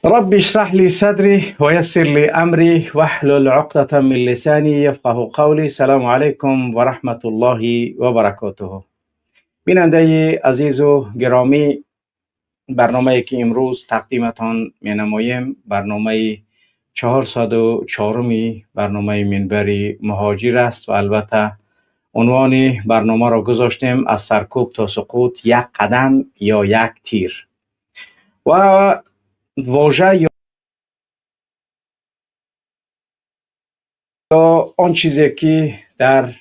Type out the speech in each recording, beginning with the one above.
رب اشرح لي صدري ويسر لي أمري واحلل عقدة من لساني يفقه قولي. سلام علیکم و رحمت الله و برکاته. بیننده عزیز و گرامی، برنامه که امروز تقدیمتان می نماییم برنامه 404 برنامه منبر مهاجر است و البته عنوان برنامه را گذاشتیم از سرکوب تا سقوط، یک قدم یا یک تیر. و واژه یا آن چیزی که در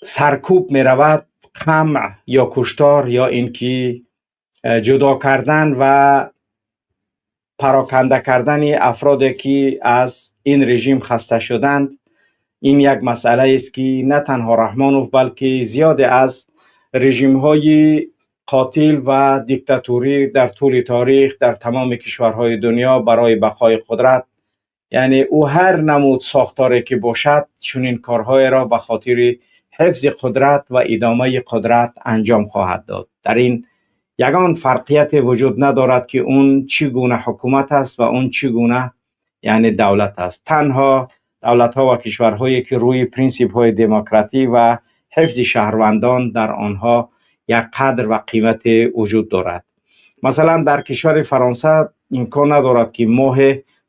سرکوب می رود، قمع یا کشتار یا اینکه جدا کردن و پراکنده کردن افرادی که از این رژیم خسته شدند، این یک مسئله است که نه تنها رحمانوف بلکه زیاد از رژیم های قاتل و دیکتاتوری در طول تاریخ در تمام کشورهای دنیا برای بقای قدرت، یعنی او هر نمود ساختاری که باشد، چنین کارهای را به خاطر حفظ قدرت و ادامه قدرت انجام خواهد داد. در این یگان فرقیت وجود ندارد که اون چگونه حکومت است و اون چگونه یعنی دولت است. تنها دولت ها و کشورهایی که روی پرینسیپ های دموکراتی و حفظ شهروندان در آنها یک قدر و قیمت وجود دارد. مثلا در کشور فرانسه امکان ندارد که ماه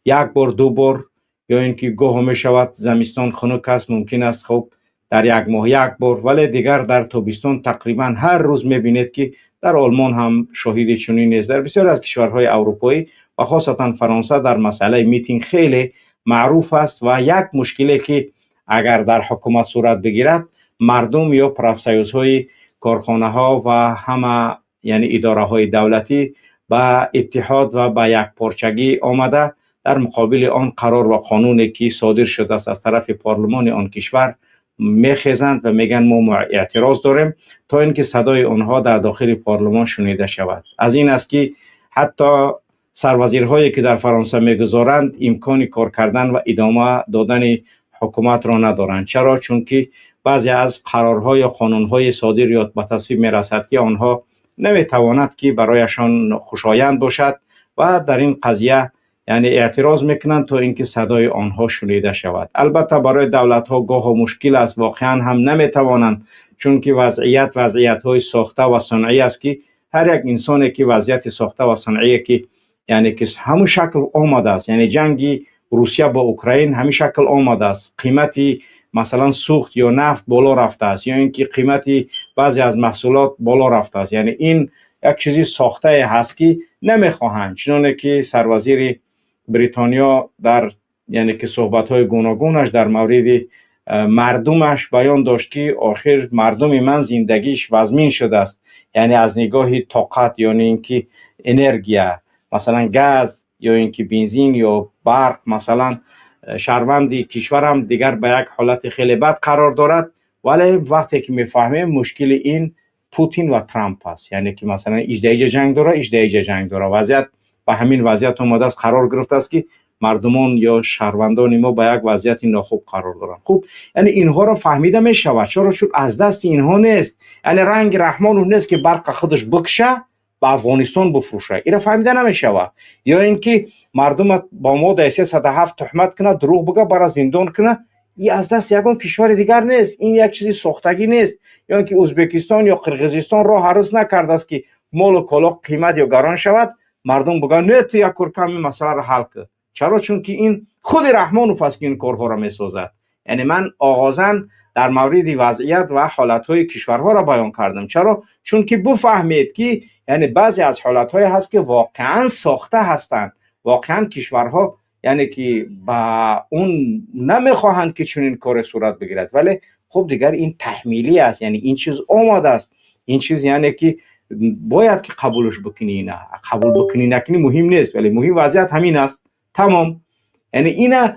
یک بار، دو بار یا اینکه گاه می شود زمستان خنک است، ممکن است خب در یک ماه یک بار، ولی دیگر در تابستان تقریبا هر روز میبینید که در آلمان هم شاهد چنین نیست. در بسیار از کشورهای اروپایی و خاصتا فرانسه در مسئله میتینگ خیلی معروف است و یک مشکلی که اگر در حکومت صورت بگیرد، مردم یا پرافسایوزهای کارخانه ها و همه یعنی اداره های دولتی به اتحاد و به یک پارچگی آمده در مقابل آن قرار و قانونی که صادر شده است از طرف پارلمان آن کشور میخیزند و میگن ما اعتراض داریم تا اینکه صدای آنها در داخل پارلمان شنیده شود. از این است که حتی سروزیرهایی که در فرانسه میگذارند امکان کار کردن و ادامه دادن حکومت را ندارند. چرا؟ چون که بعضی از قرارها یا قانونهای صادر یا به تصویب میرسد که آنها نمیتواند که برایشان خوشایند باشد و در این قضیه یعنی اعتراض میکنند تا اینکه صدای آنها شنیده شود. البته برای دولت ها گاه مشکل است، واقعا هم نمیتوانند، چون که وضعیت های ساخته و صنعی است که هر یک انسانی که وضعیت ساخته و صنعی که یعنی که همون شکل آمده است، یعنی جنگی روسیه با اوکراین همین شکل آمده است، قیمتی مثلا سوخت یا نفت بالا رفته است یا اینکه قیمتی بعضی از محصولات بالا رفته است، یعنی این یک چیزی ساخته هست که نمیخواهند. چنانه که سروزیر بریتانیا در یعنی که صحبت های گوناگونش در مورد مردمش بیان داشت که آخر مردم من زندگیش وزمین شده است، یعنی از نگاه طاقت، یعنی اینکه انرژی مثلا گاز یا اینکه بنزین یا برق، مثلا شهروند کشورم دیگر به یک حالت خیلی بد قرار دارد. ولی وقتی که میفهمیم مشکل این پوتین و ترامپ است، یعنی که مثلا ایجده جنگ داره، ایجده جنگ داره، وضعیت به همین وضعیت آماده است، قرار گرفته است که مردمان یا شهروندان ما به یک وضعیت ناخوب قرار دارند. خوب یعنی اینها را فهمیده می شود. چرا؟ چون از دست اینها نیست، یعنی رنگ رحمان نیست که برق خودش بکشه به افغانستان بفروشه، اینا فهمیده نمیشود. یا اینکه مردم با ما در 307 تهمت کنه، دروغ بگه، برای زندان کنه، این از دست یگان کشور دیگر نیست، این یک چیزی ساختگی نیست. یا اینکه ازبکستان یا قرقیزستان راه هرس نکرده است که مال و کالا قیمت یا گران شود، مردم بگن نه تو یک کار این مسئله را حل کن. چرا؟ چون که این خود رحمانوف است که این کارها را میسازد. یعنی من آغازاً در مورد وضعیت و حالتهای کشورها را بیان کردم. چرا؟ چون که بفهمید که یعنی بعضی از حالتهای هست که واقعا ساخته هستند، واقعا کشورها یعنی که با اون نمیخواهند که چنین کار صورت بگیرد، ولی خب دیگر این تحمیلی است، یعنی این چیز آماده است، این چیز یعنی که باید که قبولش بکنی، نه قبول بکنی نکنی مهم نیست، ولی مهم وضعیت همین است، تمام. یعنی اینا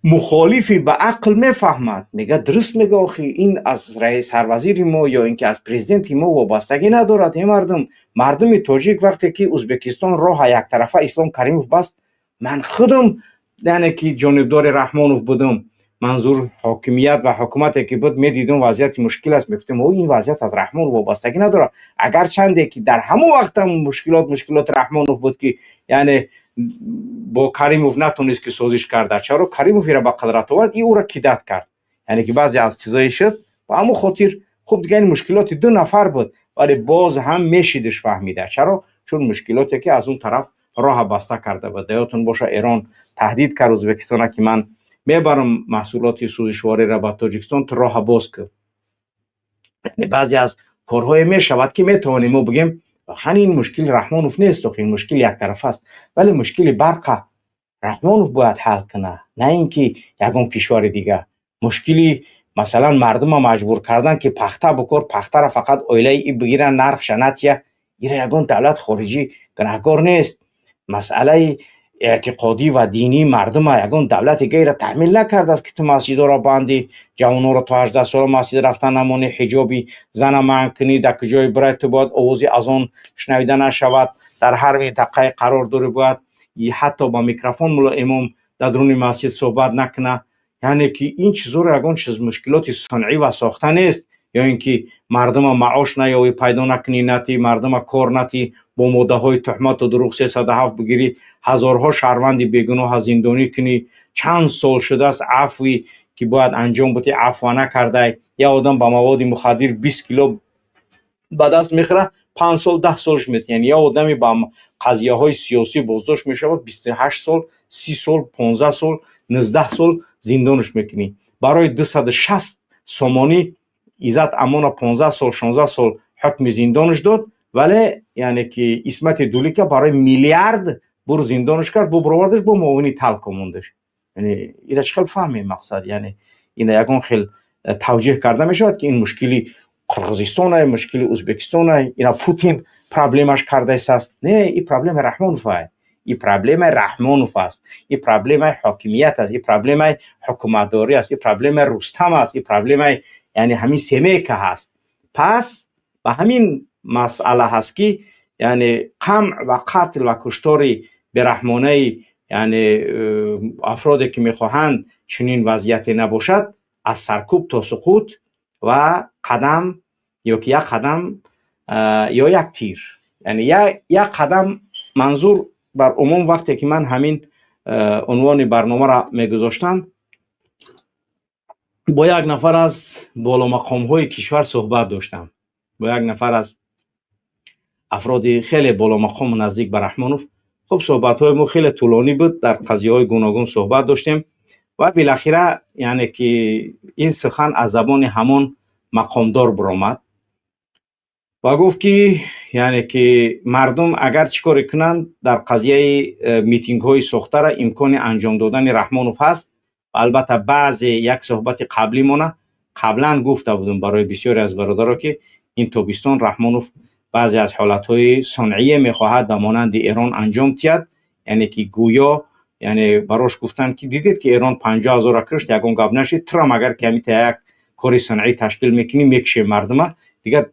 مخالفی به عقل میفهمد، میگه درست میگه، آخی این از رئیس سروزیر ما یا اینکه از پرزیدنت ما وابستگی ندارد. این مردم تاجیک وقتی که ازبکستان راه یک طرفه اسلام کریموف بست، من خودم یعنی که جانبدار رحمانوف بودم، Манзур ҳокимият ва ҳукумате ки буд, медидум, вазъияти мушкил аст, мегуфтем, о, ин вазъият аз Раҳмонов вобастагӣ надорад. Агарчанде ки дар ҳамон вақтам мушкилот мушкилоти Раҳмонов буд, ки яъне бо Каримов натонист ки созиш карда. Чаро Каримов ира ба қудрат овард и ӯро кидать кард, яъне ки баъзе аз чизое шуд. Ба ҳамон хотир, хуб, дига ин мушкилоти ду нафар буд, вале боз ҳам мешидиш фаҳмида. Чаро? Чун мушкилоте ки аз он тараф роҳа баста карда буд. Ёдтон боша, Эрон таҳдид кард Ӯзбекистона, ки ман мебарам маҳсулоти сӯзишвориро ба Тоҷикистон, ту роҳа боз кун. Яъне баъзе аз корҳое мешавад, ки метавонем мо бигем, воқеан ин мушкили Раҳмонов нест, охи ин мушкил яктарафа аст, вале мушкили барқа Раҳмонов бояд ҳал кунад, на ин ки ягон кишвари дигар. Мушкили, масалан, мардума маҷбур кардан, ки пахта бикор, пахтара фақат оилаи и бигиранд, нархша натия, ира ягон давлат хориҷӣ гунаҳкор нест. Масъалаи эътиқодӣ ва динии мардума ягон давлати гайра таҳмил накардааст, ки ту масҷидоро банди, ҷавононро то 18 сола масҷид рафтан намонӣ, ҳиҷоби зана манъ кунӣ, дар куҷое бирай, ту бояд овози азон шунавида нашавад, дар ҳар минтақае қарор дорӣ, бояд ҳатто ба микрофон мулло имом дар дуруни масҷид суҳбат накуна. Яъне ки ин чизоро ягон чиз мушкилоти сунъӣ ва сохта нест. Ё ин ки мардума маош наёвӣ, пайдо накунӣ, натӣ мардума кор натӣ, бо моддаҳои туҳмату дурӯғ 307 бигирӣ, ҳазорҳо шаҳрванди бегуноҳа зиндонӣ кунӣ. Чанд сол шудааст, афвӣ ки бояд анҷом бутӣ, афва накардай. Як одам ба маводи мухаддир 20 кило ба даст мехӯрад, 5 сол, 10 солш метиҳанд. Як одаме ба қазияҳои сиёсӣ боздошт мешавад, 28 сол, 30 сол, 15 сол, 19 сол зиндонаш мекунӣ. Барои 260 сомонӣ Иззат Амона 15 сол, 16 сол ҳукми зиндонаш дод, вале яъне ки Исмати Дулика барои миллиард бур зиндонаш кард, бо бировардаш, бо муовини талко мондаш. Яъне ира чӣ хел фаҳмем? Мақсад, яъне ина ягон хел тавҷеҳ карда мешавад, ки ин мушкили Қирғизистонай, мушкили Ӯзбекистонай, ина Путин проблемаш кардааст? Не, и проблема Раҳмоновай, и проблемаи Раҳмонов аст, и проблемаи ҳокимият аст, и проблемаи ҳукуматдорӣ аст, и проблемаи Рустам аст, и проблемаи, яъне, ҳамин семейка ҳаст. Пас ба ҳамин масъала ҳаст, ки яъне қамъ ва қатл ва куштори бераҳмонаи, яъне афроде ки мехоҳанд чунин вазъияте набошад, аз саркӯб то суқут ва қадам ё ки як қадам ё як тир, яъне як қадам. Манзур бар умум, вақте ки ман ҳамин унвони барномаро мегузоштам, бо як нафар аз боломақомҳои кишвар суҳбат доштам, бо як нафар аз афроди хеле боломақому наздик ба Раҳмонов. Хуб, суҳбатҳои мо хеле тӯлонӣ буд, дар қазияҳои гуногун суҳбат доштем ва билахира, яъне ки ин сухан аз забони ҳамон мақомдор баромад ва гуфт, ки яъне ки мардум агар чӣ коре кунанд, дар қазияи митингҳои сохтара имкони анҷом додани Раҳмонов ҳаст. Албатта, баъзе як суҳбати қаблимона қаблан гуфта будум барои бисёре аз бародаро, ки ин тобистон Раҳмонов баъзе аз ҳолатҳои сунъие мехоҳад ба монанди Эрон анҷом диҳад. Яъне ки гӯё, яъне барош гуфтанд, ки дидед, ки Эрон 50 0-ра кушт, ягон гап нашид, турам агар ки ҳамита як кори сунъӣ ташкил мекунӣ, мекушем мардума дигар,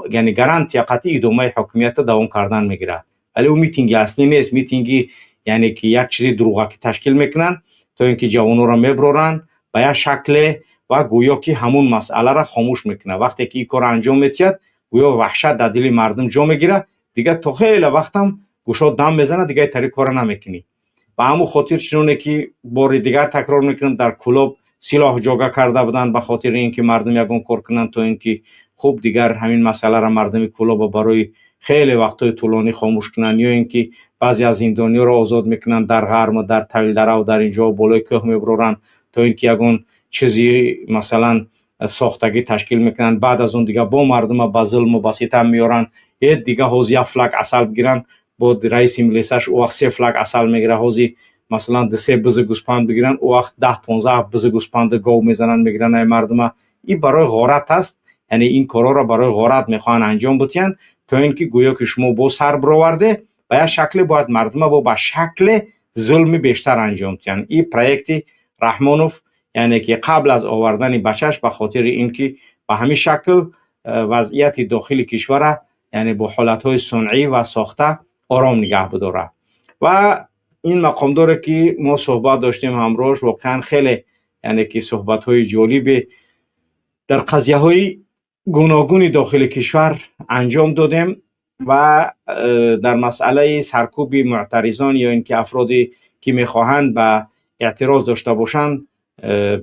яъне гарантия қатъи идомаи ҳокимиятро давом кардан мегирад. Вале ӯ митинги аслӣ нест, митинги, яъне ки як чизи дурӯғакӣ ташкил мекунанд, то ин ки ҷавононро меброранд ба як шакле ва гӯё ки ҳамун масъаларо хомӯш мекунад. Вақте ки ин корро анҷом медиҳад, гӯё ваҳшат дар дили мардум ҷо мегирад, дигар то хеле вақтам гӯшо дам мезанад, дигар тари корро намекунӣ. Ба ҳамун хотир, чуноне ки бори дигар такрор мекунам, дар Кӯлоб силоҳ ҷога карда буданд ба хотири ин ки мардум ягон кор кунанд, то ин ки, хуб, дигар ҳамин масъаларо мардуми Кӯлоба барои хеле вақтҳои тӯлонӣ хомӯш кунанд. Ё ин ки баъзе аз зиндониёро озод мекунанд дар ғарму дар Тавилдараву дар ин ҷо болои кӯҳ мебуроранд, то ин ки ягон чизи, масалан, сохтагӣ ташкил мекунанд. Баъд аз он дигар бо мардума ба зулму ба ситам меоранд. Э, дига ҳозир як флаг асал бигиранд, бо раиси милисаш ӯ вақт се флаг асал мегирад. Ҳозир, масалан, ду-се бизу гӯспанд бигиранд, ӯ вақт 10-15 бизу гӯспанду гов мезананд, мегиранд ай мардума. Ин барои ғорат аст, яъне ин корҳоро барои ғорат мехоҳанд анҷом бидиҳанд, то ин ки гӯё ки шумо бо сар бироварде, ба як шакле бояд мардума бо ба шакле зулми бештар анҷом диҳанд. Ин проекти Раҳмонов, яъне ки қабл аз овардани бачаш, ба хотири ин ки ба ҳамин шакл вазъияти дохили кишвара, яъне бо ҳолатҳои сунъӣ ва сохта ором нигаҳ бидорад. Ва ин мақомдоре ки мо суҳбат доштем ҳамроҳш, воқеан хеле Яъне ки суҳбатҳои ҷолибе дар қазияҳои гуногуни дохили кишвар анҷом додем ва дар масъалаи саркӯби муътаризон ё ин ки афроде ки мехоҳанд ба эътироз дошта бошанд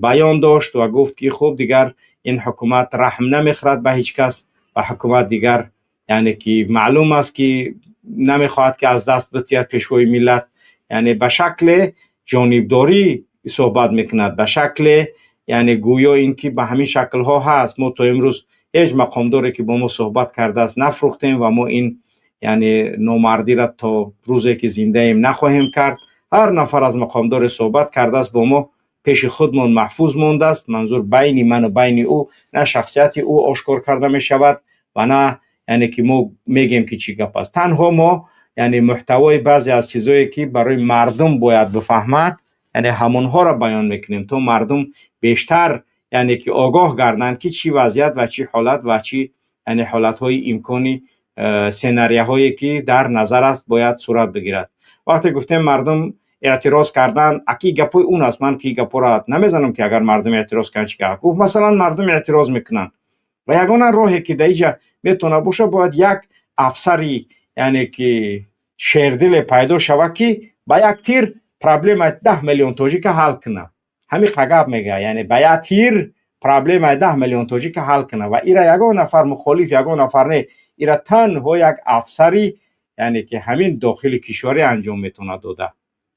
баён дошт ва гуфт ки хуб, дигар ин ҳукумат раҳм намехӯрад ба ҳеҷ кас ва ҳукумат дигар, яъне ки маълум аст ки намехоҳад ки аз даст битиҳад пешвои миллат. Яъне ба шакле ҷонибдорӣ суҳбат мекунад, ба шакле, яъне гӯё ин ки ба ҳамин шаклҳо ҳаст. Мо то имрӯз ҳеҷ мақомдоре ки бо мо суҳбат кардааст нафрӯхтем ва мо ин, яъне, номардиро то рӯзе ки зиндаем нахоҳем кард. Ҳар нафар аз мақомдоре суҳбат кардааст бо мо, пеши худмон маҳфуз мондааст. Манзур байни ману байни ӯ, на шахсияти ӯ ошкор карда мешавад ва на, яъне ки мо мегем ки чӣ гап аст. Танҳо мо, яъне, муҳтавои баъзе аз чизое ки барои мардум бояд бифаҳмад, яъне ҳамонҳоро баён мекунем, то мардум бештар, яъне ки огоҳ гарданд ки чӣ вазъият ва чӣ ҳолат ва чӣ, яъне, ҳолатҳои имкони сенарияҳое ки дар назар аст бояд сурат бигирад. Вақте гуфтем мардум эътироз кардан, аки гапои он аст, ман ки гапоро намезанам ки агар мардум эътироз кард чӣ гап. Гуфт, масалан, мардум эътироз мекунанд ва ягона роҳе ки дар иҷа метавонад бошад, бояд як афсари, яъне ки шердиле пайдо шавад ки ба як тир проблемаи 10 миллион тоҷика ҳал кунад. Ҳамин гап мегӯяд, яъне ба як тир проблемаи 10 миллион тоҷика ҳал кунад ва ира ягон нафар мухолиф, ягон нафар не, ира танҳо як афсари, яъне ки ҳамин дохили кишварӣ анҷом метавонад дода.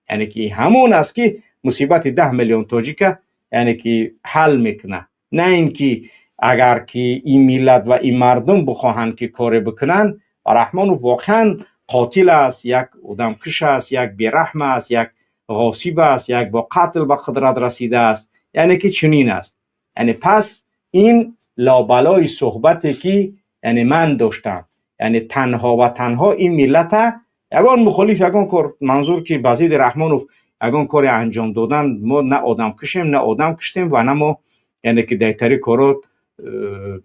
Яъне ки ҳамон аст ки мусибати 10 миллион тоҷика, яъне ки ҳал мекунад. На ин ки агар ки ин миллат ва ин мардум бихоҳанд ки коре бикунанд. Ва Раҳмонов воқеан қотил аст, як одамкуш аст, як бераҳм аст, як ғосиб аст, як бо қатл ба қудрат расидааст, яъне ки чунин аст. Яъне пас ин лобалои суҳбате ки, яъне, ман доштам, яъне танҳо ва танҳо ин миллата ягон мухолиф, ягон кор, манзур ки ба зидди Раҳмонов ягон коре анҷом додан, мо на одам кушем, на одам куштем ва на мо, яъне ки дар корот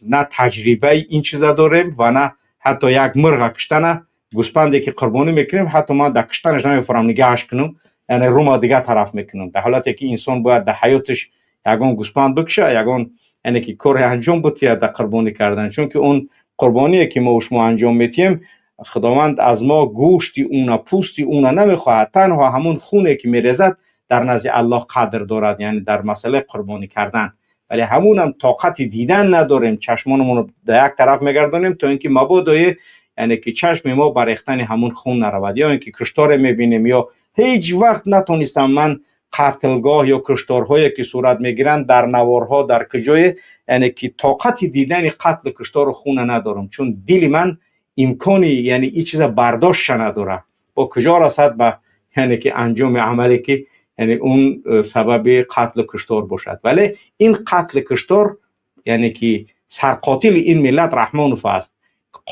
на таҷрибаи ин чиза дорем ва на ҳатто як мурға куштана. Гӯспанде ки қурбонӣ мекунем, ҳатто ман дар куштанаш намефурам нигаҳаш кунам, яъне рума дигар тараф мекунам. Дар ҳолате ки инсон бояд дар ҳаёташ ягон гӯспанд бикуша, ягон, яъне ки коре анҷом бутиҳад дар қурбонӣ кардан, чунки он қурбоние ки мо шумо анҷом метиҳем, Худованд аз мо гӯшти уна, пӯсти уна намехоҳад, танҳо ҳамон хуне ки мерезад дар назди Аллоҳ қадр дорад, яъне дар масъалаи қурбонӣ кардан. Вале ҳамунам тоқати дидан надорем, чашмонамонро дар як тараф мегардонем, то ин ки мабодое, яъне ки чашми мо ба рехтани ҳамун хун наравад ё ин ки кушторе мебинем. Ё ҳеҷ вақт натонистам ман қатлгоҳ ё кушторҳое ки сурат мегиранд дар наворҳо, дар куҷое, яъне ки тоқати дидани қатлу куштору хуна надорам, чун дили ман имкони, яъне ин чиза бардоштша надорад, бо куҷо расад ба, яъне ки анҷоми амале ки, яъне он сабаби қатлу куштор бошад. Вале ин қатлу куштор, яъне ки сарқотили ин миллат Раҳмонов аст.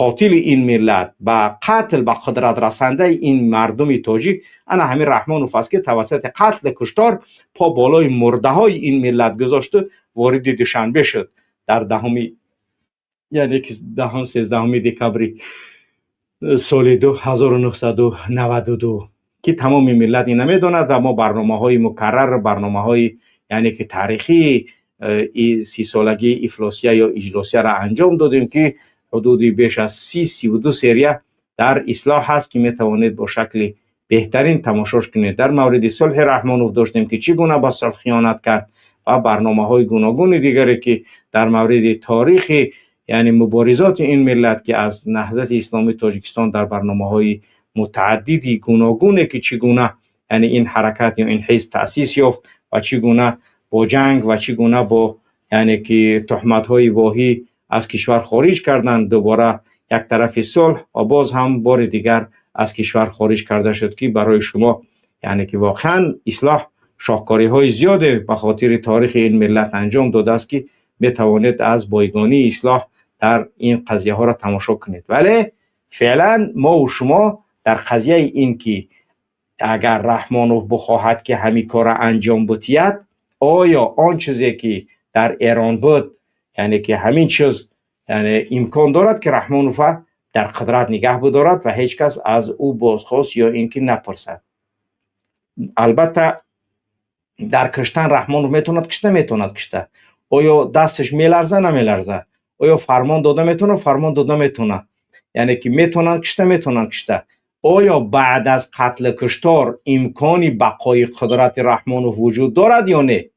Қотили ин миллат, ба қатл ба қудрат расандаи ин мардуми тоҷик ана ҳамин Раҳмонов аст, ки тавассути қатлу куштор по болои мурдаҳои ин миллат гузошту вориди Душанбе шуд дар даҳуми, яъне ки даҳум, 13-уми декабри соли 1992, ки тамоми миллат ина медонад. Ва мо барномаҳои мукаррар, барномаҳои, яъне ки таърихии 30-солагии ифлосия ё иҷлосияро анҷом додем, ки ҳудуди беш аз 30, 32 серия дар Ислоҳ ҳаст, ки метавонед бо шакли беҳтарин тамошош кунед. Дар мавриди сулҳи Раҳмонов доштем, ки чӣ гуна ба сулҳ хиёнат кард, ва барномаҳои гуногуни дигаре ки дар мавриди таърихи, яъне муборизоти ин миллат, ки аз Наҳзати Исломии Тоҷикистон, дар барномаҳои мутааддиди гуногуне ки чӣ гуна, яъне ин ҳаракат ё ин ҳизб таъсис ёфт ва чӣ гуна бо ҷанг ва чӣ гуна бо, яъне ки туҳматҳои воҳӣ аз кишвар хориҷ карданд, дубора як тарафи сулҳ ва боз ҳам бори дигар аз кишвар хориҷ карда шуд, ки барои шумо, яъне ки воқеан Ислоҳ шоҳкориҳои зиёде ба хотири таърихи ин миллат анҷом додааст, ки метавонед аз бойгонии Ислоҳ дар ин қазияҳоро тамошо кунед. Вале феълан мову шумо дар қазияи ин ки агар Раҳмонов бихоҳад ки ҳамин корро анҷом бутиҳад, оё он чизе ки дар Эрон буд, яъне ки ҳамин чиз, яъне имкон дорад ки Раҳмонова дар қудрат нигаҳ бидорад ва ҳеҷ кас аз ӯ бозхост ё ин ки напурсад? Албатта. Дар киштан Раҳмонов метавонад кишта, метавонад кишта. Оё дасташ меларза, намеларза? Оё фармон дода метавонад? Фармон дода метавонад. Яъне ки метавонанд кишта, метавонанд кишта. Оё баъд аз қатлу куштор имкони бақои қудрати Раҳмонов вуҷуд дорад ё не?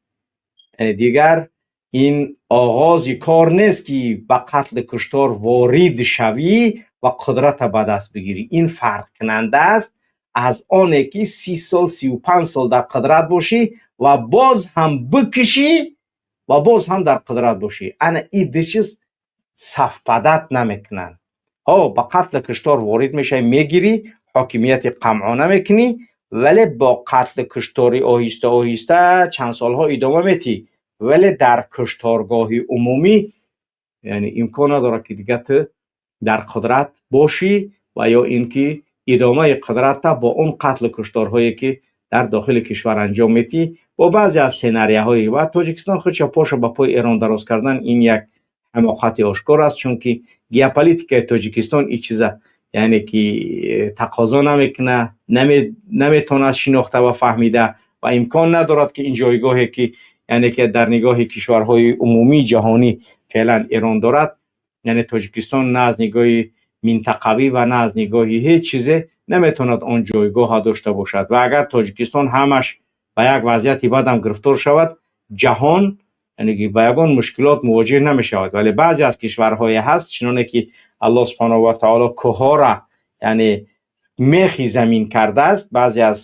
Яъне дигар ин оғози кор нест, ки ба қатлу куштор ворид шавӣ ва қудрата ба даст бигирӣ. Ин фарқкунанда аст аз оне ки 30 сол, 35 сол дар қудрат бошӣ ва боз ҳам бикушӣ ва боз ҳам дар қудрат бошӣ. Ана ин ду чиз совпадать намекунанд. Ҳо, ба қатлу куштор ворид мешавӣ, мегирӣ, ҳокимияти қамъона мекунӣ, вале бо қатлу куштори оҳиста оҳиста чанд солҳо идома метиҳӣ, вале дар кушторгоҳи умумӣ, яъне, имкон надорад, ки дигар ту дар қудрат бошӣ ва ё ин ки идомаи қудрата бо он қатлу кушторҳое, ки дар дохили кишвар анҷом метиҳӣ, бо баъзе аз сценарияҳои ва Тоҷикистон худша поша ба пои Эрон дароз кардан, ин як ҳамоқати ошкор аст, чунки геополитикаи Тоҷикистон ин чиза, яъне ки, тақозо намекуна, наметавонад шинохта ва фаҳмида ва имкон надорад, ки ин ҷойгоҳе ки, яъне ки, дар нигоҳи кишварҳои умумии ҷаҳонӣ феълан Эрон дорад, яъне Тоҷикистон на аз нигоҳи минтақавӣ ва на аз нигоҳи ҳеҷ чизе наметавонад он ҷойгоҳа дошта бошад. Ва агар Тоҷикистон ҳамаш ба як вазъияти бадам гирифтор шавад, ҷаҳон, яъне ки, ба ягон мушкилот мувоҷеҳ намешавад. Вале баъзе аз кишварҳое ҳаст, чуноне ки Аллоҳ субҳонаҳу ва таоло кӯҳҳоро, яъне, мехи замин кардааст. Баъзе аз,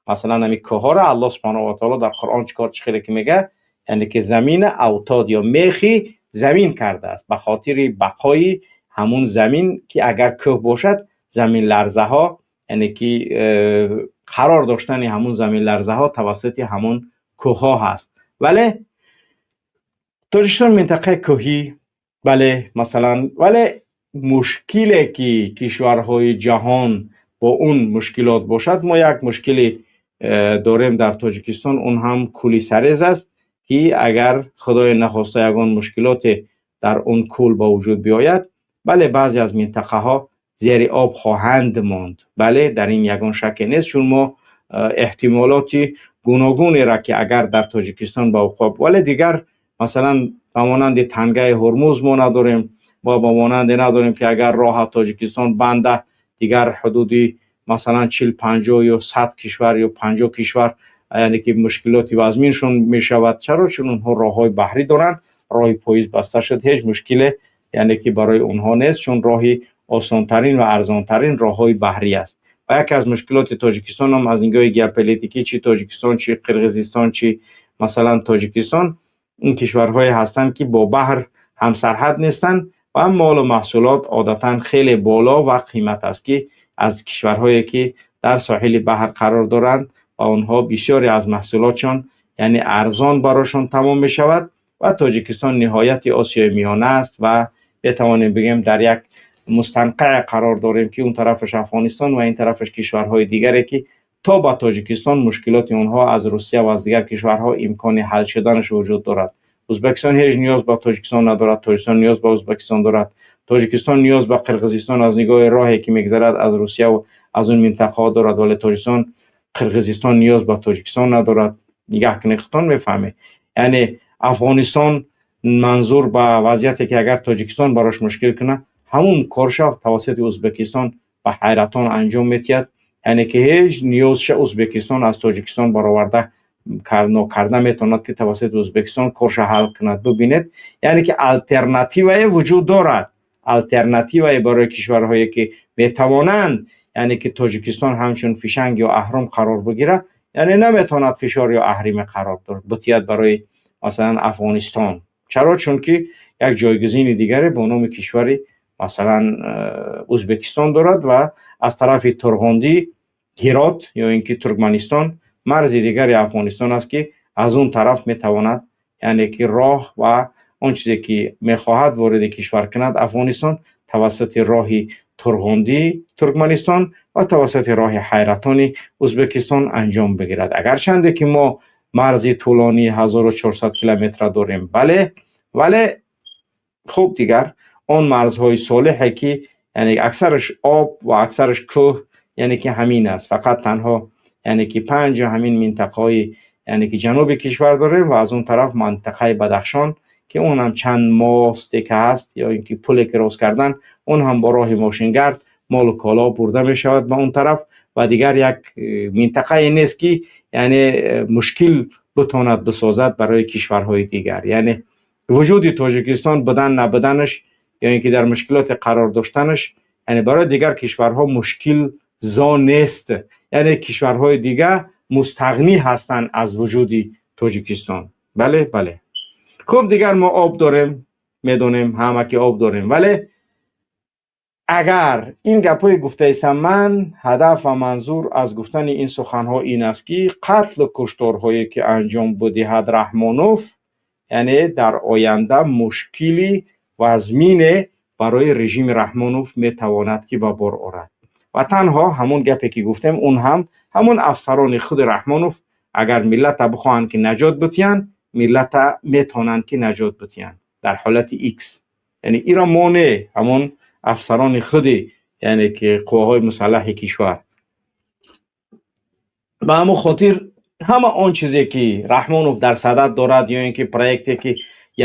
масалан, ҳамин кӯҳҳоро Аллоҳ субҳонаҳу ва таоло дар Қуръон чикор, чӣ хеле ки мегӯяд, яъне ки замина автод ё мехи замин кардааст ба хотири бақои ҳамун замин, ки агар кӯҳ бошад, заминларзаҳо, яъне ки, қарор доштани ҳамун заминларзаҳо тавассути ҳамун кӯҳҳо ҳаст. Вале Тоҷикистон минтақаи кӯҳӣ, бале, масалан, вале мушкиле ки кишварҳои ҷаҳон бо он мушкилот бошад, мо як мушкили дорем дар Тоҷикистон, он ҳам кӯли Сарез аст, ки агар, худои нахоста, ягон мушкилоте дар он кӯл ба вуҷуд биёяд, бале, баъзе аз минтақаҳо зери об хоҳанд монд. Бале, дар ин ягон шаке нест, чун мо эҳтимолоти гуногунеро, ки агар дар Тоҷикистон ба вуқӯъ, вале дигар, масалан, ба монанди тангаи Ҳурмуз мо надорем, мо ба монанде надорем, ки агар роҳа Тоҷикистон банда, дигар ҳудуди, масалан, 40, 50 ё 100 кишвар ё 50 кишвар, яъне ки, мушкилоти вазминшон мешавад. Чаро? Чун онҳо роҳҳои баҳрӣ доранд. Роҳи поезд баста шуд, ҳеҷ мушкиле, яъне ки, барои онҳо нест, чун роҳи осонтарин ва арзонтарин роҳҳои баҳрӣ аст. Ва яке аз мушкилоти Тоҷикистон ҳам аз нигоҳи геополитикӣ, чи Тоҷикистон, чи Қирғизистон, чи, масалан, Тоҷикистон, ин кишварҳое ҳастанд, ки бо баҳр ҳамсарҳад нестанд ва молу маҳсулот одатан хеле боло ва қимат аст, ки аз кишварҳое ки дар соҳили баҳр қарор доранд ва онҳо бисёре аз маҳсулотшон, яъне, арзон барошон тамом мешавад. Ва Тоҷикистон ниҳояти Осиёи Миёна аст ва метавонем бигӯем, дар як мустанқаъе қарор дорем, ки он тарафаш Афғонистон ва ин тарафаш кишварҳои дигаре, ки то ба Тоҷикистон мушкилоти онҳо аз Русия ва аз дигар кишварҳо имкони ҳал шуданаш вуҷуд дорад. Ӯзбекистон ҳеҷ ниёз ба Тоҷикистон надорад, Тоҷикистон ниёз ба Ӯзбекистон дорад, Тоҷикистон ниёз ба Қирғизистон аз нигоҳи роҳе ки мегзарад аз Русия ва аз он минтақаҳо дорад, вале Тоҷикистон, Қирғизистон ниёз ба Тоҷикистон надорад. Нигаҳ кунед, худтон мефаҳмед. Яъне Афғонистон манзур ба вазъияте ки агар Тоҷикистон барош мушкил кунад, ҳамун корша тавассути Ӯзбекистон ба Ҳайратон анҷом метиҳад. Яъне ки ҳеҷ ниёзша Ӯзбекистон аз Тоҷикистон бароварда нокарда метавонад, ки тавассути Ӯзбекистон корша ҳал кунад. Бубинед, яъне ки, алтернативае вуҷуд дорад, алтернативае барои кишварҳое ки метавонанд, яъне ки, Тоҷикистон ҳамчун фишанг ё аҳром қарор бигирад, яъне наметавонад фишор ё аҳриме қарор бутиҳад барои, масалан, Афғонистон. Чаро? Чунки як ҷойгузини дигаре бо номи кишвари, масалан, Ӯзбекистон дорад ва аз тарафи Турғондӣ, Ҳирот ё ин ки Туркманистон марзи дигари Афғонистон аст, ки аз он тараф метавонад, яъне ки, роҳ ва он чизе ки мехоҳад вориди кишвар кунад Афғонистон, тавассути роҳи Турғондӣ Туркманистон ва тавассути роҳи Ҳайратони Ӯзбекистон анҷом бигирад. Агарчанде ки мо марзи тӯлонии 1400 километра дорем, бале, вале хуб, дигар он марзҳои солиҳе ки, яъне, аксараш об ва аксараш кӯҳ, яъне ки, ҳамин аст. Фақат танҳо, яъне ки, панҷ ҳамин минтақаҳои Яъне ки ҷануби кишвар дорем ва аз он тараф минтақаи Бадахшон, ки он ҳам чанд мосте ки ҳаст ё ин ки пуле ки рост кардан, он ҳам бо роҳи мошингард молу коло бурда мешавад ба он тараф. Ва дигар як минтақае нест, ки яъне мушкил битонад бисозад барои кишварҳои дигар. Яъне вуҷуди Тоҷикистон будан набуданаш ё ин ки дар мушкилоте қарор доштанаш, яъне барои дигар кишварҳо мушкил зо нест. Яъне кишварҳои дигар мустағнӣ ҳастанд аз вуҷуди Тоҷикистон. Бале, бале. Хуб, дигар мо об дорем, медонем ҳама ки об дорем. Вале агар ин гапҳои гуфтаисам, ман ҳадаф ва манзур аз гуфтани ин суханҳо ин аст, ки қатлу кушторҳое ки анҷом бидиҳад Раҳмонов, яъне дар оянда мушкили вазмине барои режими Раҳмонов метавонад ки ба бор орад. Ва танҳо ҳамон гапе ки гуфтем, он ҳам ҳамон афсарони худи Раҳмонов агар миллата бихоҳанд ки наҷот битиҳанд, миллата метавонанд ки наҷот битиҳанд дар ҳолати икс. Яъне иро монеъ ҳамон афсарони худи, яъне ки қувваҳои мусаллаҳи кишвар. Ба ҳамон хотир ҳама он чизе ки Раҳмонов дар садад дорад ё ин ки проекте ки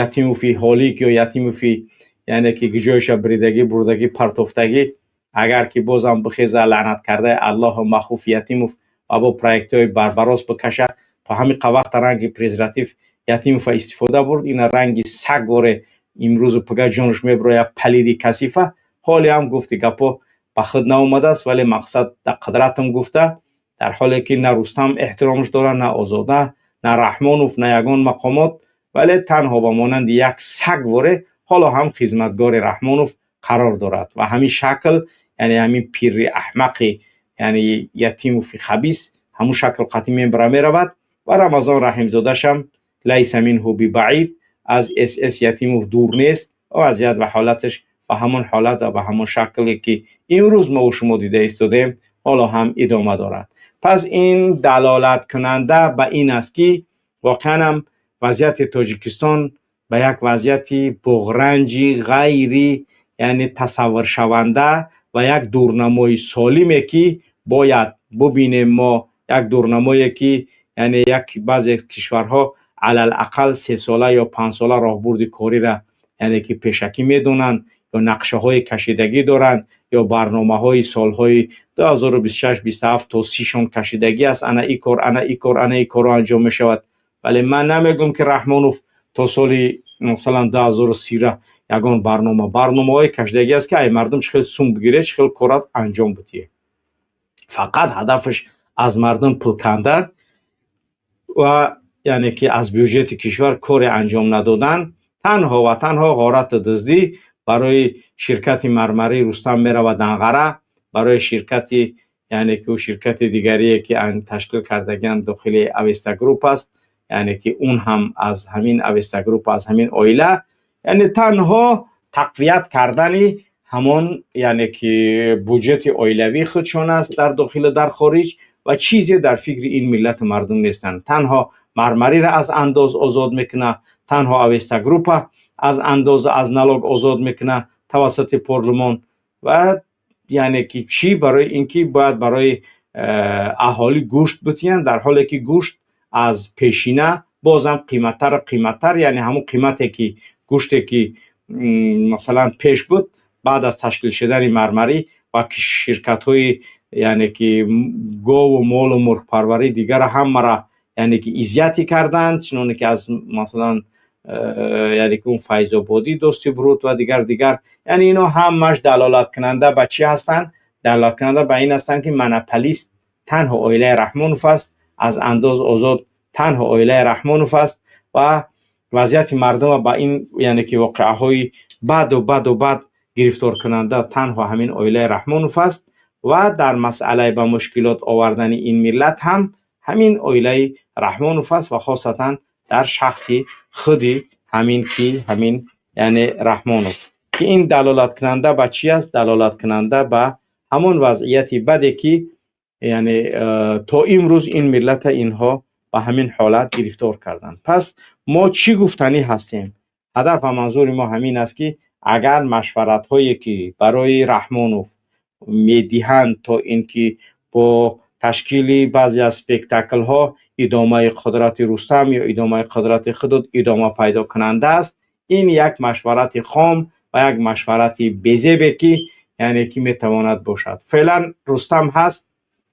Ятимофи ҳолик ё Ятимофи, яъне ки гиҷоиша бридагӣ, бурдагӣ, партофтагӣ, агар ки бозам бихеза, лаънат кардаи Аллоҳу махуф Ятимов, ва бо проектҳои барбарос бикаша, то ҳамин вақта ранги презерватив Ятимова истифода бурд. Ина ранги саг воре имрӯзу пага ҷонаш мебирояд, палиди касифа. Ҳоле ҳам гуфти гапо ба худ наомадааст, вале мақсад дар қудратам гуфта, дар ҳоле ки на Рустам эҳтиромаш дорад, на Озода, на Раҳмонов, на ягон мақомот, вале танҳо ба монанди як саг воре ҳоло ҳам хизматгори Раҳмонов қарор дорад. Ва ҳамин шакл, яъне ҳамин пирри аҳмақи, яъне Ятимофи хабис, ҳамун шакл қатъи мебара меравад. Ва Рамазон Раҳимзодашам лайса минҳу бибаид, аз СС Ятимов дур нест. Вазъият ва ҳолаташ ба ҳамон ҳолат ва ба ҳамон шакле ки имрӯз мо шумо дида истодем, ҳоло ҳам идома дорад. Пас ин далолаткунанда ба ин аст, ки воқеан ҳам вазъияти Тоҷикистон ба як вазъияти буғранҷи ғайри, яъне тасаввуршаванда ва як дурнамои солиме ки бояд бубинем мо, як дурнамое ки яъне як баъзе кишварҳо алалақал 3 сола ё 5 сола роҳбурди кориро, яъне ки пешакӣ медонанд ё нақшаҳои кашидагӣ доранд ё барномаҳои солҳои 2026, 27 то 30-шон кашидагӣ аст. Ана и кор, ана и кор, ана и корро анҷом мешавад. Вале ман намегӯм, ки Раҳмонов то соли масалан 2030 ягон барномаҳои кашидагӣ аст, ки ай мардум чӣ хел сум бигиред, чӣ хел корат анҷом бидиҳед. Фақат ҳадафаш аз мардум пул кандан ва яъне ки аз бюҷети кишвар коре анҷом надодан, танҳо ва танҳо ғорату дуздӣ. Барои ширкати мармарии Рустам меравад Данғара, барои ширкати, яъне ки ӯ ширкати дигарие ки ташкил кардагианд, дохили Авеста Груп аст, яъне ки он ҳам аз ҳамин Авеста Груп, аз ҳамин оила, яъне танҳо тақвият кардани ҳамон, яъне ки буҷети оилавии худшон аст дар дохилу дар хориҷ ва чизе дар фикри ин миллату мардум нестанд. Танҳо мармариро аз андоз озод мекунад, танҳо Авеста Група аз андоз, аз налог озод мекунад тавассути парлумон. Ва яъне ки чӣ? Барои ин ки бояд барои аҳолӣ гӯшт битиҳанд, дар ҳоле ки гӯшт аз пешина бозам қиматтару қиматтар. Яъне ҳамон қимате ки гӯште ки масалан пеш буд, баъд аз ташкил шудани мармарӣ ва ширкатҳои, яъне ки гову молу мурғпарварӣ дигара ҳамаро, яъне ки изъятӣ карданд, чуноне ки аз масалан яъне ки он Файзободӣ, дости Бруд ва дигар дигар. Яъне ино ҳамаш далолаткунанда ба чӣ ҳастанд? Далолаткунанда ба ин ҳастанд, ки монополист танҳо оилаи Раҳмонов аст, аз андоз озод танҳо оилаи Раҳмонов аст ва вазъияти мардумро ба ин, яъне ки воқеаҳои баду баду бад гирифторкунанда танҳо ҳамин оилаи Раҳмонов аст. Ва дар масъалаи ба мушкилот овардани ин миллат ҳам ҳамин оилаи Раҳмонов аст ва хосатан дар шахси худи ҳамин ки ҳамин, яъне Раҳмонов, ки ин далолаткунанда ба чӣ аст? Далолаткунанда ба ҳамон вазъияти баде ки яъне то имрӯз ин миллата инҳо ба ҳамин ҳолат гирифтор карданд. Пас мо чӣ гуфтанӣ ҳастем? Ҳадаф ва манзури мо ҳамин аст, ки агар машваратҳое ки барои Раҳмонов медиҳанд, то ин ки бо ташкили баъзе аз спектаклҳо идомаи қудрати Рустам ё идомаи қудрати худут идома пайдо кунанда аст. Ин як машварати хом ва як машварати безебе, ки яъне ки метавонад бошад. Феълан Рустам ҳаст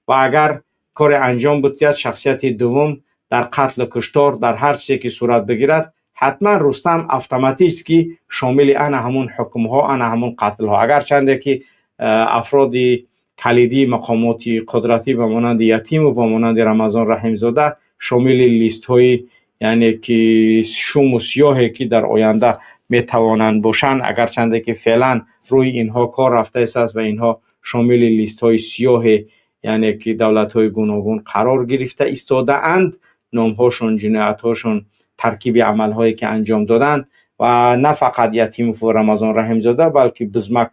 ва агар коре анҷом бутиҳад, шахсияти дуввум дар қатлу куштор, дар ҳар чизе ки сурат бигирад, ҳатман Рустам автоматически шомили ана ҳамун ҳукмҳо, ана ҳамун қатлҳо. Агарчанде ки афроди калидии мақомоти қудратӣ ба монанди Ятимов, ба монанди Рамазон Раҳимзода шомили листҳои, яъне ки, шуму сиёҳе ки дар оянда метавонанд бошанд, агарчанде ки феълан рӯи инҳо кор рафта истааст ва инҳо шомили листҳои сиёҳе, яъне ки, давлатҳои гуногун қарор гирифта истодаанд, номҳошон, ҷиноятҳошон, таркиби амалҳое ки анҷом доданд, ва на фақат Ятимов ва Рамазон Раҳимзода, балки Бизмак,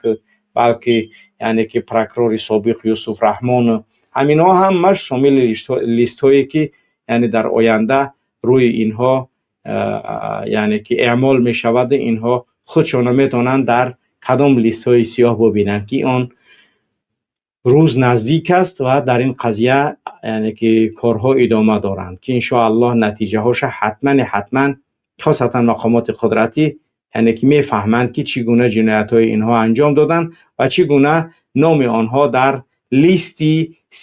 балки, яъне ки, прокурори собиқ Юсуф Раҳмон, ҳаминҳо ҳамаш шомили листҳое ки, яъне, дар оянда рӯи инҳо, яъне ки, эъмол мешаваду инҳо худшона метавонанд дар кадом листҳои сиёҳ бубинанд, ки он рӯз наздик аст. Ва дар ин қазия, яъне ки, корҳо идома доранд, ки иншоаллоҳ натиҷаҳоша ҳатман ҳатман, хосатан мақомоти қудратӣ, яъне ки, мефаҳманд, ки чӣ гуна ҷиноятҳои инҳо анҷом доданд ва чӣ гуна номи онҳо дар листи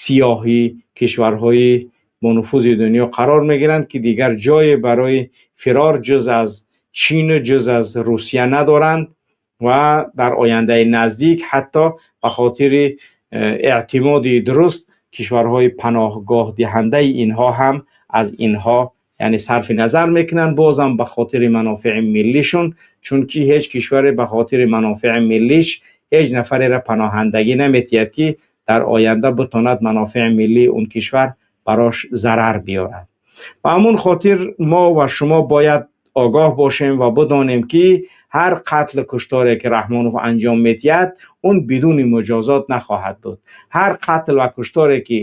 сиёҳи кишварҳои бонуфузи дунё қарор мегиранд, ки дигар ҷое барои фирор ҷуз аз Чину ҷуз аз Русия надоранд. Ва дар ояндаи наздик ҳатто ба хотири эътимоди дуруст кишварҳои паноҳгоҳдиҳандаи инҳо ҳам аз инҳо, яъне, сарфи назар мекунанд, бозам ба хотири манофеи миллишон, чунки ҳеҷ кишваре ба хотири манофеи миллиш ҳеҷ нафареро паноҳандагӣ наметиҳад, ки дар оянда битонад манофеи миллии он кишвар барош зарар биёрад. Ба ҳамон хотир мо ва шумо бояд огоҳ бошем ва бидонем, ки ҳар қатлу кушторе ки Раҳмонов анҷом медиҳад, он бидуни муҷозот нахоҳад буд. Ҳар қатл ва кушторе ки,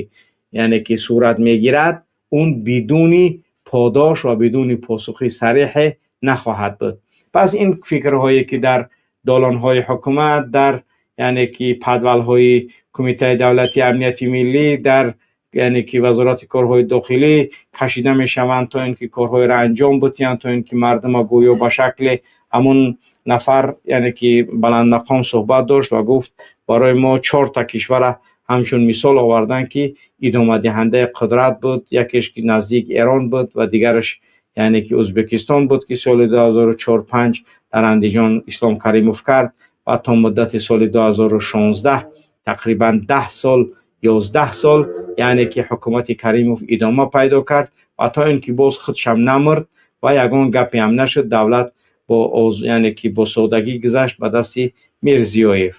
яъне ки, сурат мегирад, он бидуни подош ва бидуни посухи сареҳе нахоҳад буд. Пас ин фикрҳое ки дар долонҳои ҳукумат, дар, яъне ки, подвалҳои Кумитаи давлати амнияти миллӣ, дар, яъне ки, Вазорати корҳои дохилӣ кашида мешаванд, то ин ки корҳоеро анҷом бутиҳанд, то ин ки мардума гӯё ба шакли ҳамун нафар, яъне ки, баландмақом суҳбат дошт ва гуфт, барои мо чорта кишвара ҳамчун мисол оварданд, ки идомадиҳандаи қудрат буд. Якеш ки наздик Эрон буд ва дигараш, яъне ки, Ӯзбекистон буд, ки соли 2004-5 дар Андиҷон Ислом Каримов кард ва то муддати соли 2016, тақрибан 10 сол, 11 сол, яъне ки, ҳукумати Каримов идома пайдо кард ва то ин ки боз худшам намурд ва ягон гапе ҳам нашуд, давлат бо, яъне ки, бо содагӣ гузашт ба дасти Мирзиёев.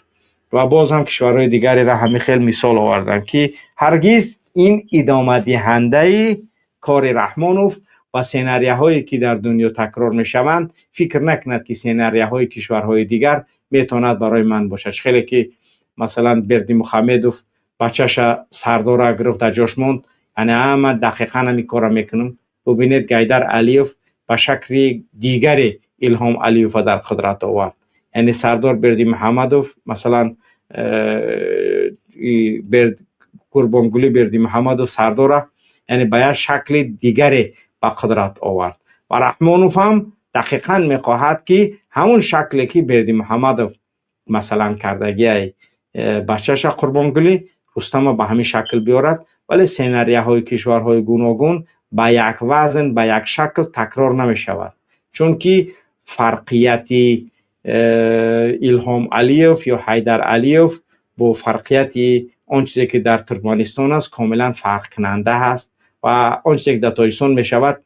Ва боз ҳам кишварҳои дигареро ҳамин хел мисол оварданд, ки ҳаргиз ин идомадиҳандаи кори Раҳмонов ва сенарияҳое ки дар дунё такрор мешаванд, фикр накунад, ки сенарияҳои кишварҳои дигар метавонад барои ман бошад. Хеле ки масалан Бердимухамедов бачаша Сардора гирифт, дар ҷош монд, яъне ама дақиқан ҳамин корро мекунам. Бубинед, Гайдар Алиев ба шакли дигаре Илҳом Алиева дар қудрат овард, яъне Сардор Бердимуҳаммадов, масалан Қурбонгулӣ Бердимуҳаммадов Сардора, яъне, ба як шакли дигаре ба қудрат овард. Ва Раҳмонов ҳам дақиқан мехоҳад, ки ҳамон шакле ки Бердимуҳаммадов масалан кардагиай бачаша Қурбонгулӣ, Рустама ба ҳамин шакл биёрад. Вале сенарияҳои кишварҳои гуногун ба як вазн, ба як шакл такрор намешавад, чунки фарқияти Илҳом Алиев ё Ҳайдар Алиев бо фарқияти он чизе ки дар Туркманистон аст, комилан фарқкунанда ҳаст. Ва он чизе ки дар Тоҷикистон мешавад,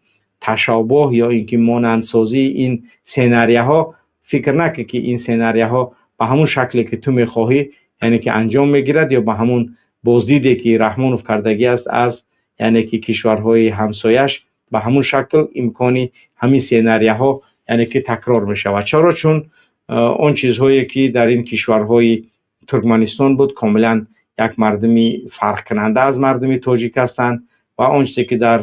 ташобуҳ ё ин ки монандсозии ин сенарияҳо, фикр накун, ки ин сенарияҳо ба ҳамон шакле ки ту мехоҳӣ, яъне ки, анҷом мегирад ё ба ҳамон боздиде ки Раҳмонов кардагӣ аст аз, яъне ки, кишварҳои ҳамсояш, ба ҳамон шакл имкони ҳамин сенарияҳо, яъне ки, такрор мешавад. Чаро? Чун он чизҳое ки дар ин кишварҳои Туркманистон буд, комилан як мардуми фарқкунанда аз мардуми тоҷик ҳастанд ва он чизе ки дар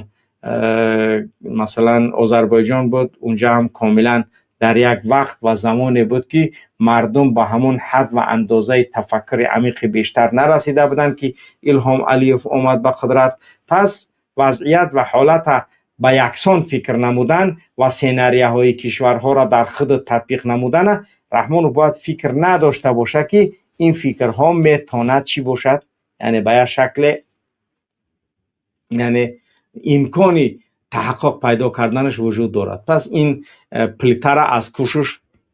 масалан Озарбойҷон буд, унҷа ҳам комилан Дар як вақт ва замоне буд, ки мардум ба ҳамон ҳад ва андозаи тафаккури амиқи бештар нарасида буданд, ки Илҳом Алиев омад ба қудрат. Пас вазъият ва ҳолата ба яксон фикр намудан ва сенарияҳои кишварҳоро дар худ татбиқ намудана Раҳмонов бояд фикр надошта бошад, ки ин фикрҳо метавонад чӣ бошад, яъне ба як шакле, яъне имкони таҳаққуқ пайдо карданаш вуҷуд дорад. Пас ин плитара аз кӯшиш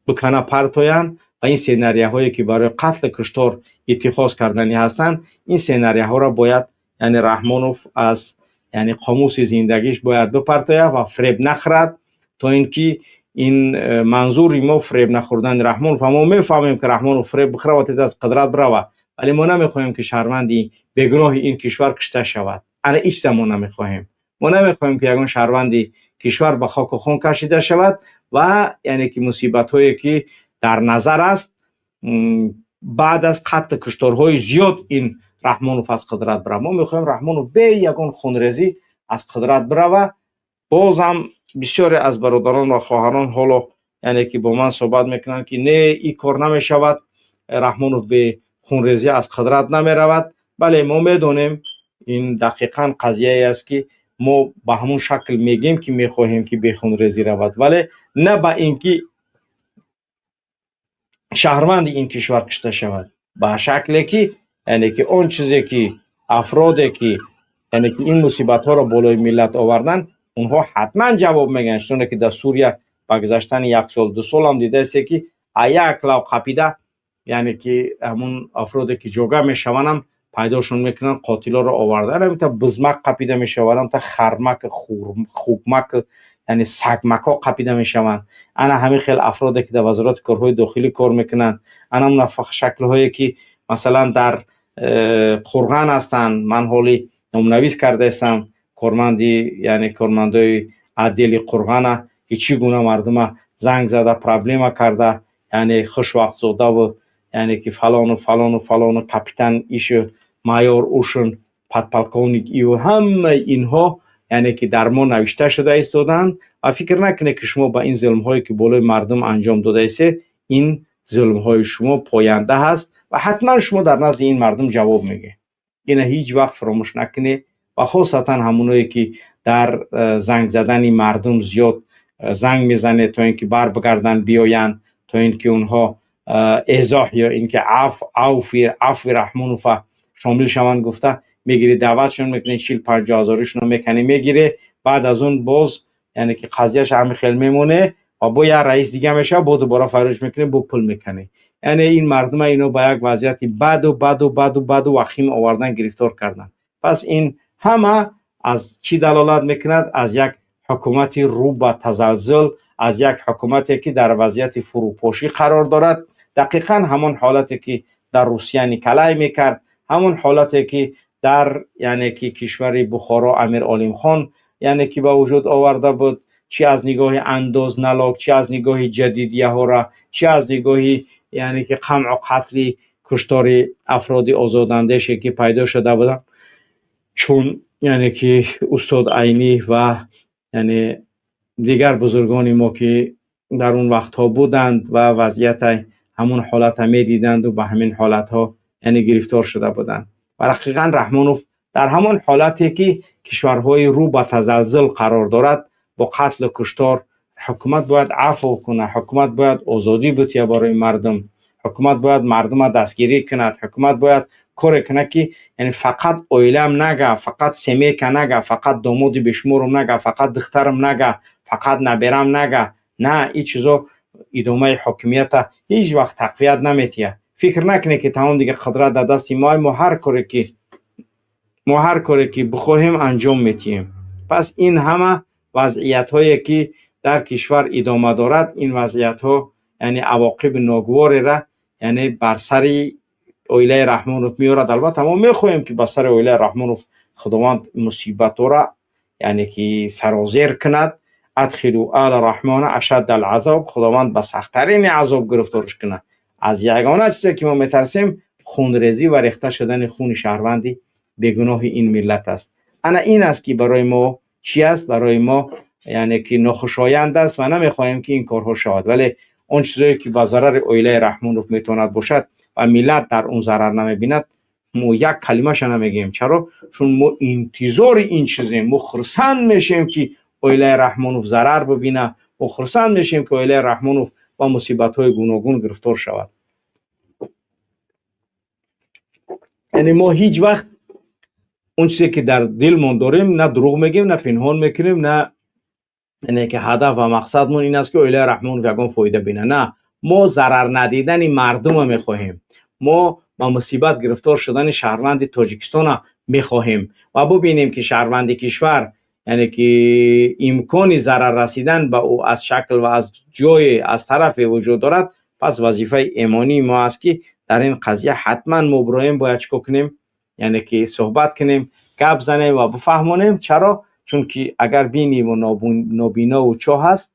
бикана партоянд ва ин сенарияҳое, ки барои қатлу куштор иттихоз карданӣ ҳастанд, ин сенарияҳоро бояд, яъне Раҳмонов аз, яъне қомуси зиндагиш бояд бипартояд ва фиреб нахӯрад, то ин ки ин манзури мо фиреб нахӯрдани Раҳмонов ва мо мефаҳмем, ки Раҳмонов фиреб бихӯра ва тез аз қудрат бирава, вале мо намехоҳем, ки шаҳрванди бегуноҳи ин кишвар кушта шавад. Ана ҳеҷ мо намехоҳем. Мо намехоҳем, ки ягон шаҳрванди кишвар ба хоку хун кашида шавад ва яъне ки мусибатҳое, ки дар назар аст, баъд аз қатлу кушторҳои зиёд ин Раҳмонов аз қудрат бирава. Мо мехоҳем, Раҳмонов бе ягон хунрезӣ аз қудрат бирава. Бозам бисёре аз бародарон ва хоҳарон ҳоло, яъне ки бо ман суҳбат мекунанд, ки не, ин кор намешавад, Раҳмонов бе хунрезӣ аз қудрат намеравад. Бале, мо медонем, ин дақиқан қазияе аст, ки мо ба ҳамон шакл мегем, ки мехоҳем, ки бехунрезӣ равад, вале на ба ин ки шаҳрванди ин кишвар кушта шавад, ба шакле ки, яъне ки он чизе ки афроде ки, яъне ки ин мусибатҳоро болои миллат оварданд, онҳо ҳатман ҷавоб мегӯянд. Чуноне ки дар Сурия ба гузаштани як сол, 2 солам дидасе, ки як лав қапида, яъне ки ҳамун афроде ки ҷога мешавандам, пайдошон мекунанд, қотилоро оварда, ҳамита бузмак қапида мешаванд, ҳамта хармак, хукмак, яъне сагмакҳо қапида мешаванд. Ана ҳамин хел афроде, ки дар Вазорати корҳои дохилӣ кор мекунанд, ана шаклҳое, ки масалан дар Қурған ҳастанд. Ман ҳоли номнавис кардаистам корманди, яъне кормандои отдели Қурғана, ки чӣ гуна мардума занг зада, проблема карда, яъне Хушвақтзодаву, яъне ки фалону фалону фалону, капитан ишу, майор ушун, подполковник иву, ҳамаи инҳо, яъне ки дар мо навишта шуда истодаанд. Ва фикр накунед, ки шумо ба ин зулмҳое, ки болои мардум анҷом додаистед, ин зулмҳои шумо поянда ҳаст ва ҳатман шумо дар назди ин мардум ҷавоб мегӯед. Ина ҳеҷ вақт фаромӯш накунед ва хосатан ҳамоное, ки дар занг задани мардум зиёд занг мезанед, то ин ки бар бигарданд, биёянд, то ин ки онҳо эзоҳ ё ин ки афви Раҳмонова шомил шаванд гуфта мегирӣ, даъватшон мекунед, 40-50 ҳазоришонро меканӣ, мегирӣ. Баъд аз он боз, яъне ки қазияш ҳамин хел мемоне ва бо як раис дига мешавад, бо дубора фарёш мекунӣ, бо пул меканӣ. Яъне ин мардума ино ба як вазъияти баду баду баду баду вахим овардан, гирифтор кардан. Пас ин ҳама аз чӣ далолат мекунад? Аз як ҳукумати рӯ ба тазалзул, аз як ҳукумате, ки дар вазъияти фурӯпошӣ қарор дорад. Дақиқан ҳамон ҳолате, ки дар Русия Николай мекард, ҳамон ҳолате, ки дар, яъне ки кишвари Бухоро Амир Олимхон, яъне ки ба вуҷуд оварда буд, чӣ аз нигоҳи андоз, налог, чӣ аз нигоҳи ҷадидияҳора, чӣ аз нигоҳи, яъне ки қамъу қатли, куштори афроди озодандеше, ки пайдо шуда буданд, чун, яъне ки устод Айнӣ ва, яъне дигар бузургони мо, ки дар он вақтҳо буданд ва вазъията ҳамон ҳолата медиданду ба ҳамин ҳолатҳо, яъне гирифтор шуда буданд. Ва ҳақиқан Раҳмонов дар ҳамон ҳолате, ки кишварҳои рӯ ба тазалзул қарор дорад, бо қатлу куштор. Ҳукумат бояд афв кунад, ҳукумат бояд озодӣ бутия барои мардум, ҳукумат бояд мардума дастгирӣ кунад, ҳукумат бояд коре кунад, ки яъне фақат оилаам нага, фақат семейка нага, фақат домоди бешуморам нага, фақат духтарам нага, фақат наберам нага. На, ин чизо идомаи ҳокимията ҳеҷ вақт тақвият наметиҳад. Фикр накунед, ки тамом, дига қудрат дар дасти мо, мо ҳар коре ки бихоҳем, анҷом метиҳем. Пас ин ҳама вазъиятҳое, ки дар кишвар идома дорад, ин вазъиятҳо, яъне авоқиби ногуворера, яъне бар сари оилаи Раҳмонов меорад. Албатта, мо мехоҳем, ки ба сари оилаи Раҳмонов Худованд мусибатҳоро, яъне ки сарозер кунад. أدخلوا آل رحمان أشد العذاب. Худованд ба сахттарини азоб гирифторш кунад. Аз ягона чизе, ки мо метарсем, хунрезӣ ва рехта шудани хуни шаҳрванди бегуноҳи ин миллат аст. Ана ин аст, ки барои мо чӣ аст, барои мо. яъне ки нохушоянд аст ва намехоҳем, ки ин корҳо шавад. Вале он чизое, ки ба зарари оилаи Раҳмонов метавонад бошад ва миллат дар он зарар намебинад, мо як калимаша намегӯем. Чаро? Чун мо интизори ин чизем. Мо хурсанд мешавем, ки оилаи Раҳмонов зарар бибина. Мо хурсанд мешавем, ки оилаи Раҳмонов ба мусибатҳои гуногун гирифтор шавад. Яъне мо ҳеҷ вақт он чизе, ки дар дилмон дорем, на дурӯғ мегӯем, на пинҳон мекунем, на яъне ки ҳадаф ва мақсадмон ин аст, ки оилаи Раҳмонов ягон фоида бина. На, мо зарар надидани мардума мехоҳем. Мо ба мусибат гирифтор шудани шаҳрванди Тоҷикистона мехоҳем ва бубинем, ки шаҳрванди кишвар, яъне ки имкони зарар расидан ба ӯ аз шакл ва аз ҷое, аз тарафе вуҷуд дорад, пас вазифаи эмонии мо аст, ки дар ин қазия ҳатман мо бироем, бояд чӣ кор кунем? Яъне ки суҳбат кунем, гап занем ва бифаҳмонем. Чаро? Чунки агар биниву нобинову чоҳ аст,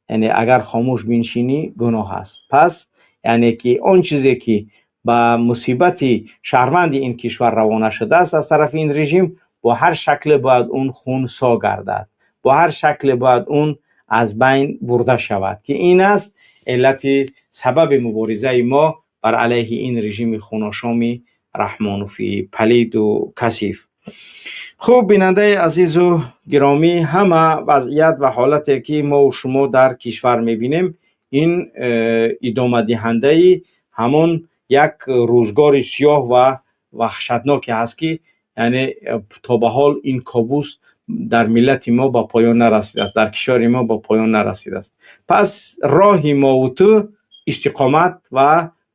яъне агар хомӯш биншинӣ, гуноҳ аст. Пас яъне ки он чизе, ки ба мусибати шаҳрванди ин кишвар равона шудааст аз тарафи ин режим, бо ҳар шакле бояд он хунсо гардад, бо ҳар шакле бояд он аз байн бурда шавад, ки ин аст иллати сабаби муборизаи мо бар алайҳи ин режими хуношоми Раҳмонофи палиду касиф. Хуб, бинандаи азизу гиромӣ, ҳама вазъият ва ҳолате, ки мову шумо дар кишвар мебинем, ин идомадиҳандаи ҳамон як рӯзгори сиёҳ ва ваҳшатноке ҳаст, ки яъне то ба ҳол ин кобус дар миллати мо ба поён нарасидааст, дар кишвари мо ба поён нарасидааст. Пас роҳи мову ту истиқомат ва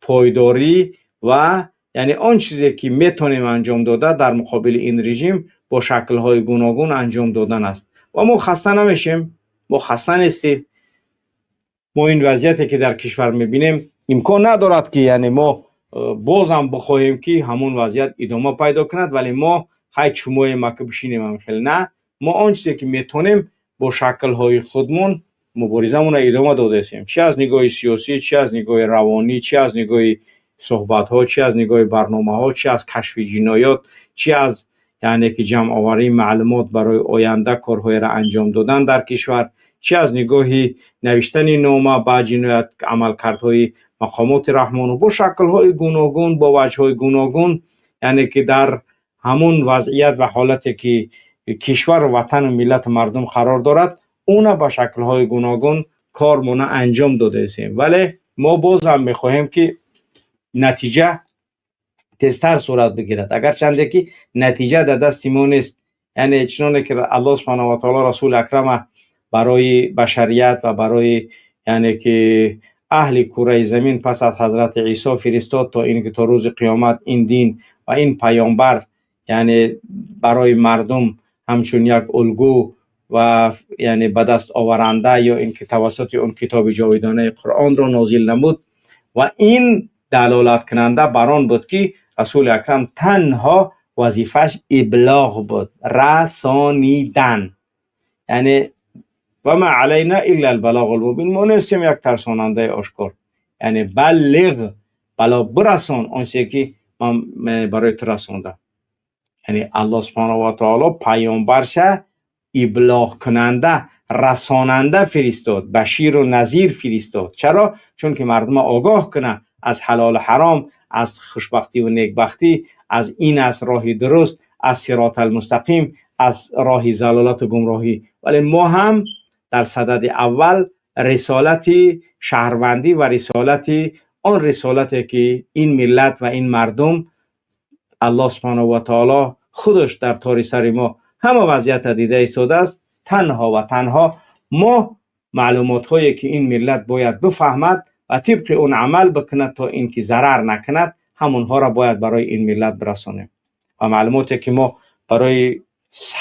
пойдорӣ ва яъне он чизе, ки метавонем анҷом дода дар муқобили ин режим, бо шаклҳои гуногун анҷом додан аст. Ва мо хаста намешем, мо хаста нестем. Мо ин вазъияте, ки дар кишвар мебинем, имкон надорад, ки яъне мо бозам бихоҳем, ки ҳамон вазъият идома пайдо кунад. Вале мо хай чумоем, ака бишинем ҳам хел? На, мо он чизе, ки метавонем, бо шаклҳои худмон муборизамонро идома додаистем, чи аз нигоҳи сиёсӣ, чи аз нигоҳи равонӣ, чи аз нигоҳи суҳбатҳо, чи аз нигоҳи барномаҳо, чи аз кашфи ҷиноёт, чи аз яъне ки ҷамъоварии маълумот барои оянда корҳоеро анҷом додан дар кишвар, чи аз нигоҳи навиштани нома ба ҷиноят амалкардҳои мақомоти Раҳмону, бо шаклҳои гуногун, бо ваҷҳҳои гуногун, яъне ки дар ҳамон вазъият ва ҳолате, ки кишвару ватану миллату мардум қарор дорад, уна ба шаклҳои гуногун кормона анҷом додаистем. Вале мо бозам мехоҳем, ки натиҷа тезтар сурат бигирад, агарчанде ки натиҷа дар дасти мо нест. Яъне чуноне ки Аллоҳ субҳанаҳу ва таоло Расули Акрама барои башарият ва барои яъне ки аҳли кураи замин пас аз ҳазрати Исо фиристод, то ин ки то рӯзи қиёмат ин дин ва ин паёмбар яъне барои мардум ҳамчун як улгӯ ва яъне ба даст оваранда, ё ин ки тавассути он китоби ҷовидонаи Қуръонро нозил намуд. Ва ин далолаткунанда бар он буд, ки Расули Акрам танҳо вазифааш иблоғ буд, расонидан, яъне ва ма алайна илла албалоғул мубин, мо нестем як тарсонандаи ошкор. Яъне баллиғ, бало бирасон он чизе, ки ман барои ту расондам. Яъне Аллоҳ субҳанаҳу ва таоло паёмбарша иблоғкунанда, расонанда фиристод, баширу назир фиристод. Чаро? Чунки мардума огоҳ кунад аз ҳалолу ҳаром, аз хушбахтиву некбахтӣ, аз ин аст роҳи дуруст, аз сироталмустақим, аз роҳи залолату гумроҳӣ. Вале мо ҳам дар садади аввал рисолати шаҳрвандӣ ва рисолати он рисолате, ки ин миллат ва ин мардум, Аллоҳ субҳанаҳу ва таоло худаш дар тори сари мо ҳама вазъията дида истодааст, танҳо ва танҳо мо маълумотҳое, ки ин миллат бояд бифаҳмад ва тибқи он амал бикунад, то ин ки зарар накунад, ҳамонҳоро бояд барои ин миллат бирасонем. Ва маълумоте, ки мо барои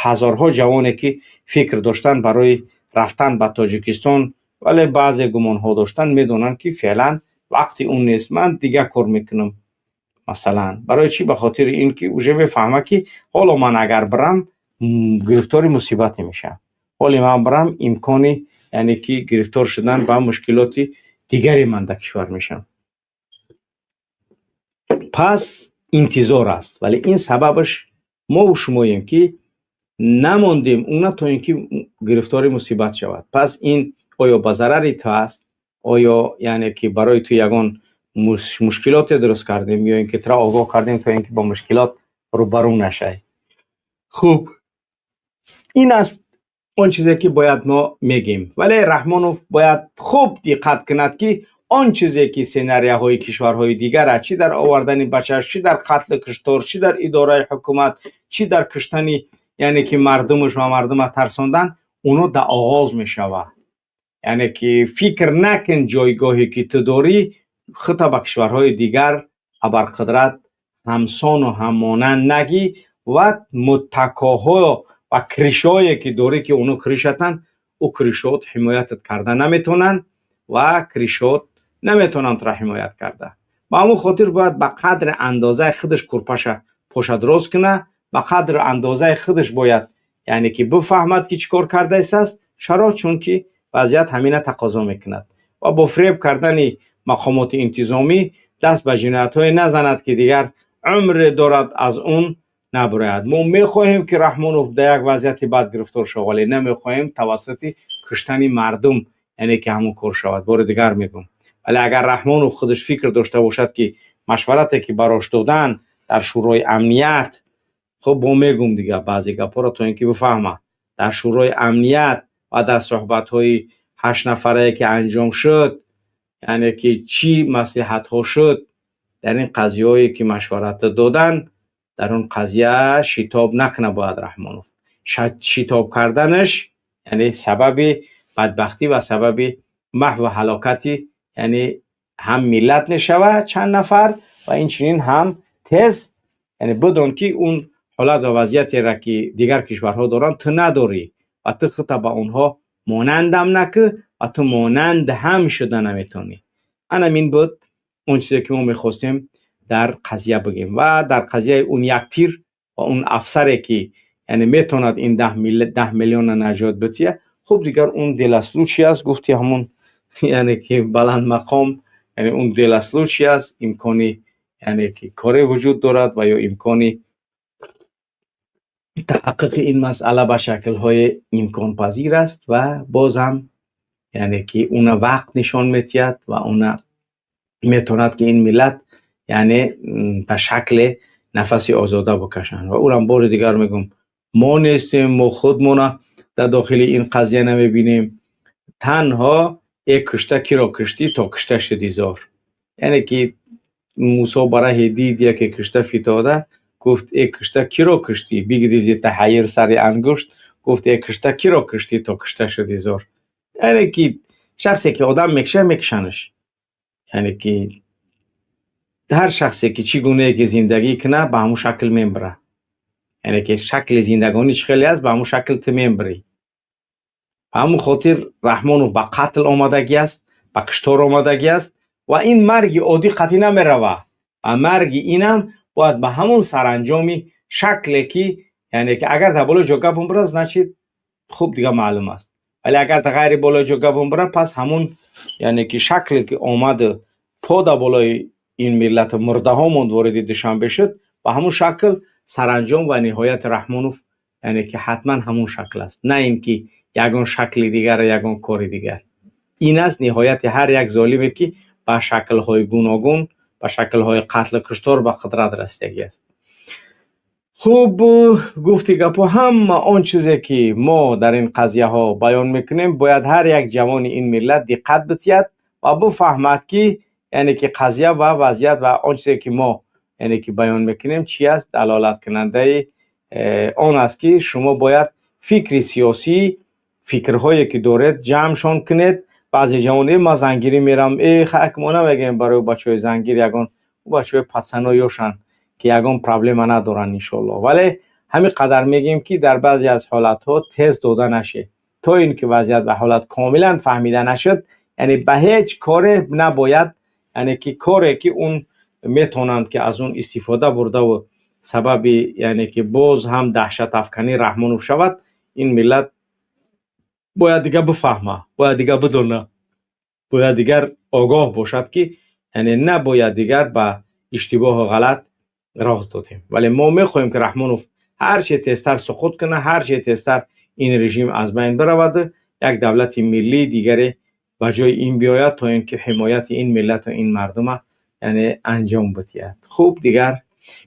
ҳазорҳо ҷавоне, ки фикр доштанд барои рафтан ба Тоҷикистон, вале баъзе гумонҳо доштанд, медонанд, ки феълан вақти он нест, ман дигар кор мекунам масалан. Барои чӣ? Ба хотири ин ки уже мефаҳмад, ки ҳоло ман агар бирам, гирифтори мусибате мешавам, ҳоле ман бирам, имкони яъне ки гирифтор шудан ба мушкилоти дигаре ман дар кишвар мешавам. Пас интизор аст, вале ин сабабаш мову шумоем, ки намондем уна то ин ки гирифтори мусибат шавад. Пас ин оё ба зарари ту аст? Оё яъне ки барои ту ягон мушкилоте дуруст кардем ё ин ки туро огоҳ кардем, то ин ки бо мушкилот рӯбарӯ нашавӣ? Хуб, ин аст он чизе ки бояд мо мегем. Вале Раҳмонов бояд хуб диққат кунад, ки он чизе ки сценарияҳои кишварҳои дигар, чӣ дар овардани бачаш, чӣ дар қатлу куштор, чӣ дар идораи ҳукумат, чӣ дар куштани, яъне ки мардумаш ва мардума тарсондан, оно дар оғоз мешавад. Яъне ки фикр накун, ҷойгоҳе ки ту дорӣ, худта ба кишварҳои дигар абарқудрат ҳамсону ҳаммонанд нагӣ ва муттакоҳо ва крышое ки дорӣ, ки оно крышатанд, ӯ крышот ҳимоятат карда наметавонанд ва крышот наметавонанд тура ҳимоят карда. Ба ҳамон хотир бояд ба қадри андозаи худаш курпаша поша дроз куна, ба қадри андозаи худаш бояд, яъне ки бифаҳмад, ки чӣ кор кардаистааст. Чаро? Чунки вазъият ҳамина тақозо мекунад ва бо фиреб кардани мақомоти интизомӣ даст ба ҷиноятҳое назанад, ки дигар умре дорад, аз он набарояд. Мо мехоҳем, ки Раҳмонов дар як вазъияти бад гирифтор шавад, вале намехоҳем тавассути куштани мардум, яъне ки ҳамон кор шавад. Бори дигар мегӯм, вале агар Раҳмонов худаш фикр дошта бошад, ки машварате ки барош додан дар Шӯрои амният, хуб, бо мегӯм дигар баъзе гапҳоро, то ин ки бифаҳма, дар Шӯрои амният ва дар суҳбатҳои ҳаштнафарае ки анҷом шуд, яъне ки чӣ маслиҳатҳо шуд дар ин қазияҳое ки машварат додан, дар он қазия шитоб накуна бояд Раҳмонов. Шитоб карданаш, яъне сабаби бадбахтӣ ва сабаби маҳву ҳалокати, яъне ҳам миллат мешавад, чанд нафар, ва инчунин ҳам тез, яъне бидон, ки он ҳолат ва вазъиятеро ки дигар кишварҳо доранд, ту надорӣ ва ту худта ба онҳо монандам накӣ ва ту монанд ҳам шуда наметавонӣ. Анам ин буд он чизе ки мо мехостем дар қазия бигем ва дар қазияи он як тир ва он афсаре ки, яъне метавонад ин 10 миллиона наҷот бития. Хуб, дигар он дело случая аст, гуфти ҳамун, яъне ки баландмақом, яъне он дело случая аст. Имкони, яъне ки коре вуҷуд дорад ва ё имкони таҳаққуқи ин масъала ба шаклҳои имконпазир аст ва бозам, яъне ки уна вақт нишон метиҳад ва уна метавонад, ки ин миллат, яъне ба шакле нафаси озода бикашанд. Ва урам бори дигар мегӯм, мо нестем, мо худмона дар дохили ин қазия намебинем. Танҳо е кушта киро куштӣ, то кушта шуди зор. Яъне ки Мусо ба раҳе дид яке кушта фитода, гуфт: «Э кушта, киро куштӣ?» Бигирифт зи таҳайюр сари ангушт, гуфт: «Э кушта, киро куштӣ, то кушта шуди зор?» Яъне ки шахсе ки одам мекушад, мекушанаш. Яъне ки ҳар шахсе ки чӣ гунае ки зиндагӣ кунад, ба ҳамун шакл мебара. Яъне ки шакли зиндагонӣ чӣ хеле аст, ба ҳамун шакл ту мебарӣ. Ба ҳамун хотир Раҳмонов ба қатл омадагӣ аст, ба куштор омадагӣ аст ва ин марги оддӣ қатъӣ намерава ва марги инам бояд ба ҳамун саранҷоми шакле ки, яъне ки агар дар болои ҷо гап бумбара, значит, хуб, дигар маълум аст, вале агар дар ғайри болои ҷо гап бумбара, пас ҳамун, яъне ки шакле ки омаду по дар болои ин миллату мурдаҳо монд, вориди Душанбе шуд, ба ҳамун шакл саранҷом ва ниҳояти Раҳмонов, яъне ки ҳатман ҳамун шакл аст, на ин ки ягон шакли дигар, ягон кори дигар. Ин аст ниҳояти ҳар як золиме, ки ба шаклҳои гуногун, ба шаклҳои қатлу куштор ба қудрат расидагӣ аст. Хуб, гуфти гапҳо, ҳама он чизе ки мо дар ин қазияҳо баён мекунем, бояд ҳар як ҷавони ин миллат диққат битиҳад ва бифаҳмад, ки яъне ки қазия ва вазъият ва он чизе ки мо, яъне ки баён мекунем, чи аст. Далолаткунандаи он аст, ки шумо бояд фикри сиёсӣ, фикрҳое ки доред, ҷамъшон кунед. Баъзе ҷавон: «Э, ман зангирӣ мерам». Э, хак, мо намегӯем барои бачаҳои зангир, ягон бачаҳои пацано ёшанд, ки ягон проблема надоранд, иншоалло. Вале ҳамин қадар мегӯем, ки дар баъзе аз ҳолатҳо тез дода нашед, то ин ки вазъият ва ҳолат комилан фаҳмида нашуд. Яъне ба ҳеҷ коре набояд, яъне ки коре ки он метавонанд, ки аз он истифода бурдаву сабаби, яъне ки боз ҳам даҳшатафканӣ Раҳмонов шавад. Ин миллат бояд дигар бифаҳма, бояд дигар бидона, бояд дигар огоҳ бошад, ки яъне набояд дигар ба иштибоҳу ғалат роҳ додем. Вале мо мехоҳем, ки Раҳмонов ҳарче тезтар суқут кунад, ҳарче тезтар ин режим аз байн биравад, як давлати миллии дигаре ба ҷои ин биёяд, то ин ки ҳимояти ин миллату ин мардума яъне анҷом бидиҳад. Хуб, дигар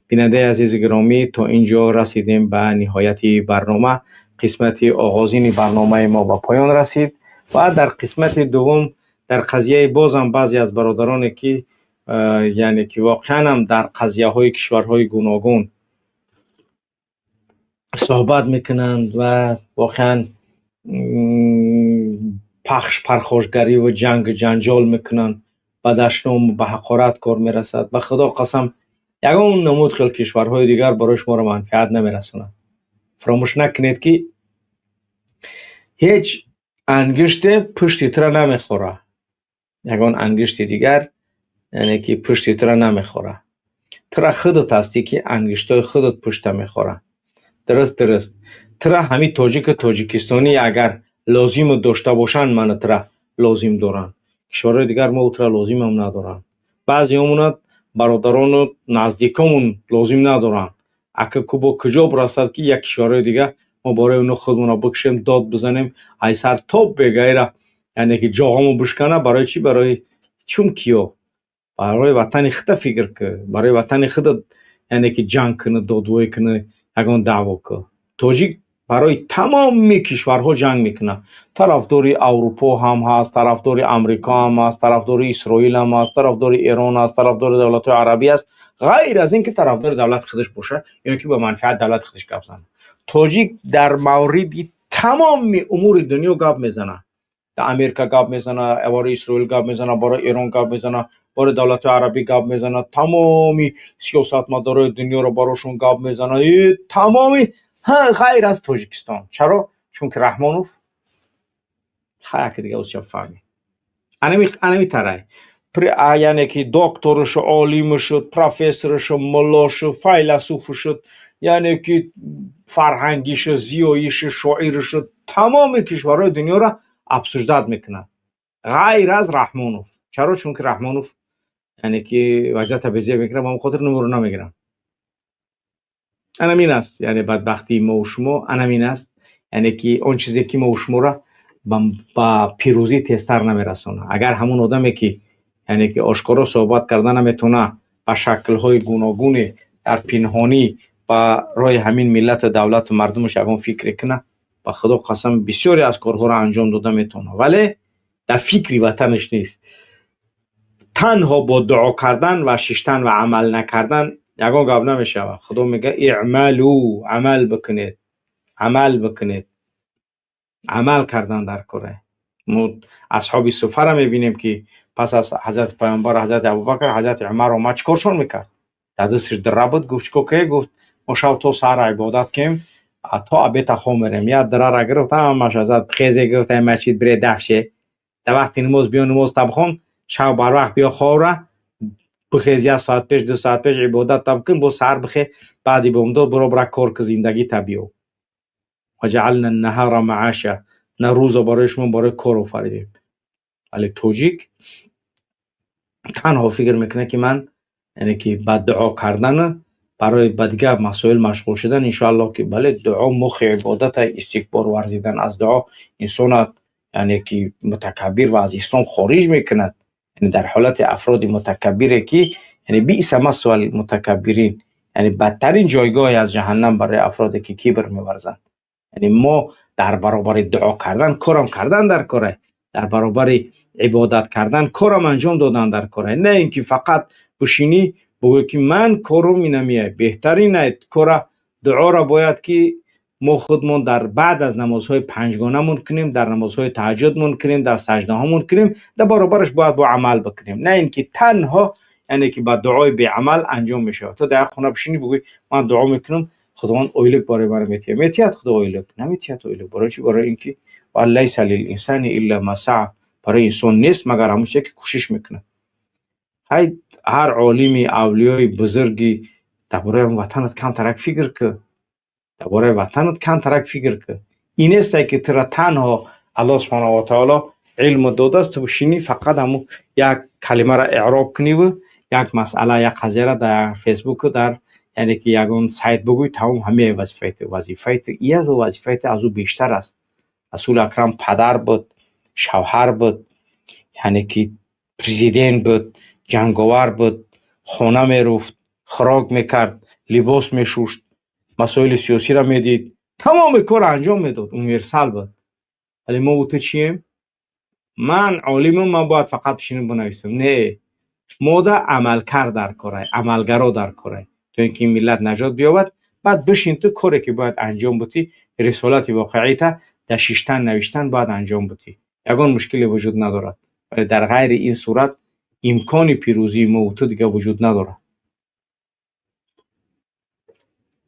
бинандаи азизу гиромӣ, то ин ҷо расидем ба ниҳояти барнома. Қисмати оғозини барномаи мо ба поён расид ва дар қисмати дуввум дар қазияи бозам баъзе аз бародароне ки яъне ки воқеан ҳам дар қазияҳои кишварҳои гуногун суҳбат мекунанд ва воқеан пахш пархошгариву ҷангу ҷанҷол мекунанд, ба дашному ба ҳақорат кор мерасад. Ба Худо қасам, ягон намуд хел кишварҳои дигар барои шуморо манфиат намерасонад. Фаромӯш накунед, ки ҳеҷ ангиште пушти тура намехӯра. Ягон ангишти дигар, яъне ки пушти тура намехӯра. Тура худат ҳастӣ, ки ангиштҳои худат пушта мехӯра. Дуруст, тура ҳамин тоҷику тоҷикистонӣ агар лозиму дошта бошанд, ману тура лозим доранд. Кишварҳои дигар мо тура лозимам надоранд. Баъзеҳомона бародарону наздикомон лозим надоранд. Ака кубо куҷо бирасад, ки як кишварҳои дигар мо барои оно худмонро бикушем, дод бизанем, ай сар тоб бегайра, яъне ки ҷоғамо бишкана. Барои чӣ? Барои чун киё? Барои ватани худа фикр кӣ, барои ватани худа, яъне ки ҷанг кунӣ, додвоӣ кунӣ, ягон даъво кӣ. Тоҷик барои тамоми кишварҳо ҷанг мекунад. Тарафдори Аврупо ҳам ҳаст, тарафдори Амрико ҳам ҳаст, тарафдори Исроил ҳам ҳаст, тарафдори Эрон ҳаст, тарафдори давлатҳои арабӣ аст, ғайр аз ин ки тарафдори давлати худаш бошад ё ки ба манфиати давлати худаш гап занад. Тоҷик дар мавриди тамоми умури дунё гап мезанад. Дар Америка гап мезанад, барои Исроил гап мезанад, барои Эрон гап мезанад, барои давлатҳои арабӣ гап мезанад, тамоми сиёсатмадорои дунёро барошон гап мезанад, тамоми, ғайр аз Тоҷикистон. Чаро? Чунки Раҳмонов яке дига узча фаҳмӣ, анами тарай, яъне ки докторушу, олимушу, профессорушу, муллошу, файласуфу шуд, яъне ки фарҳангишу, зиёишу, шоирушу, тамоми кишварҳои дунёро обсуждать мекунад, ғайр аз Раҳмонов. Чаро? Чунки Раҳмонов, яъне ки вазъията безеб мекунад, ба ҳамон хотир номеро намегирам. Анамин аст, яъне бадбахтии мову шумо анамин аст, яъне ки он чизе ки мову шуморо ба пирӯзӣ тезтар намерасонад. Агар ҳамон одаме ки, яъне ки ошкоро суҳбат карда наметавона, ба шаклҳои гуногуне дар пинҳонӣ ба роҳи ҳамин миллату давлату мардумаш ягон фикре кунад, ба Худо қасам, бисёре аз корҳоро анҷом дода метавонад, вале дар фикри ватанаш нест. Танҳо бо дуо кардан ва шиштан ва амал накардан ягон гап намешавад. Худо мегӯяд: «Иъмалу», амал бикунед, амал бикунед. Амал кардан дар коре. Мо асҳоби суфара мебинем, ки пас аз ҳазрати Паёмбар, ҳазрати Абубакр, ҳазрати Умар омад, чӣ коршон мекард? Дар дасташ дира буд. Гуфт: «Чӣ кор кунед?» Гуфт: «Мо шаб то саҳар ибодат кунем, то обета хоб мерем». Як дирара гирифт, ҳамаша зад. Хезе, гуфт: «Ай масҷид бире, дафше, дар вақти намоз биё, намоз табхон, шаб барвақт биё, ховра бихез, як соат пеш, 2 соат пеш ибодат таб кун, боз саҳар бихе, баъди бомдод биро, бира кор ки, зиндагӣ та биё». وجعلنا النهار معاشا, на рӯза барои шумо барои кор офаридем. Вале тоҷик танҳо фикр мекунад, ки ман, яъне ки ба дуо кардану барои ба дигар масоил машғул шудан. Иншоаллоҳ, ки бале, дуо мухи ибодата. Истикбор варзидан аз дуо инсона, яъне ки мутакаббир ва аз ислом хориҷ мекунад. Яъне дар ҳолати афроди мутакаббире ки, яъне بئس مثوى المتكبرين, яъне бадтарин ҷойгоҳе аз ҷаҳаннам барои афроде ки кибр меварзанд. Яъне мо дар баробари дуо кардан корам кардан дар коре, дар баробари ибодат кардан корам анҷом додан дар коре, на ин ки фақат бишинӣ, бигӯӣ, ки ман корум инамия беҳтарин кора. Дуоро бояд ки мо худмон дар баъд аз намозҳои панҷгонамон кунем, дар намозҳои таҳаҷҷудмон кунем, дар саҷдаҳомон кунем, дар баробараш бояд бо амал бикунем, на ин ки танҳо, яъне ки ба дуои беамал анҷом мешавад. То дар як хона бишинӣ, бигӯӣ: «Ман дуо мекунам, Худованд ойлик барои ман метиҳад». Метиҳад Худо ойлик? Наметиҳад ойлик. Барои чӣ? Барои ин ки ليس للإنسان إلا ما سعى, барои инсон нест, магар ҳамон чизе ки кӯшиш мекунад. Ҳай, ҳар олими, авлиёи бузурги, дар бораи ватанат камтарак фикр кӣ, дар бораи ватанат камтарак фикр кӣ. Ин несте ки тура танҳо Аллоҳ субҳонаҳу ва таоло илм додааст, ту бишинӣ, фақат ҳамун як калимаро эъроб куниву як масъала, як қазияро дар Фейсбуку, дар Яъне ки ягон сайт бигӯй, тамом, ҳамаи вазифаи ту. Вазифаи ту и аст ва вазифаи ту аз ӯ бештар аст. Расули Акрам падар буд, шавҳар буд, яъне ки президент буд, ҷанговар буд, хона меруфт, хӯрок мекард, либос мешушт, масоили сиёсиро медид, тамоми корро анҷом медод, универсал буд. Вале мо ту чием? Ман олимам, ман бояд фақат бишинам, бинависам. Не, мода амалкар дар корай, амалгаро дар корай, то ин ки ин миллат наҷот биёбад. Баъд бишин, ту коре ки бояд анҷом бутӣ, рисолати воқеита дар шиштан, навиштан бояд анҷом бутӣ, ягон мушкиле вуҷуд надорад. Вале дар ғайри ин сурат имкони пирӯзии мо ту дига вуҷуд надорад.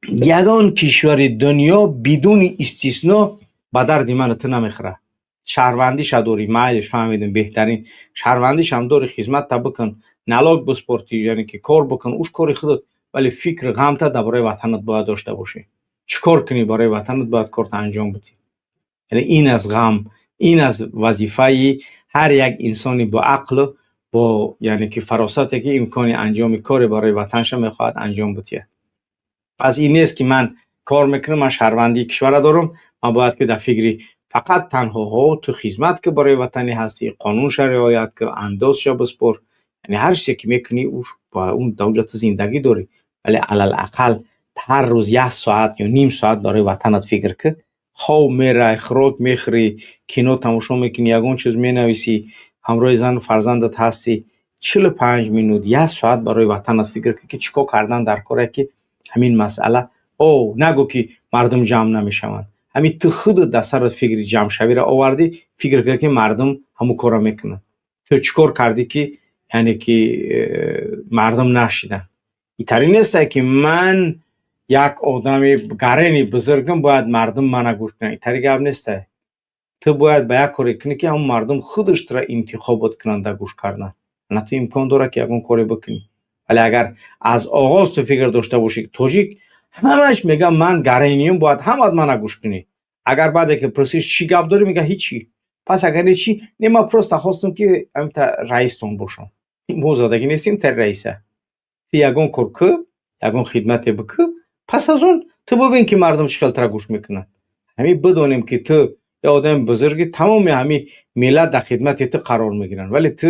Ягон кишвари дунё бидуни истисно ба дарди ману ту намехӯрад. Шаҳрвандиша дорӣ, майлиш, фаҳмидем, беҳтарин шаҳрвандишам дорӣ, хизматта бикун, налог биспортӣ, яъне ки кор бикун, уш кори худат. Вале фикри ғамта дар бораи ватанат бояд дошта бошӣ. Чӣ кор кунӣ барои ватанат, бояд корта анҷом бидӣ. Яъне ин аст ғам, ин аст вазифаи ҳар як инсони бо ақлу бо, яъне ки, фаросате ки имкони анҷоми коре барои ватанша мехоҳад анҷом бидиҳад. Пас ин нест ки ман кор мекунам, ман шаҳрвандии кишвара дорам, ман бояд ки дар фикри фақат танҳоҳо. Ту хизмат ки барои ватанӣ ҳастӣ, қонунша риоят ки, андозша биспор, яъне ҳар чизе ки мекунӣ, ба он дар онҷо ту зиндагӣ дорӣ. Вале алалақал ҳар рӯз як соат ё ним соат барои ватанат фикр ки. Хоб мерай, хӯрок мехӯрӣ, кино тамошо мекунӣ, ягон чиз менависӣ, ҳамроҳи зану фарзандат ҳастӣ, 45 минут, як соат барои ватанат фикр кун, ки чӣ кор кардан дар коре ки ҳамин масъала. О, нагӯ ки мардум ҷамъ намешаванд. Ҳамин ту худат дар сарат фикри ҷамъшавиро овардӣ, фикр кун ки мардум ҳамун корро мекунанд. Ту чӣ кор кардӣ ки, яъне ки, мардум нашиданд? Итари несте ки ман як одами гарени бузургам, бояд мардум мана гӯш кунанд. Итари гап несте. Ту бояд ба як коре кунӣ ки ҳамун мардум худаш тура интихобот кунанд дар гӯш кардан. На ту имкон дорад ки ягон коре бикунӣ. Вале агар аз оғоз ту фикр дошта бошӣ, тоҷик ҳамаш мега: «Ман гарениюм, бояд ҳамат мана гӯш кунӣ». Агар баъде ки пурсиш, чӣ гап дорӣ, мега: «Ҳичи». Пас агар ҳичи не, ман просто хостам ки амта раистон бошам. Мо задагӣ нестем тари раиса. Ту ягон кор кӯ, ягон хидмате бикӯ, пас аз он ту бубин ки мардум чӣ хел тура гӯш мекунанд. Ҳамин бидонем ки ту я одами бузурги, тамоми ҳамин миллат дар хидмати ту қарор мегиранд. Вале ту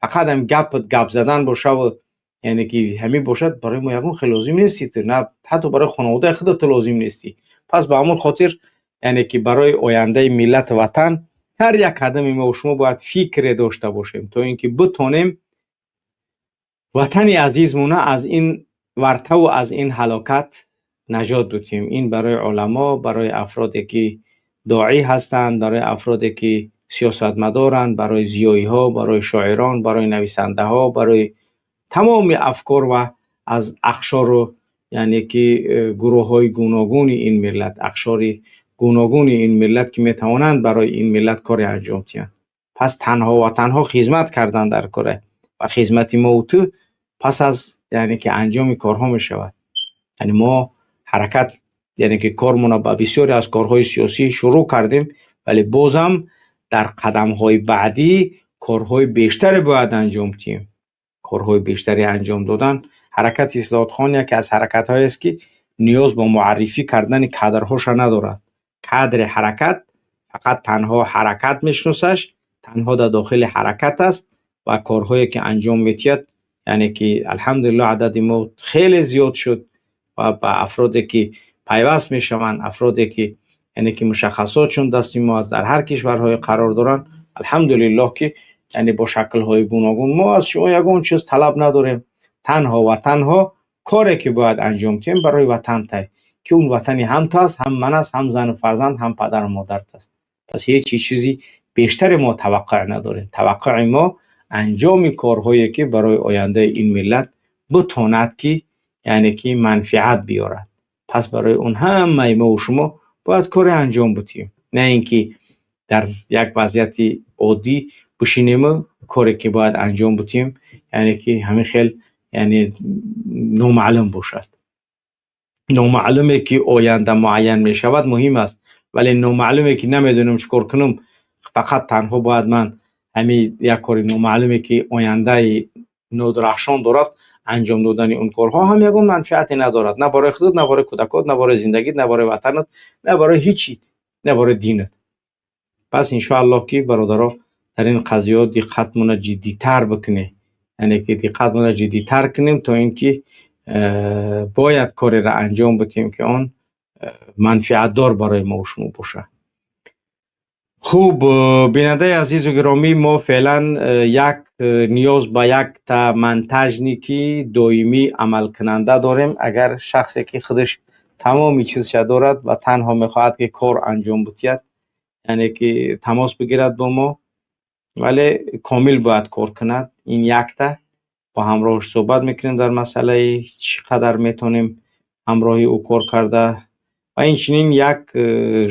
фақат ҳамин гапат гап задан бошаву, яъне ки, ҳамин бошад, барои мо ягон хел лозим нести ту, на ҳатто барои хонаводаи худат ту лозим нестӣ. Пас ба ҳамон хотир, яъне ки, барои ояндаи миллату ватан ҳар як қадами мо шумо бояд фикре дошта бошем, то ин ки битонем ватани азизмона аз ин вартаву аз ин ҳалокат наҷот дутем. Ин барои уламо, барои афроде ки доӣ ҳастанд, барои афроде ки сиёсатмадоранд, барои зиёиҳо, барои шоирон, барои нависандаҳо, барои тамоми афкор ва аз ақшору, яъне ки, гурӯҳҳои гуногуни ин миллат, ақшори гуногуни ин миллат ки метавонанд барои ин миллат коре анҷом диҳанд. Пас танҳо ва танҳо хизмат кардан дар коре ва хизмати мо ту пас аз, яъне ки, анҷоми корҳо мешавад. Яъне мо ҳаракат, яъне ки, кормона ба бисёре аз корҳои сиёсӣ шурӯъ кардем, вале бозам дар қадамҳои баъдӣ корҳои бештаре бояд анҷом диҳем. Корҳои бештаре анҷом додан. Ҳаракати ислоҳотхон яке аз ҳаракатҳоест ки ниёз ба муаррифӣ кардани кадрҳоша надорад. Кадри ҳаракат фақат танҳо ҳаракат мешиносаш, танҳо дар дохили ҳаракат аст ва корҳое ки анҷом медиҳад, яъне ки, алҳамдулиллоҳ, адади мо хеле зиёд шуд ва ба афроде ки пайваст мешаванд, афроде ки, яъне ки, мушаххасотшон дасти мо аст, дар ҳар кишварҳое қарор доранд, алҳамдулиллоҳ ки, яъне, бо шаклҳои гуногун. Мо аз шумо ягон чиз талаб надорем, танҳо ва танҳо коре ки бояд анҷом диҳем барои ватан тай ки он ватани ҳам ту аст, ҳам ман аст, ҳам зану фарзанд, ҳам падару модарат аст. Пас ҳеҷ чизи бештаре мо таваққӯъ надорем. Таваққӯи мо анҷоми корҳое ки барои ояндаи ин миллат битонад ки, яъне ки, манфиат биёрад. Пас барои он ҳамаи мо шумо бояд коре анҷом бидиҳем, на ин ки дар як вазъияти оддӣ бишинему коре ки бояд анҷом бидиҳем, яъне ки, ҳамин хел, яъне, номаълум бошад. Номаълуме ки оянда муайян мешавад, муҳим аст, вале номаълуме ки намедонам чӣ кор кунам, фақат танҳо бояд ман ҳамин як кори номаълуме ки ояндаи нодурахшон дорад. анҷом додани он корҳо ҳам ягон манфиате надорад, на барои худат, на барои кӯдакот, на барои зиндагит, на барои ватанат, на барои ҳеҷ, на барои динат. Пас иншоаллоҳ, ки бародаро, дар ин қазияҳо диққатмона ҷиддитар бикунем, яъне ки диққатмона ҷиддитар кунем, то ин ки бояд кореро анҷом бидиҳем, ки он манфиатдор барои мо шумо бошад. Хуб, бинандаи азизу гиромӣ, мо феълан як ниёз ба якта монтажники доимӣ амалкунанда дорем. Агар шахсе, ки худаш тамоми чизша дорад ва танҳо мехоҳад, ки кор анҷом бидиҳад, яъне ки тамос бигирад бо мо, вале комил бояд кор кунад. Ин якта бо ҳамроҳш суҳбат мекунем дар масъалаи чӣ қадар метавонем ҳамроҳи ӯ кор карда. Ва инчунин як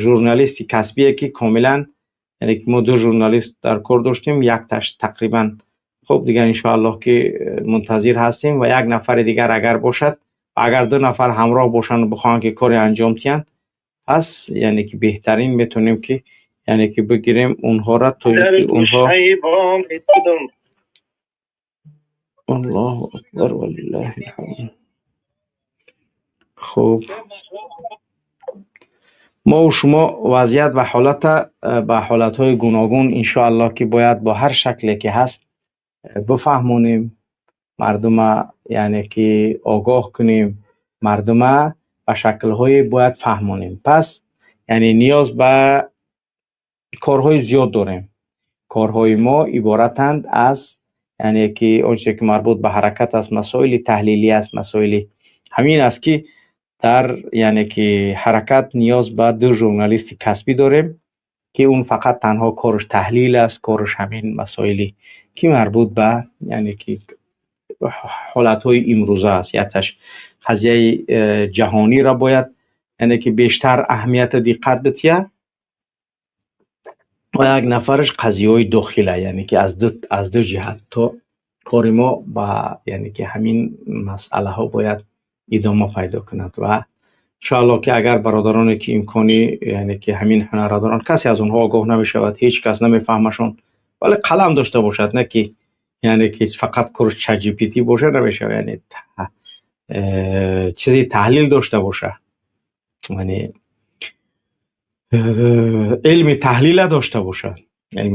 журналисти касбие, ки комилан, яъне ки мо ду журналист дар кор доштем, якташ тақрибан хуб, дигар иншоаллоҳ, ки мунтазир ҳастем. Ва як нафари дигар агар бошад, агар ду нафар ҳамроҳ бошанд, бихоҳанд, ки коре анҷом диҳанд, пас яъне ки беҳтарин метавонем, ки яъне ки бигирем онҳоро, то ин ки онҳо. Аллоҳу акбар валиллаҳил ҳамд. Хуб, мову шумо вазъият ва ҳолата ба ҳолатҳои гуногун, иншоаллоҳ, ки бояд бо ҳар шакле ки ҳаст бифаҳмонем мардума, яъне ки огоҳ кунем мардума, ба шаклҳое бояд фаҳмонем. Пас яъне ниёз ба корҳои зиёд дорем. Корҳои мо иборатанд аз, яъне ки он чизе, ки марбут ба ҳаракат аст, масоили таҳлилӣ аст, масоили ҳамин аст, ки дар, яъне ки ҳаракат ниёз ба ду журналисти касбӣ дорем, ки он фақат танҳо кораш таҳлил аст, кораш ҳамин масоиле, ки марбут ба, яъне ки ҳолатҳои имрӯза аст. Якташ қазияи ҷаҳониро бояд, яъне ки бештар аҳамията диққат бидиҳад ва як нафараш қазияҳои дохила, яъне ки аз ду ҷиҳат то кори мо ба, яъне ки ҳамин масъалаҳо бояд идома пайдо кунад. Ва иншоаллоҳ, ки агар бародароне, ки имкони, яъне ки ҳамин ҳунарро доранд, касе аз онҳо огоҳ намешавад, ҳеҷ кас намефаҳмашон, вале қалам дошта бошад, на ки, яъне ки фақат курс ChatGPT бошад, намешавад, яъне чизи таҳлил дошта боша, яъне илми таҳлила дошта бошад.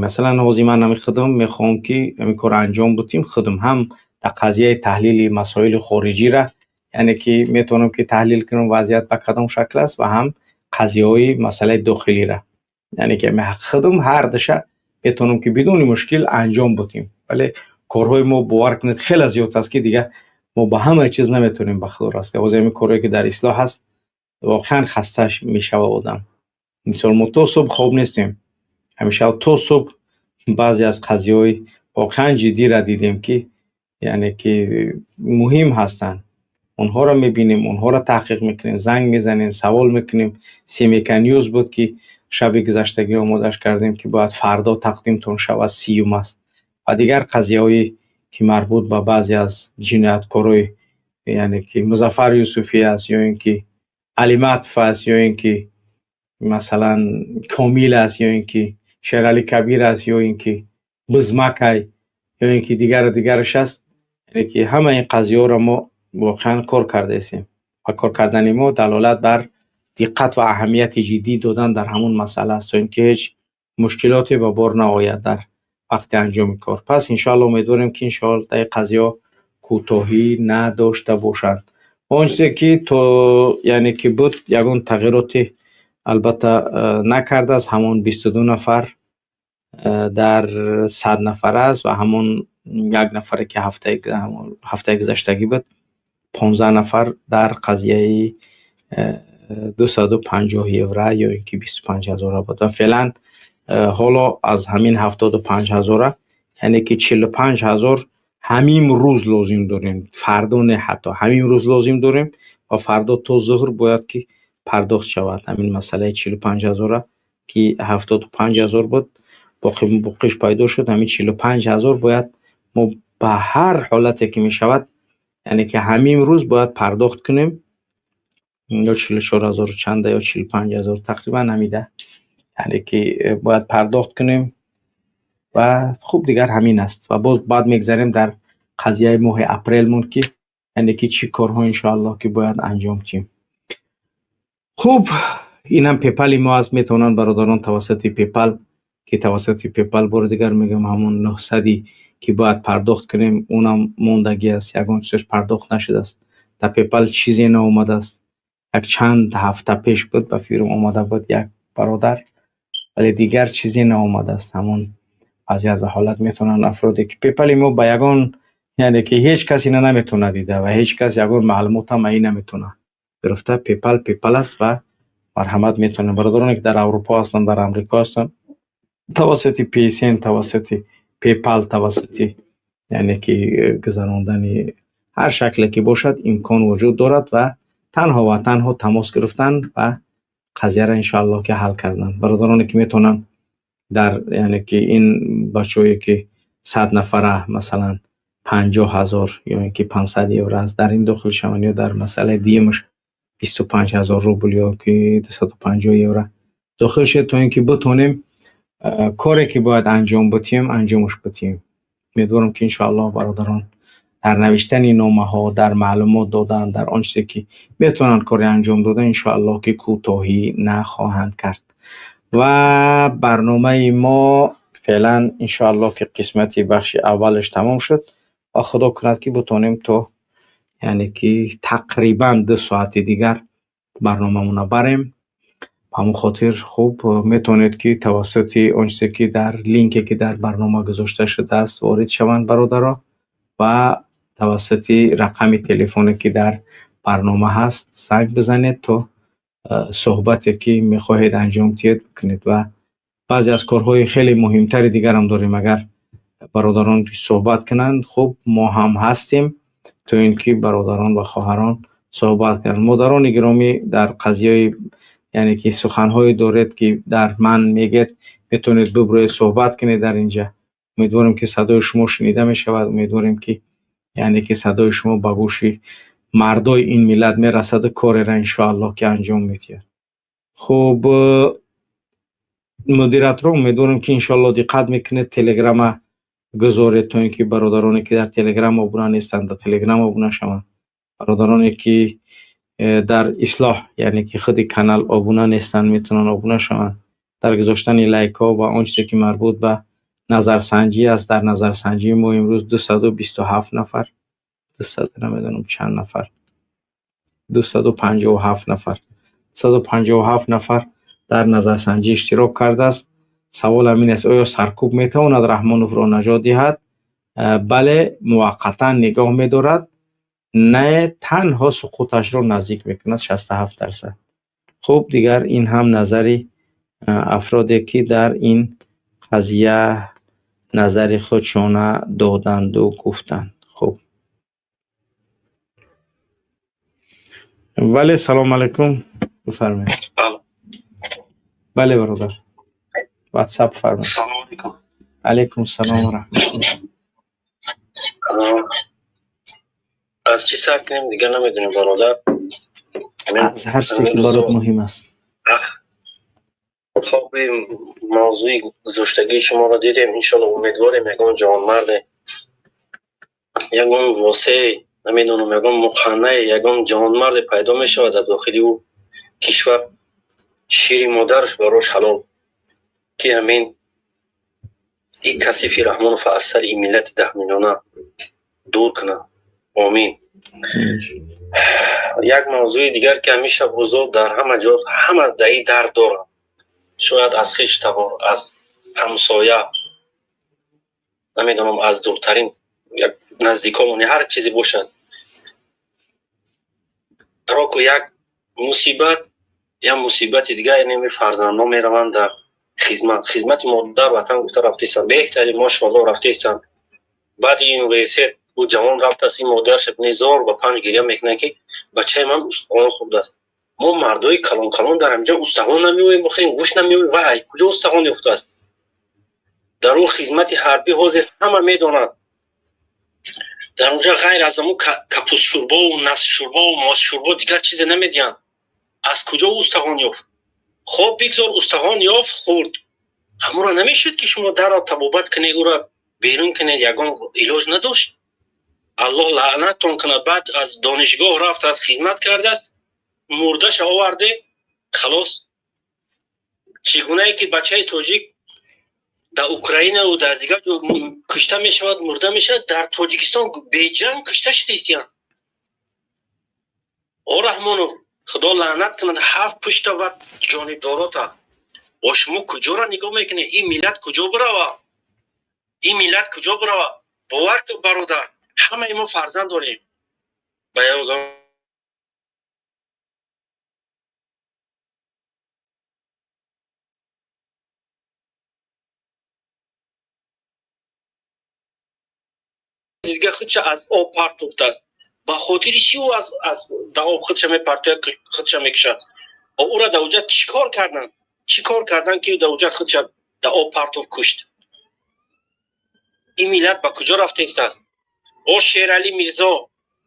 Масалан, ҳозир ман ҳами худам мехоҳам, ки ҳамин корро анҷом бидиҳем. Худам ҳам дар қазияи таҳлили масоили хориҷира, яъне ки метавонам, ки таҳлил кунам вазъият ба кадом шакл аст, ва ҳам қазияҳои масъалаи дохилира, яъне ки худам ҳар душа метавонам, ки бидуни мушкил анҷом бидиҳем. Вале корҳои мо, бовар кунед, хеле зиёд аст, ки дигар мо ба ҳамаи чиз наметавонем, ба худо раста. Ҳозир ҳамин корҳое, ки дар ислоҳ ҳаст, воқеан хаста мешавад одам. Мисол, мо то субҳ хоб нестем, ҳамеша то субҳ баъзе аз қазияҳои воқеан ҷиддиро дидем, ки яъне ки муҳим ҳастанд, онҳоро мебинем, онҳоро таҳқиқ мекунем, занг мезанем, савол мекунем. Семека Ньюз буд, ки шаби гузаштагӣ омодааш кардем, ки бояд фардо тақдимтон шавад, 30-ум аст. Ва дигар қазияҳое, ки марбут ба баъзе аз ҷинояткорои, яъне ки Музаффар Юсуфӣ аст, ё ин ки Алиматов аст, ё ин ки масалан Комил аст, ё ин ки Шерали Кабир аст, ё ин ки Бизмакай, ё ин ки дигару дигараш аст, яъне ки ҳамаи ин қазияҳоро мо воқеан кор кардаистем. Ва кор кардани мо далолат бар диққат ва аҳамияти ҷиддӣ додан дар ҳамон масъала аст, то ин ки ҳеҷ мушкилоте ба бор наояд дар вақти анҷоми кор. Пас иншоалло умедворем, ки иншоалло дар ин қазияҳо кӯтоҳӣ надошта бошанд. Он чизе, ки то, яъне ки буд, ягон тағйироте албатта накардааст. Ҳамон 22 нафар дар 100 нафар аст ва ҳамон як нафаре, ки ҳафтаи гузаштагӣ буд, 15 нафар дар қазияи 250 евро ё ин ки 25 ҳазора буд. Ва феълан ҳоло аз ҳамин 75 ҳазора, яъне ки 45 ҳазор ҳамин рӯз лозим дорем, фардо не, ҳатто ҳамин рӯз лозим дорем ва фардо то зуҳр бояд, ки пардохт шавад ҳамин масъалаи 45 ҳазора, ки 75 ҳазор буд, боқиш пайдо шуд. Ҳамин 45 ҳазор бояд мо ба ҳар ҳолате ки мешавад, яъне ки ҳамин рӯз бояд пардохт кунем, ё 44 ҳазору чанда, ё 45 ҳазор, тақрибан ҳамида, яъне ки бояд пардохт кунем. Ва хуб, дигар ҳамин аст. Ва боз баъд мегзарем дар қазияи моҳи апрелмон, ки Яъне ки чӣ корҳо, иншоаллоҳ, ки бояд анҷом диҳем. Хуб, инам PayPal и мо аст. Метавонанд бародарон тавассути PayPal, ки тавассути PayPal, бори дигар мегӯям, ҳамон 900-и ки бояд пардохт кунем, унам мондагӣ аст, ягон чизаш пардохт нашудааст. Дар PayPal чизе наомадааст. Як чанд ҳафта пеш буд, ба фикрам, омада буд як бародар, вале дигар чизе наомадааст. Ҳамон вазъият ва ҳолат. Метавонанд афроде ки PayPal и мо ба ягон, яъне ки ҳеҷ кас ина наметавонад дида ва ҳеҷ кас ягон маълумотам ин наметавонад гирифта. PayPal PayPal аст ва марҳамат, метавонанд бародароне ки дар Аврупо ҳастанд, дар Амрико ҳастанд, тавассути PaySend, тавассути PayPal, тавассути, яъне ки гузарондани ҳар шакле ки бошад, имкон вуҷуд дорад ва танҳо ва танҳо тамос гирифтан ва қазияро, иншоаллоҳ, ки ҳал кардан. Бародароне ки метавонанд дар, яъне ки ин бачаҳое ки 100 нафара, масалан, 50 000 ё ин ки 500 евро аст, дар ин дохил шаванд ё дар масъалаи дуюмаш 25 000 рубл ё ки 250 евро дохил шуд, то ин ки битонем коре ки бояд анҷом битиҳем, анҷомаш битиҳем. Умедворам, ки иншоаллоҳ бародарон дар навиштани номаҳо, дар маълумот додан, дар он чизе ки метавонанд коре анҷом дода, иншоаллоҳ, ки кӯтоҳӣ нахоҳанд кард. Ва барномаи мо феълан, иншоаллоҳ, ки қисмати бахши аввалаш тамом шуд ва худо кунад, ки битонем то, яъне ки тақрибан 2 соати дигар барномамонро барем. Ба ҳамон хотир, хуб, метавонед, ки тавассути он чизе ки дар линке ки дар барнома гузошта шудааст, ворид шаванд бародаро ва тавассути рақами телефоне ки дар барнома ҳаст, занг бизанед, то суҳбате ки мехоҳед анҷом диҳед, бикунед. Ва баъзе аз корҳои хеле муҳимтари дигарам дорем. Агар бародарон суҳбат кунанд, хуб, мо ҳам ҳастем, то ин ки бародарон ва хоҳарон суҳбат кунанд. Модарони гиромӣ, дар қазияи, яъне ки суханҳое доред, ки дар ман мегӯед, метавонед бибуред, суҳбат кунед дар инҷа. Умедворем, ки садои шумо шунида мешавад. Умедворем, ки, яъне ки садои шумо ба гӯши мардои ин миллат мерасаду кореро, иншоаллоҳ, ки анҷом медиҳад. Хуб, мудираторо, умедворем, ки иншоаллоҳ диққат мекунед, Телеграма гузоред, то ин ки бародароне ки дар Телеграм обуна нестанд, дар Телеграм обуна шаванд. Бародароне ки дар Ислоҳ, яъне ки худи канал обуна нестанд, метавонанд обуна шаванд. Дар гузоштани лайкҳо ва он чизе ки марбут ба назарсанҷӣ аст, дар назарсанҷии мо имрӯз 227 нафар, дусад намедонам чанд нафар, 257 нафар, 157 нафар дар назарсанҷӣ иштирок кардааст. Савол ҳамин аст: оё саркӯб метавонад Раҳмоновро наҷот диҳад? Бале, муваққатан нигоҳ медорад, не, танҳо суқуташро наздик мекунад, 67%. Хуб, дигар ин ҳам назари афроде ки дар ин қазия назари худшона доданду гуфтанд. Хуб, бале, салому алайкум, бифармоед. Бале, бародар, Ватсап, фармоед. Алайкум салом ва раҳматуллоҳ. Аз чӣ сар кунем, дигар намедонем, бародар. Аз ҳар чизе ки барот муҳим аст. Хоб, мавзӯи гузоштагии шуморо дидем. Иншолло, умедворем, ягон ҷавонмарде, ягон восее, намедонам, ягон муханнае, ягон ҷавонмарде пайдо мешавад дар дохили ӯ кишвар, шири модараш барош ҳалол, ки ҳамин и касифи Раҳмонов аз сари ин миллати 10 миллиона дур кунад. Омин. Як мавзӯи дигар, ки ҳамин шабрӯзо дар ҳама ҷо ҳама даи дард доранд, шояд аз хеш табор, аз ҳамсоя, намедонам, аз дуртарин як наздикомон, ҳар чизе бошад, року як мусибат, як мусибати дигар. Яъне фарзандон мераванд дар хизмат, хизмати модар ватан гуфта рафтаистанд, беҳтарин, мошоалло, рафтаистанд. Баъди университет ӯ ҷавон рафтааст, ин модараш незор ба панҷ гиря мекунад, ки бачаи ман устухон хӯрдааст. Мо мардои калон калон дар ҳамҷа устахон намеоем бихӯрем, гӯшт намеоем, вай куҷо устахон ёфтааст? Дар ӯ хизмати ҳарбӣ ҳозир ҳама медонанд, дар онҷа ғайр аз ҳамун капустшӯрбову насшӯрбову мосшӯрбо дигар чизе намедиҳанд. Аз куҷо устахон ёфт? Хоб, бигзор устахон ёфт, хӯрд, ҳамонро намешуд, ки шумо дарро табобат кунед, ӯро берун кунед? Ягон илоҷ надошт? Аллоҳ лаънаттон кунад. Баъд аз донишгоҳ рафтааст, хизмат кардааст, мурдаша оварде, халос. Чӣ гунае ки бачаи тоҷик дар Украинаву дар дигар ҷо кушта мешавад, мурда мешавад, дар Тоҷикистон беҷанг кушта шудистиян. О Раҳмонов, Худо лаънат кунад ҳафт пушта ва ҷонибдорота. О, шумо куҷоро нигоҳ мекунед? Ин миллат куҷо бирава? Ин миллат куҷо бирава? Бовар кун, бародар, ҳамаи мо фарзанд дорем. Ба ягон дига худша аз об партофтааст. Ба хотири чӣ ӯ аз да об худша мепартояд, худша мекушад? Ӯра дар уҷа чӣ кор карданд? Чӣ кор карданд, ки дар уҷа худша дар об партофт, кушт? Ин миллат ба куҷо рафтаистааст? О Шералӣ Мирзо,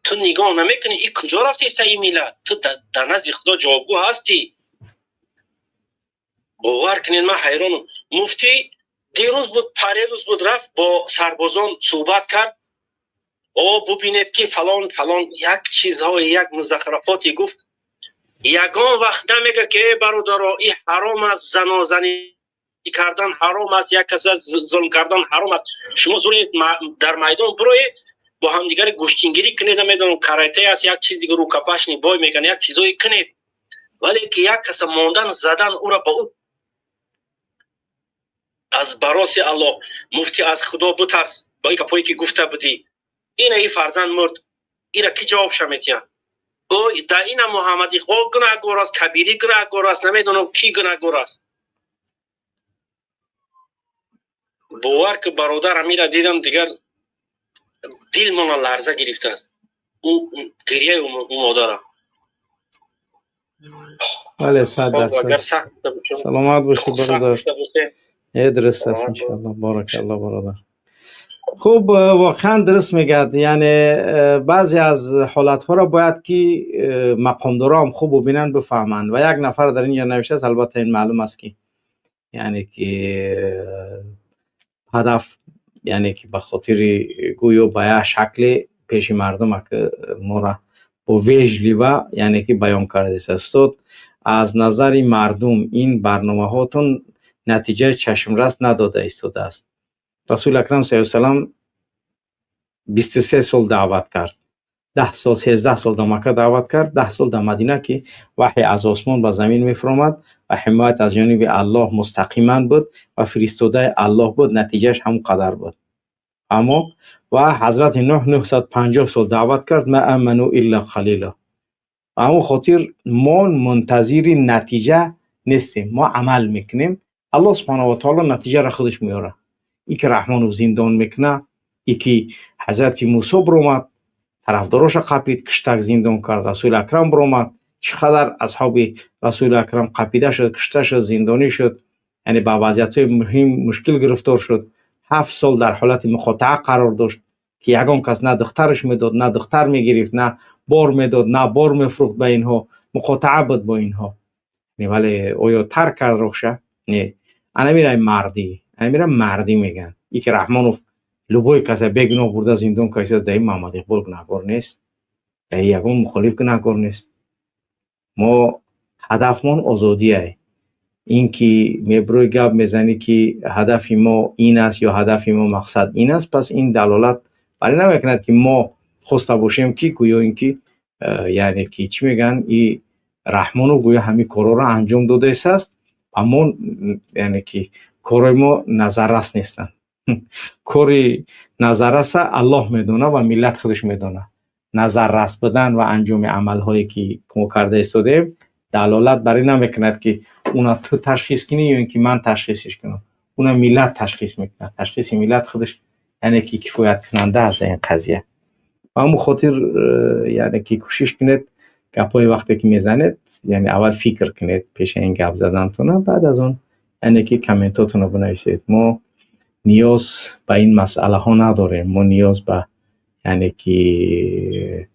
ту нигоҳ намекунӣ, ин куҷо рафтаиста ин миллат? Ту дар назди Худо ҷавобгӯ ҳастӣ. Бовар кунед, ман ҳайронам. Муфтӣ дирӯз буд, парерӯз буд, рафт бо сарбозон суҳбат кард. О, бубинед, ки фалон фалон, як чизҳое, як музахрафоте гуфт. Ягон вақт намега, ки э бародаро, и ҳаром аст, занозанӣ кардан ҳаром аст, як каса зулм кардан ҳаром аст. Шумо зуред дар майдон бироед, бо ҳамдигари гӯштингирӣ кунед, намедонам, карате аст, як чизи рукопашный бой мекунад, як чизое кунед, вале ки як каса мондан, задан ӯра ба ӯ, аз бароси Аллоҳ, муфтӣ, аз Худо бутарс ба ин гапҳое ки гуфта будӣ. Ина и фарзанд мурд, ира кӣ ҷавобша метиҳад? Дар ина Муҳаммад Иқбол гунаҳгор аст, Кабирӣ гунаҳгор аст, намедонам, кӣ гунаҳгор аст. Бовар ки, бародар, амира дидам, дигар дилмона ларза гирифтааст, ӯ гирияи ӯ модара. Бале, 100%. Саломат бошед, бародар. Дуруст аст, иншоалло. Баракалло, бародар. Хуб, воқеан дуруст мегӯяд. Яъне баъзе аз ҳолатҳоро бояд ки мақомдоро ҳам хуб бубинанд, бифаҳманд. Ва як нафар дар инҷо навиштааст, албатта ин маълум аст, ки яъне ки ҳадаф, яъне ки ба хотири гӯё ба як шакле пеши мардума ки моро бо вежливо, яъне ки баён кардааст: устод, аз назари мардум ин барномаҳотон натиҷаи чашмрас надода истодааст. Расули акрам саллаллоҳу салам 23 сол даъват кард, 10 сол, 13 сол дар Макка даъват кард, 10 сол дар Мадина, ки ваҳй аз осмон ба замин мефуромад ва ҳимоят аз ҷониби Аллоҳ мустақиман буд ва фиристодаи Аллоҳ буд, натиҷааш ҳамон қадар буд. Аммо ва ҳазрати Нӯҳ 950 сол даъват кард, ما آمنوا إلا قليلا. Ба ҳамон хотир мо мунтазири натиҷа нестем, мо амал мекунем, Аллоҳ субҳанаҳу ва таоло натиҷаро худаш меорад. И ки Раҳмонов зиндон мекуна, и ки ҳазрати Мусо биромад, тарафдороша қапид, киштак, зиндон кард, Расули Акрам биромад, чӣ қадар асҳоби Расули Акрам қапида шуд, кушта шуд, зиндонӣ шуд, яъне ба вазъиятҳои муҳим, мушкил гирифтор шуд, 7 сол дар ҳолати муқотаа қарор дошт, ки ягон кас на духтараш медод, на духтар мегирифт, на бор медод, на бор мефурӯхт ба инҳо, муқотаа буд бо инҳо. Вале оё тарк кард роҳша? Не. Анамира мардӣ, анамира мардӣ мегӯянд. И ки Раҳмонов любой каса бегуноҳ бурда зиндон кайса, дар ин Муҳаммад Иқбол гунаҳкор нест, дар ин ягон мухолиф гунаҳкор нест. Мо ҳадафмон озодияй. Ин ки мебурӯй гап мезанӣ, ки ҳадафи мо ин аст ё ҳадафи мо мақсад ин аст, пас ин далолат бар ин намекунад, ки мо хоста бошем, ки гӯё ин ки яъне ки чӣ мегӯянд, и Раҳмонов гӯё ҳамин корҳоро анҷом додаистааст ва мо, яъне ки корҳои мо назаррас нестанд. Кори назарраса Аллоҳ медонад ва миллат худаш медонад. Назаррас будан ва анҷоми амалҳое ки мо карда истодаем, далолат бар ин намекунад, ки уна ту ташхис кунӣ ё ин ки ман ташхисш кунам. Уна миллат ташхис мекунад. Ташхиси миллат худаш, яъне ки кифояткунанда аст дар ин қазия. Ба ҳамон хотир, яъне ки кӯшиш кунед, гапҳои вақте ки мезанед, яъне аввал фикр кунед пеши ин гап задантона, баъд аз он, яъне ки комментотонро бинависед. Мо ниёз ба ин масъалаҳо надорем. Мо ниёз ба, яъне ки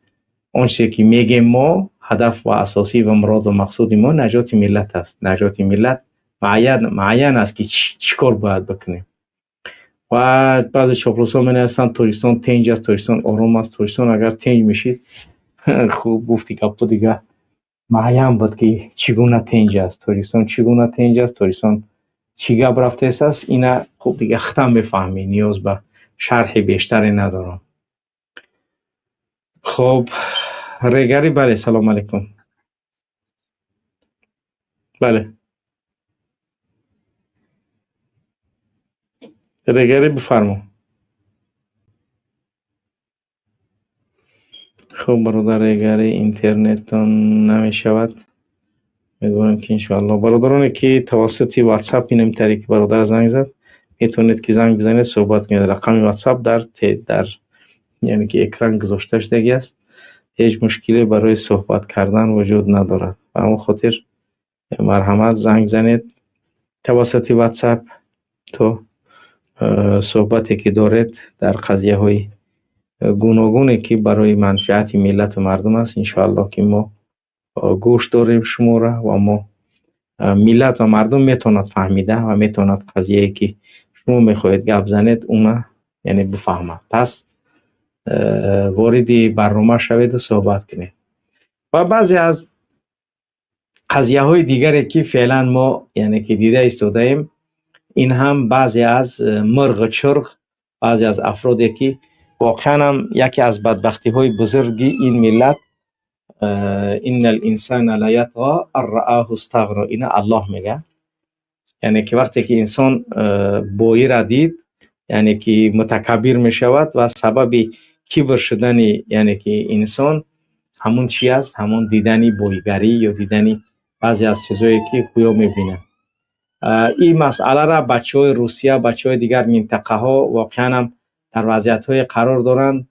он чизе ки мегем, мо ҳадаф ва асосӣ ва муроду мақсуди мо наҷоти миллат аст. Наҷоти миллат муайян аст, ки чӣ кор бояд бикунем. Ва баъзе чоплусҳо менависанд, Тоҷикистон тинҷ аст, Тоҷикистон ором аст. Тоҷикистон агар тинҷ мешид, хуб, гуфти гапу дига муайян буд, ки чӣ гуна тинҷ аст Тоҷикистон, чӣ гуна тинҷ аст Тоҷикистон, чӣ гап рафтааст аст. Ина хуб, дига худам мефаҳмӣ, ниёз ба шарҳи бештаре надорам. Хуб, Регари, бале, салом алейкум. Бале, Регари, бифармо. Хуб, бародар Регари, интернеттон намешавад. Умедворем, ки иншоалло бародароне, ки тавассути Ватсап, инам таре ки бародар занг зад, метавонед, ки занг бизанед, суҳбат кунед. Рақами Ватсап дар, яъне ки, экран гузошта шудагӣ аст. Ҳеҷ мушкиле барои суҳбат кардан вуҷуд надорад. Ба ҳамон хотир марҳамат, занг занед тавассути Ватсап, то суҳбате ки доред дар қазияҳои гуногуне, ки барои манфиати миллату мардум аст, иншоаллоҳ, ки мо гӯш дорем шуморо ва мо миллат ва мардум метавонад фаҳмида ва метавонад қазияе, ки шумо мехоҳед гап занед, уна, яъне, бифаҳмад. Пас вориди барнома шаведу суҳбат кунед. Ва баъзе аз қазияҳои дигаре, ки феълан мо, яъне ки, дида истодаем, ин ҳам баъзе аз мирғу чирғ, баъзе аз афроде, ки воқеан ҳам яке аз бадбахтиҳои бузурги ин миллат, إن الإنسان ليطغى أن رآه استغنى, ина Аллоҳ мега, яъне ки вақте ки инсон боира дид, яъне ки, мутакаббир мешавад. Ва сабаби кибр шудани, яъне ки, инсон ҳамун чи аст? Ҳамун дидани боигарӣ ё дидани баъзе аз чизое, ки гӯё мебинад. Ин масъалара бачаҳои Русия, бачаҳои дигар минтақаҳо воқеан ҳам дар вазъиятҳое қарор доранд.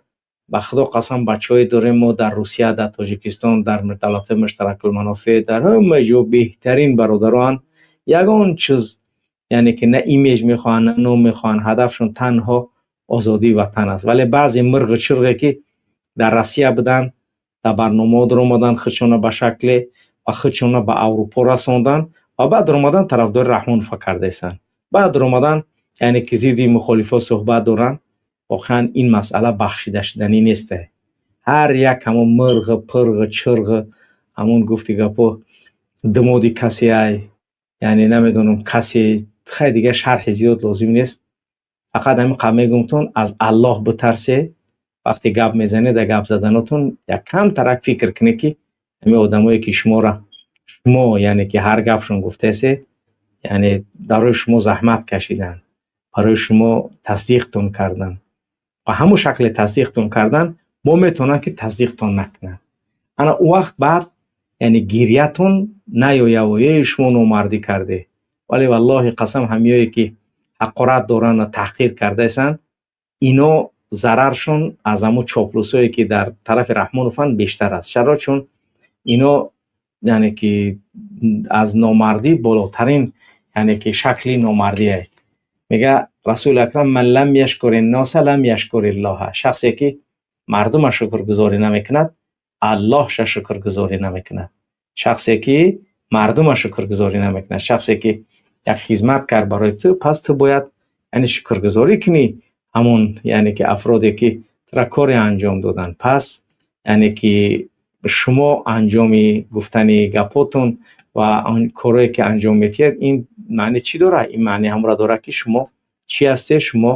Ба Худо қасам, бачаҳое дорем мо дар Русия, дар Тоҷикистон, дар давлатҳои муштаракулманофеъ, дар ҳама ҷо беҳтарин бародароанд. Ягон чиз, яъне ки, на имидж мехоҳанд, на ном мехоҳанд, ҳадафшон танҳо озодии ватан аст. Вале баъзе мирғу чирғе, ки дар Россия буданд, дар барномаҳо даромаданд, худшона ба шакле ва худшона ба Аврупо расонданд ва баъд даромадан тарафдори Раҳмонова кардаистанд, баъд даромадан, яъне ки, зидди мухолифо суҳбат доранд. Воқеан ин масъала бахшидашуданӣ нест. Ҳар як ҳамон мирғу пирғу чирғу, ҳамон, гуфти гапо, думоди касе ай, яъне намедонам, касе, хай, дигар шарҳи зиёд лозим нест. Фақат ҳамин қадр мегӯмтон: аз Аллоҳ битарсе. Вақте гап мезанед, дар гап заданотон як камтарак фикр кунед, ки ҳамин одамое, ки шуморо шумо, яъне ки, ҳар гапшон гуфтасе, яъне барои шумо заҳмат кашиданд, барои шумо тасдиқтон карданд ва ҳамон шакле тасдиқтон кардан, мо метавонанд, ки тасдиқтон накунанд. Ана он вақт баъд, яъне, гирьятон наёяву е шумо номардӣ карде. Вале валлоҳи қасам, ҳамиёе ки ҳақорат доранд ва таҳқир кардаистанд, ино зараршон аз ҳамон чоплусое, ки дар тарафи Раҳмонованд, бештар аст. Чаро? Чун ино, яъне ки, аз номардӣ болотарин, яъне ки, шакли номардие. Мега Расули Акрам: من لم يشكر الناس لم يشكر الله. Шахсе ки мардума шукргузорӣ намекунад, Аллоҳша шукргузорӣ намекунад. Шахсе ки мардума шукргузорӣ намекунад, шахсе ки як хизмат кард барои ту, пас ту бояд, яъне, шукргузорӣ кунӣ ҳамон, яъне ки, афроде, ки тура коре анҷом доданд. Пас, яъне ки, шумо анҷоми гуфтани гапотон ва он корое, ки анҷом медиҳед, ин маъни чӣ дорад? Ин маъни ҳамонро дорад, ки шумо чӣ ҳастед. Шумо,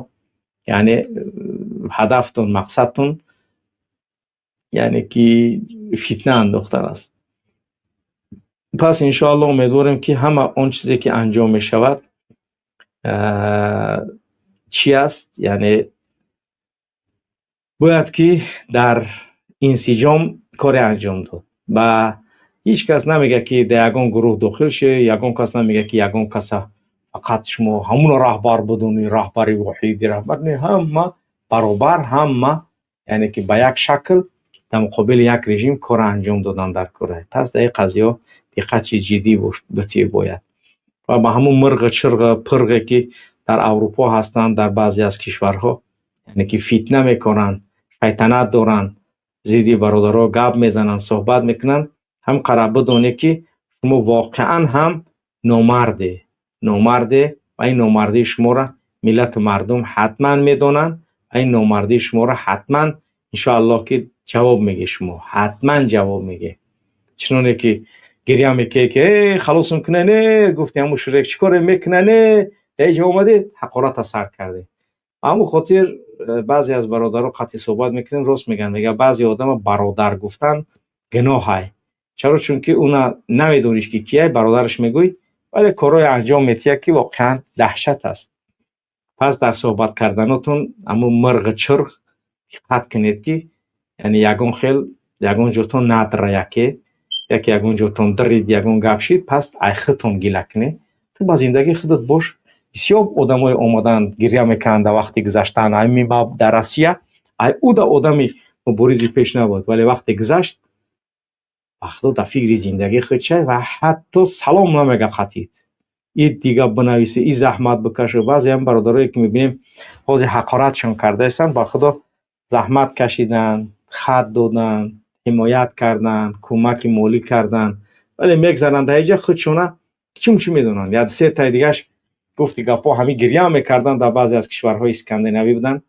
яъне, ҳадафтон, мақсадтон, яъне ки, фитна андохтан аст. Пас иншоалло умедворем, ки ҳама он чизе, ки анҷом мешавад, чӣ аст, яъне, бояд ки дар инсиҷом коре анҷом дод. Ба ҳеҷ кас намегӯяд, ки дар ягон гурӯҳ дохил ши, ягон кас намегӯяд, ки ягон каса фақат шумо ҳамуно раҳбар будони, раҳбари воҳиди, раҳбар не. Ҳама баробар, ҳама, яъне ки, ба як шакл дар муқобили як режим кор анҷом додан дар кора. Пас дар ин қазияҳо диққати ҷиддӣ бутӣ бояд. Ва ба ҳамун мирғу чирғу пирғе, ки дар Аврупо ҳастанд, дар баъзе аз кишварҳо, яъне ки, фитна мекоранд, шайтанат доранд, зидди бародаро гап мезананд, суҳбат мекунанд, ҳам қара бидонед, ки шумо воқеан ҳам номарде, номарде ва ин номардии шуморо Миллату мардум ҳатман медонанд ва ин номардии шуморо ҳатман, иншоаллоҳ, ки ҷавоб меге, шумо ҳатман ҷавоб меге. Чуноне ки гиря мекунед, ки э халосм кунане, гуфти ҳамун ширек чӣ коре мекунане, дар инҷа омадед, ҳақората сар кардед. Ба ҳамун хотир баъзе аз бародаро қатъи суҳбат мекунем, рост мегӯянд, мега, баъзе одама бародар гуфтан гуноҳай. Чаро? Чунки уна намедониш, ки кияй, бародараш мегӯй, вале корҳое анҷом метиҳад, ки воқеан даҳшат аст. Пас дар суҳбат карданотон ҳамун мирғу чирғ диққат кунед, ки яъне ягон хел ягон ҷотон надра, яке яке ягон ҷотон дирид, ягон гап шид, пас ай худтон гила кунед. Ту ба зиндагии худат бош. Бисёр одамое омаданд, гиря мекунанд дар вақти гузаштан. Ай дар Россия ай уда одами муборизи пеш набуд, вале вақте гузашт, ба Худо, дар фикри зиндагии худ шай ва ҳатто салом намега қатид. И дига бинависе, и заҳмат бикашу. Баъзеам бародарое, ки мебинем, ҳозир ҳақоратшон кардаистанд, ба Худо, заҳмат кашиданд, хат доданд, ҳимоят карданд, кӯмаки молӣ карданд, вале мегзаранд дар инҷа, худшона чум чӣ медонанд. Як сетаи дигаш, гуфти гапҳо, ҳамин гиря мекарданд. Дар баъзе аз кишварҳои Скандинавӣ буданд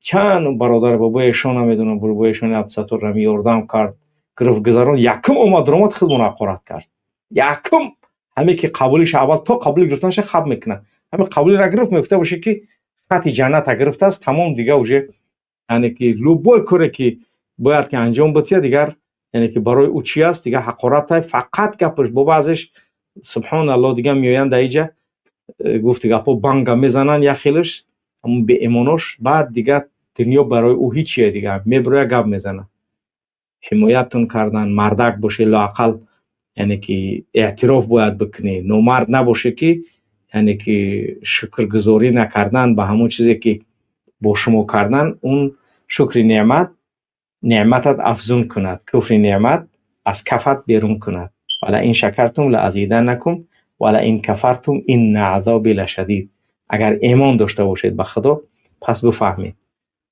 чанд бародар, бобои эшон намедонам, бобои эшони Абдусаттор ҳами ёрдам кард, гирифт, гузарон. Якум омад, ромад, худмон ҳақорат кард. Якум ҳаме ки қабулиша, аввал то қабули гирифтанаша хаб мекунад. Ҳаме қабулиро гирифт, мегуфта боше, ки хати ҷанната гирифтааст, тамом, дига уже, яъне ки любой коре ки бояд ки анҷом бития, дигар, яъне ки барои ӯ чи аст, дигар ҳақоратай фақат гапаш. Бо баъзеш, субҳоналлоҳ, дига меоянд дар иҷа, гуфти гапҳо, банга мезананд, як хелаш ҳамун беэмонош. Баъд дига дунё барои ӯ ҳичие, дига мебироя, гап мезанад. Ҳимоятон кардан, мардак боше, лоақал, яъне ки эътироф бояд бикунӣ. Номард набоше, ки яъне ки шукргузорӣ накардан ба ҳамон чизе, ки бо шумо кардан, он шукри неъмат неъматат афзун кунад, куфри неъмат аз кафат берун кунад. ولئن شكرتم لأزيدنكم ولئن كفرتم إن عذابي لشديد. Агар имон дошта бошед ба Худо, пас бифаҳмед.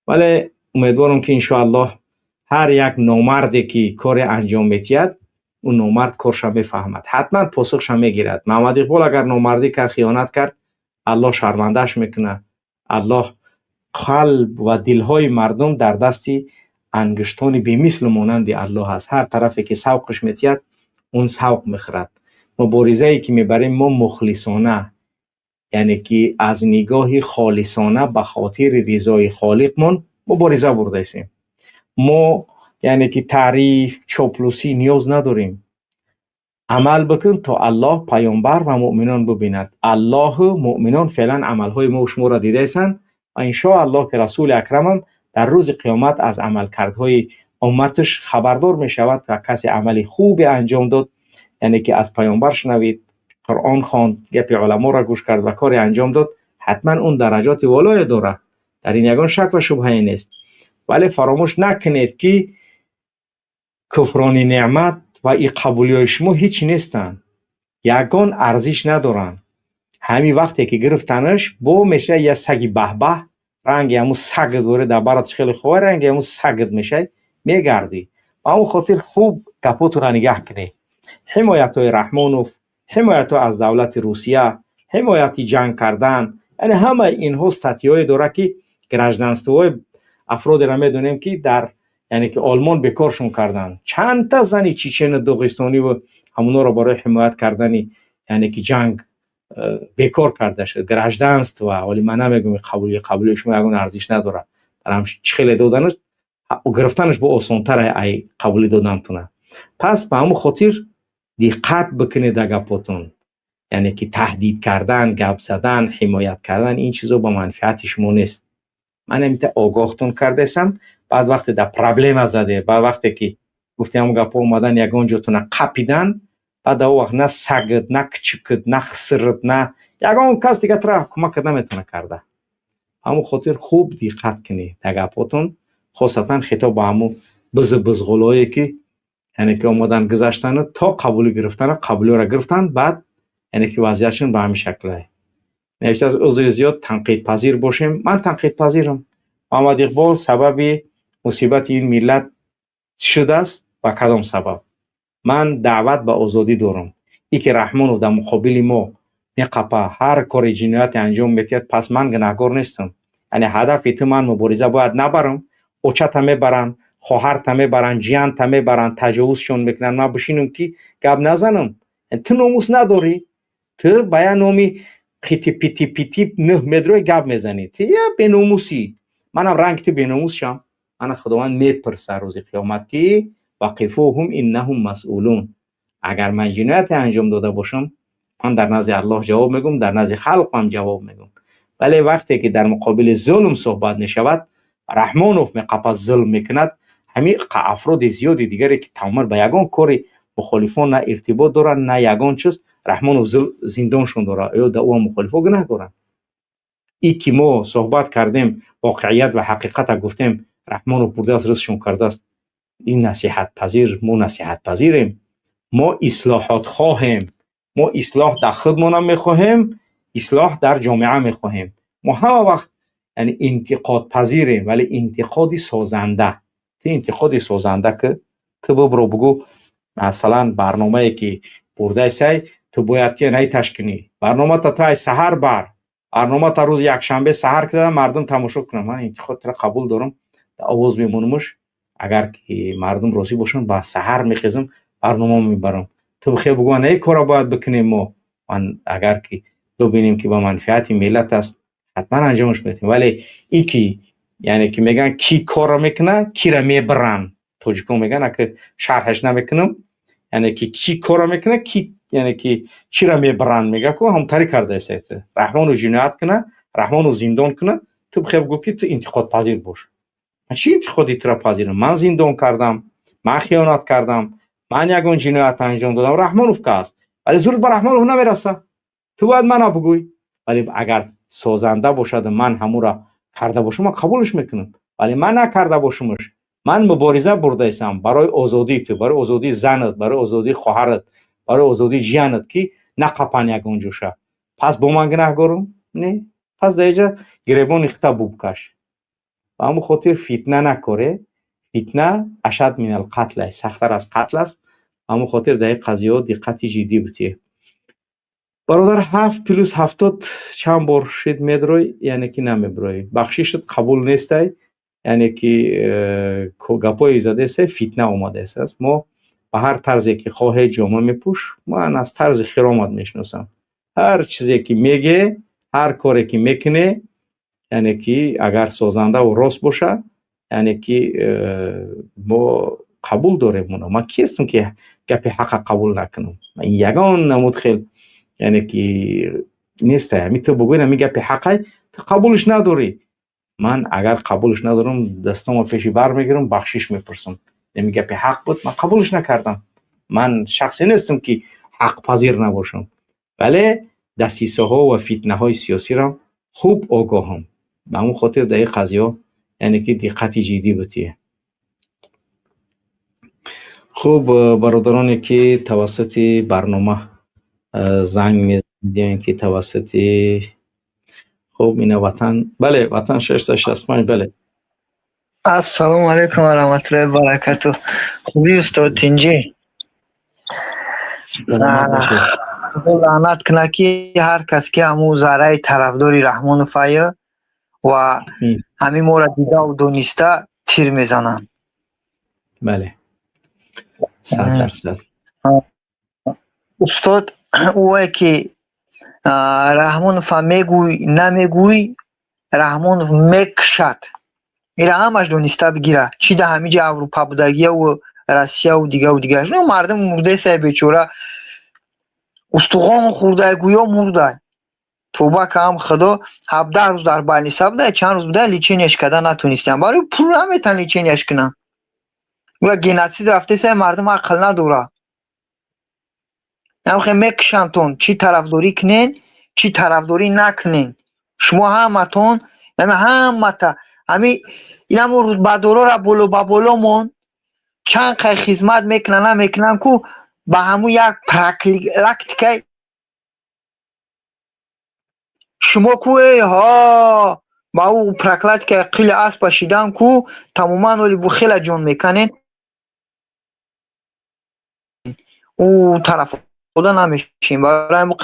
Вале умедворам, ки иншоаллоҳ ҳар як номарде, ки коре анҷом метиҳад, ӯ номард корша мефаҳмад, ҳатман посухша мегирад. Муҳаммад Иқбол агар номардӣ кард, хиёнат кард, Аллоҳ шармандааш мекунад. Аллоҳ қалб ва дилҳои мардум дар дасти ангуштони бемислу монанди Аллоҳ аст. Ҳар тарафе ки савқаш метиҳад, он савқ мехӯрад. Муборизае, ки мебарем мо, мухлисона, яъне ки аз нигоҳи холисона, ба хотири ризои Холиқмон мубориза бурдаистем. Мо, яъне ки таъриф, чоплусӣ ниёз надорем. Амал бикун, то Аллоҳ, паёмбар ва муъминон бибинад. Аллоҳу муъминон феълан амалҳои мо шуморо дидаистанд ва иншоаллоҳ, ки Расули Акрамам дар рӯзи қиёмат аз амалкардҳои умматаш хабардор мешавад. Ва касе амали хубе анҷом дод, яъне ки аз паёмбар шунавид, Қуръон хонд, гапи уламоро гӯш кард ва коре анҷом дод, ҳатман он дараҷоти волое дорад. Дар ин ягон шак ва шубҳае нест. Вале фаромӯш накунед, ки куфрони неъмат ва и қабулиҳои шумо ҳеҷ нестанд, ягон арзиш надоранд. Ҳамин вақте ки гирифтанаш, бо мешавад як саги баҳбаҳ, ранги ҳамун сагат воре дар барат хеле хова, ранги ҳамун сагат мешавӣ, мегардӣ. Ба ҳамон хотир хуб гапотонро нигаҳ кунед. Ҳимоятҳои Раҳмонов, ҳимоятҳо аз давлати Русия, ҳимояти ҷанг кардан, яъне ҳамаи инҳо статья ҳое дорад, ки гражданство ҳои афродеро медонем, ки дар, яъне ки Олмон бекоршон карданд. Чандта зани чечену доғистониву ҳамонҳоро барои ҳимоят кардани, яъне ки ҷанг бекор карда шуд гражданство. Вале ман намегӯям, қабули шумо ягон арзиш надорад. Дар ҳам чӣ хеле доданаш, гирифтанаш бо осонтар ай қабули додантуна. Пас ба ҳамон хотир диққат бикунед дар гапотон. Яъне ки таҳдид кардан, гап задан, ҳимоят кардан, ин чизо ба манфиати шумо нест. Ман амита огоҳтон кардаистам. Баъд вақте дар проблема заде, баъд вақте ки гуфти ҳамон гапҳо омадан, ягон ҷотона қапидан, баъд дар он вақт на сагат, на кучукат, на хисрат, на ягон кас дига тура кӯмак карда наметавона карда. Ҳамон хотир хуб диққат кунед дар гапҳотон, хосатан хитоб ба ҳамун бизу бизғулое, ки, яъне ки омадан, гузаштану то қабулӣ гирифтана, қабулиро гирифтанд, баъд, яъне ки вазъиятшон ба ҳамин шаклае. Навиштааст: узри зиёд, танқидпазир бошем. Ман танқидпазирам. Муҳаммад Иқбол сабаби мусибати ин миллат шудааст. Ба кадом сабаб? Ман даъват ба озодӣ дорам. И ки Раҳмонов дар муқобили мо Меқапа, ҳар кори ҷинояте анҷом метиҳад, пас ман гунаҳгор нестам. Яъне ҳадафи ту ман мубориза бояд набарам, очата мебаранд, хоҳарта мебаранд, ҷиянта мебаранд, таҷовузшон мекунанд, ман бишинам ки гап назанам? Ту номус надорӣ. Ту ба як номи қити пити пити нӯҳ медрои гап мезанӣ. Ту я беномусӣ. Манам ранги ту беномус шам? Мана Худованд мепурса рӯзи қиёмат, ки вақифуҳум иннаҳум масъулун. Агар ман ҷинояте анҷом дода бошам, ман дар назди Аллоҳ ҷавоб мегӯм, дар назди халқам ҷавоб мегӯм. Вале вақте ки дар муқобили зулм суҳбат мешавад, Раҳмонов меқапа, зулм мекунад, ҳамин афроди зиёди дигаре ки тамоман ба ягон кори мухолифон на иртибот доранд, на ягон чиз, Раҳмонов зиндоншон дорад. Ё да ӯ мухолифо гунаҳгоранд? И ки мо суҳбат кардем, воқеият ва ҳақиқата гуфтем, Раҳмонов бурдааст, ризқшон кардааст. Ин насиҳатпазир, мо насиҳатпазирем, мо ислоҳот хоҳем, мо ислоҳ дар худмонам мехоҳем, ислоҳ дар ҷомеа мехоҳем. Мо ҳама вақт, яъне, интиқодпазирем, вале интиқоди созанда. Ту интиқоди созанда ки, ту бибро бугӯ, масалан, барномае ки бурдасай, ту бояд ки найташ кунӣ барномата, ту ай саҳар бар барномата, рӯзи якшанбе саҳар кида мардум тамошо кунанд. Ман интиқодтро қабул дорам, овоз мемонамуш. Агар ки мардум розӣ бошанд, ба саҳар мехезам, барнома мебарам. Ту бихел бугӯ, на ин корро бояд бикунем мо. Ман агар ки бибинем, ки ба манфиати миллат аст, ҳатман анҷомаш медиҳем. Вале ин ки, яъне ки мегӯянд, ки корро мекунад, кира мебаранд, тоҷикон мегӯянд, ака, шарҳаш намекунам, яъне ки ки корро мекунад, ки, яъне ки чира мебаранд, мега ку ҳамтарӣ кардаест. Раҳмонов ҷиноят кунад, Раҳмонов зиндон кунад, ту бихел бугӯ, ки ту интиқодпазир бош. Ман чӣ интиқоди туро пазирам? Ман зиндон кардам, ман хиёнат кардам, ман ягон ҷиноят анҷом додам? Раҳмонов ка аст, вале зурд ба Раҳмонов намераса. Ту бояд мана бугӯй. Вале агар созанда бошаду ман ҳамура карда бошам, ман қабулш мекунам. Вале ман накарда бошамш, ман мубориза бурдаистам барои озодии ту, барои озодии занат, барои озодии хоҳарат, барои озодии ҷиянат, ки нақапан ягон ҷоша. Пас бо ман гунаҳгорум? Не. Пас дар иҷа гиребони хита бубкаш. Ба ҳамон хотир фитна накоре. Фитна ашад минал қатл, сахттар аз қатл аст. Ба ҳамон хотир дар ин қазияҳо диққати ҷиддӣ бутиҳ, бародар. Ҳафт плюс 70 чанд бор шид медрой, яъне ки намеброӣ. Бахшишат қабул нестай, яъне ки гапҳои задаестай, фитна омадааст. Мо ба ҳар тарзе ки хоҳе ҷома мепӯш. Ман аз тарзи хиромат мешиносам. Ҳар чизе ки меге, ҳар коре ки мекунӣ, яъне ки агар созандаву рост бошад, яъне ки мо қабул дорем оно. Ман кистам, ки гапи ҳақа қабул накунам? Ягон намуд хел, яъне ки нестай. Ҳами ту бугӯй, ҳами гапи ҳақай, ту қабулш надорӣ. Ман агар қабулш надорам, дастома пеши бар мегирам, бахшиш мепурсам. Ҳами гапи ҳақ буд, ман қабулш накардам. Ман шахсе нестам, ки ҳақпазир набошам, вале дасисаҳо ва фитнаҳои сиёсиро хуб огоҳам. Ба ҳамон хотир дар ин қазияҳо, яъне ки, диққати ҷиддӣ бутиҳ. Хуб, бародароне ки тавассути барнома занг мезанед ё ин ки тавассути, хуб, ина Ватан, бале, Ватан 665, бале. Ассалому алайкум ва раҳматуллоҳи ва баракатуҳ. Хубӣ, устод, тинҷӣ? Худо лаънат кунад, ки ҳар кас ки ҳамун зарраи тарафдори Раҳмонов ая ва ҳамин моро дидаву дониста тир мезананд. Бале, 100%. Устод, ӯе ки Раҳмонова мегӯй, намегӯй, Раҳмонов мекушад. Ира ҳамаш дониста бигира. Чӣ да ҳамин ҷа Аврупа будагияву Россияву дигаву дигар. Мардум мурдесай, бечора, устухон хӯрдай, гӯё мурдай. Тоба каам, Худо, 17 рӯз дар больница будай, чанд рӯз будай, лечение ш карда натонистиям. Барои пул наметан лечение ш кунанд. Гӯя геноцид рафтесай, мардум ақл надорад. Ҳамхе мекушандтон, чӣ тарафдорӣ кунен, чӣ тарафдорӣ накунен. Шумо ҳаматон, ҳамата ҳами инамо рутбадорора боло ба боло мон, чанд қай хизмат мекунанд, намекунанд ку, ба ҳамун як профилактика и шумо ку, эй ҳо, ба ӯ профилактика и қили аспа шидан ку, тамоман оли бу хела ҷон меканен, ӯ тарафода намешем. Барои ҳамин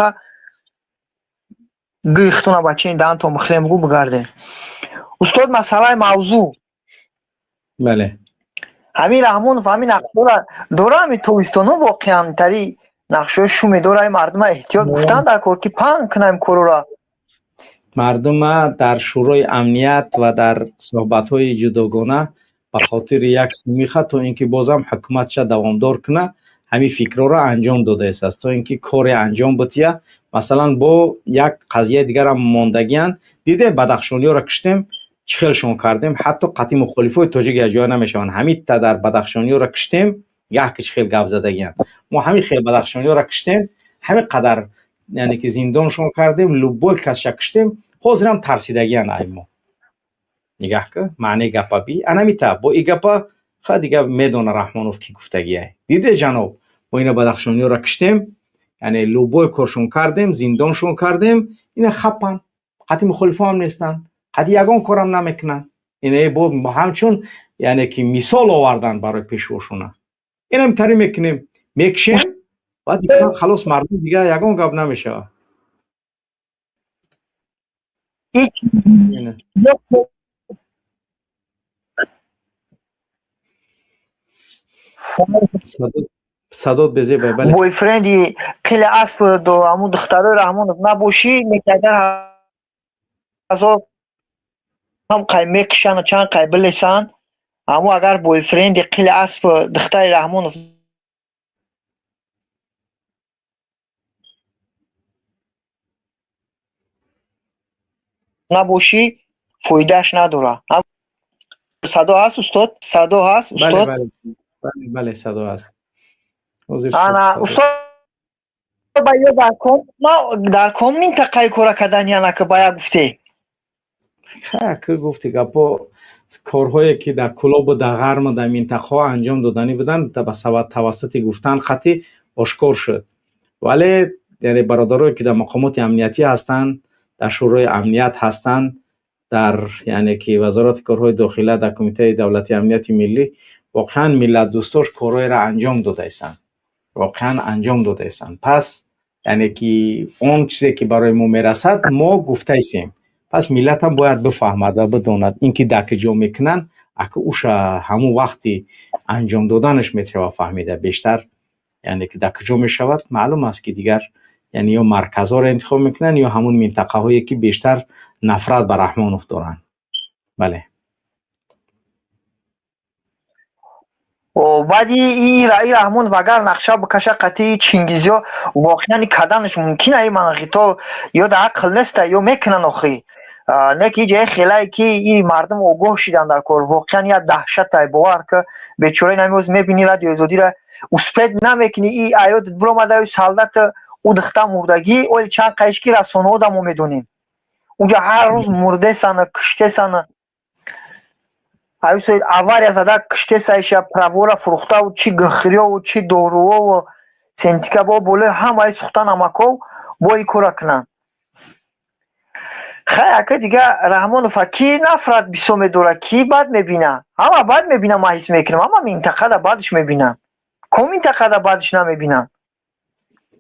Гӯихтона бачаин даҳантон бихӯрем, бугӯ бигардем. Устод, масъалаи мавзӯъ. Бале. Ҳамин Раҳмонов ҳамин нақшҳоро дора, ҳамин тобистоно воқеан тари нақшҳои шуме дора, мардума эҳтиёт гуфтан дар кор, ки паҳн кунам корора. Мардума дар Шӯрои амният ва дар суҳбатҳои ҷудогона ба хотири як шумиха, то ин ки бозам ҳукуматша давомдор куна, ҳамин фикрҳоро анҷом додааст, то ин ки коре анҷом бития. Масалан, бо як қазияи дигарам мондагиянд. Диде, бадахшониёро киштем, чӣ хелшон кардем, ҳатто қатъи мухолифои тоҷик якҷоя намешаванд. Ҳамин тадар бадахшониёро киштем, гаҳ ки чӣ хел гап задагиянд. Мо ҳамин хел бадахшониёро киштем, ҳамин қадар, яъне ки зиндоншон кардем, любой касша киштем, ҳозирам тарсидагиянд ай мо. Нигаҳ ки маънии гапа би анамита бо и гапа ха дига медона Раҳмонов ки гуфтагиай. Диде, ҷаноб, мо ина бадахшониёро киштем, яъне любой коршон кардем, зиндоншон кардем, ина хапан, қатъи мухолифоам нестанд, қатъи ягон корам намекунанд. Ина бо ҳамчун, яъне ки мисол овардан барои пешвошона. Инам тари мекунем, мекшем, баъд дига халос, мардум дига ягон гап намешавад. Садот безебай, бале. Бойфренди қили асп до ҳамун духтарои Раҳмонов набошӣ, агар ҳазор ҳам қай мекушанд, чанд қай билесанд, ҳамун агар бойфренди қили асп духтари Раҳмонов набошӣ, фоидааш надорад. Садо ҳаст, устод? Садо ҳаст, устод? Бале, садо ҳаст. Ана, устод, ба ё дар ком минтақаи кора кардани анака ба як гуфте? Ка гуфти гапо, корҳое ки дар Кӯлобу дар Ғарму дар минтақаҳо анҷом доданӣ буданд, ба тавассути гуфтан қатъи ошкор шуд. Вале яъне бародарое ки дар мақомоти амниятӣ ҳастанд, дар Шӯрои амният ҳастанд, дар, яъне ки Вазорати корҳои дохила, дар Кумитаи давлатии амнияти миллӣ, воқеан миллатдӯстош корҳоеро анҷом додаистанд, воқеан анҷом додаистанд. Пас, яъне ки он чизе ки барои мо мерасад, мо гуфтаистем. Пас миллатам бояд бифаҳмад ва бидонад, ин ки дар куҷо мекунанд, ака уша ҳамун вақти анҷом доданаш метавад фаҳмида бештар, яъне ки дар куҷо мешавад, маълум аст ки дигар, яъне ё марказҳоро интихоб мекунанд, ё ҳамун минтақаҳое ки бештар нафрат ба Раҳмонов доранд. Бале. Баъди и Раҳмонов агар нақша бикаша қатъи Чингизиё, воқеан каданаш мумкин ай манғито ё дар ақл неста, ё мекунанд охи. Не ки ҷае хелае ки и мардум огоҳ шидан дар кор, воқеан як даҳшатай, бовар ки бечора намеоз мебини радиои озодира успед намекунӣ, и аёдат биромада солдат ӯ духта мурдагӣ, оли чанд қайш ки расонаҳо да мо медонем. Унҷа ҳар рӯз мурдесана, киштесана. Аюсе авария зада киштесаиша, правора фурӯхтаву чи гихриёву чи доруову сентика бо болои ҳамаи сӯхта намаков бо и кора кунанд. Хай, ака, дига Раҳмонова ки нафрат бисёр медорад, ки бад мебина? Ҳама бад мебина, ман ҳис мекунам, ҳама минтақада бадш мебинанд. Ко минтақада бадш намебинанд?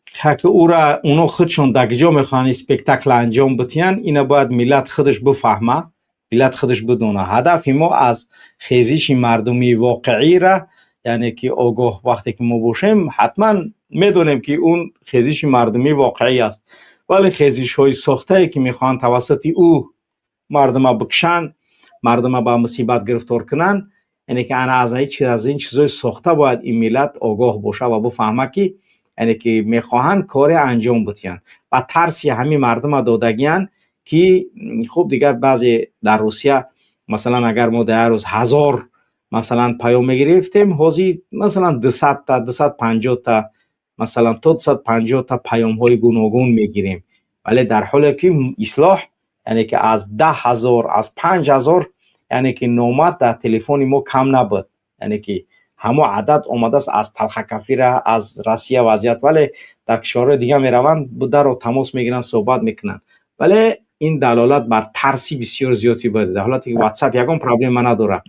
Ки ӯра оно худшон дар куҷо мехоҳанд спектакл анҷом битиҳанд, ина бояд миллат худаш бифаҳма, миллат худаш бидона. Ҳадафи мо аз хезиши мардумии воқеира, яъне ки огоҳ вақте ки мо бошем, ҳатман медонем ки он хезиши мардумии воқеӣ аст. Вале хезишҳои сохтае ки мехоҳанд тавассути ӯ мардума бикушанд, мардума ба мусибат гирифтор кунанд, яъне ки ана аз ин чизҳои сохта бояд ин миллат огоҳ боша ва бифаҳма ки, яъне ки мехоҳанд коре анҷом битиҳанд ва тарси ҳамин мардума додагиянд ки хуб, дигар баъзе дар Русия, масалан, агар мо дар як рӯз 1000, масалан, паём мегирифтем, ҳозир, масалан, 200-та, 250-та, масалан, то 250-та паёмҳои гуногун мегирем. Вале дар ҳоле ки ислоҳ, яъне ки аз 10 000, аз 5000, яъне ки номад дар телефони мо кам набуд, яъне ки ҳамо адад омадааст аз Талхакафира, аз Россия вазъият. Вале дар кишварҳои дига мераванд, даро тамос мегиранд, суҳбат мекунанд. Вале ин далолат бар тарси бисёр зиёди бояд. Дар ҳолате ки WhatsApp ягон проблема надорад,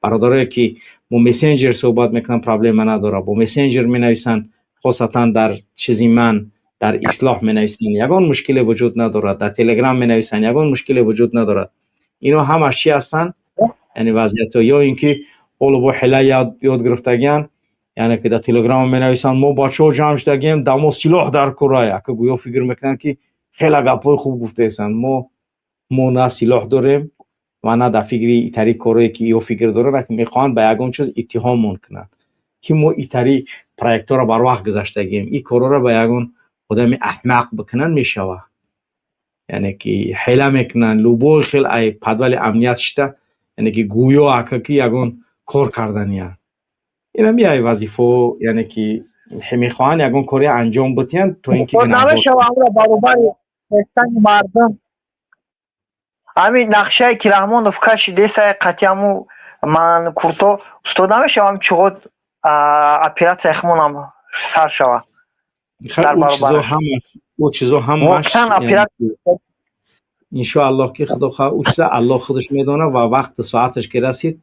бародарое ки бо мессенҷер суҳбат мекунанд, проблема надорад, бо мессенҷер менависанд, хосатан дар чизи ман, Дар Ислоҳ менависанд, ягон мушкиле вуҷуд надорад. Дар Телеграм менависанд, ягон мушкиле вуҷуд надорад. Ино ҳамаш чӣ ҳастанд? Яъне вазъиятҳо ё ин ки ҳоло бо ҳила ёд гирифтагиан, яъне ки дар Телеграм менависанд: мо бачаҳо ҷамъ шудагием, да мо силоҳ дар кора. Яке гӯё фикр мекунанд, ки хеле гапҳои хуб гуфтаестанд. Мо на силоҳ дорем ва на дар фикри итари корое ки ё фикр доранд, ки мехоҳанд ба ягон чиз иттиҳоммон кунанд, ки мо итари проектҳоро барвақт гузаштагием. Ин корҳоро ба ягон одами аҳмақ бикунанд, мешавад. Яъне ки ҳила мекунанд, любой хел ай подвали амният шита, яъне ки гӯё ака ки ягон кор карданиянд. Инам яй вазифао, яъне ки мехоҳанд ягон коре анҷом бидиҳанд, то ин ки Баробари мардум ҳамин нақшае ки Раҳмонов кашидесай қатъиаму ман курто, устод, намешавам чиғот оператсияи хумонам сар шава? Ӯ чизо ҳамаш, иншоаллоҳ, ки худо хоҳ, ӯ чиза Аллоҳ худаш медонад ва вақти соаташ ки расид,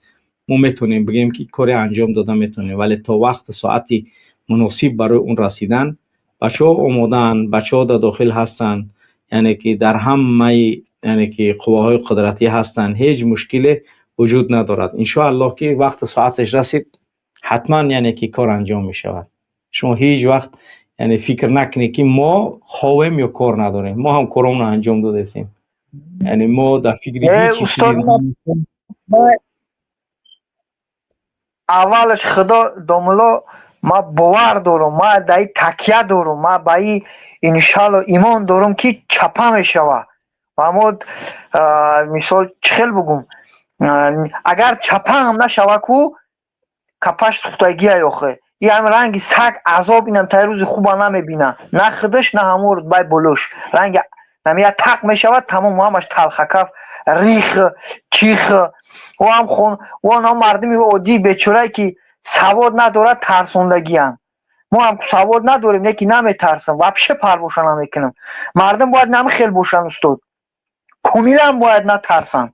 мо метавонем бигӯем, ки коре анҷом дода метавонем. Вале то вақти соати муносиб барои он расидан, бачаҳо омодаанд, бачаҳо дар дохил ҳастанд, яъне ки дар ҳамаи, яъне ки қувваҳои қудратӣ ҳастанд, ҳеҷ мушкиле вуҷуд надорад. Иншоаллоҳ, ки вақти соаташ расид, ҳатман, яъне ки кор анҷом мешавад. Шумо ҳеҷ вақт, яъне, фикр накунед, ки мо ховем ё кор надорем. Мо ҳам коромонро анҷом додаистем, яъне мо дар фикри Устод, аввалаш худо, домулло, ман бовар дорам, ман дар и такя дорам, ман ба и иншалло имон дорам, ки чапа мешава. Ва мо, мисол, чӣ хел бугум, агар чапа ҳам нашава ку, капаш сӯхтагия ёхе и ҳам ранги саг азоб инам таи рӯзи хуба намебина, на худаш, на ҳамон рутбаи болош. Ранги намия тақ мешавад, тамом, ҳамаш талхакаф рих чих. Ҳам хон он мардуми оддии бечорае, ки савод надорад, тарсондагианд. Мо ҳам савод надорем, не ки наметарсам, вообще парвоша намекунам. Мардум бояд намихел бошанд, устод, комилан бояд натарсанд.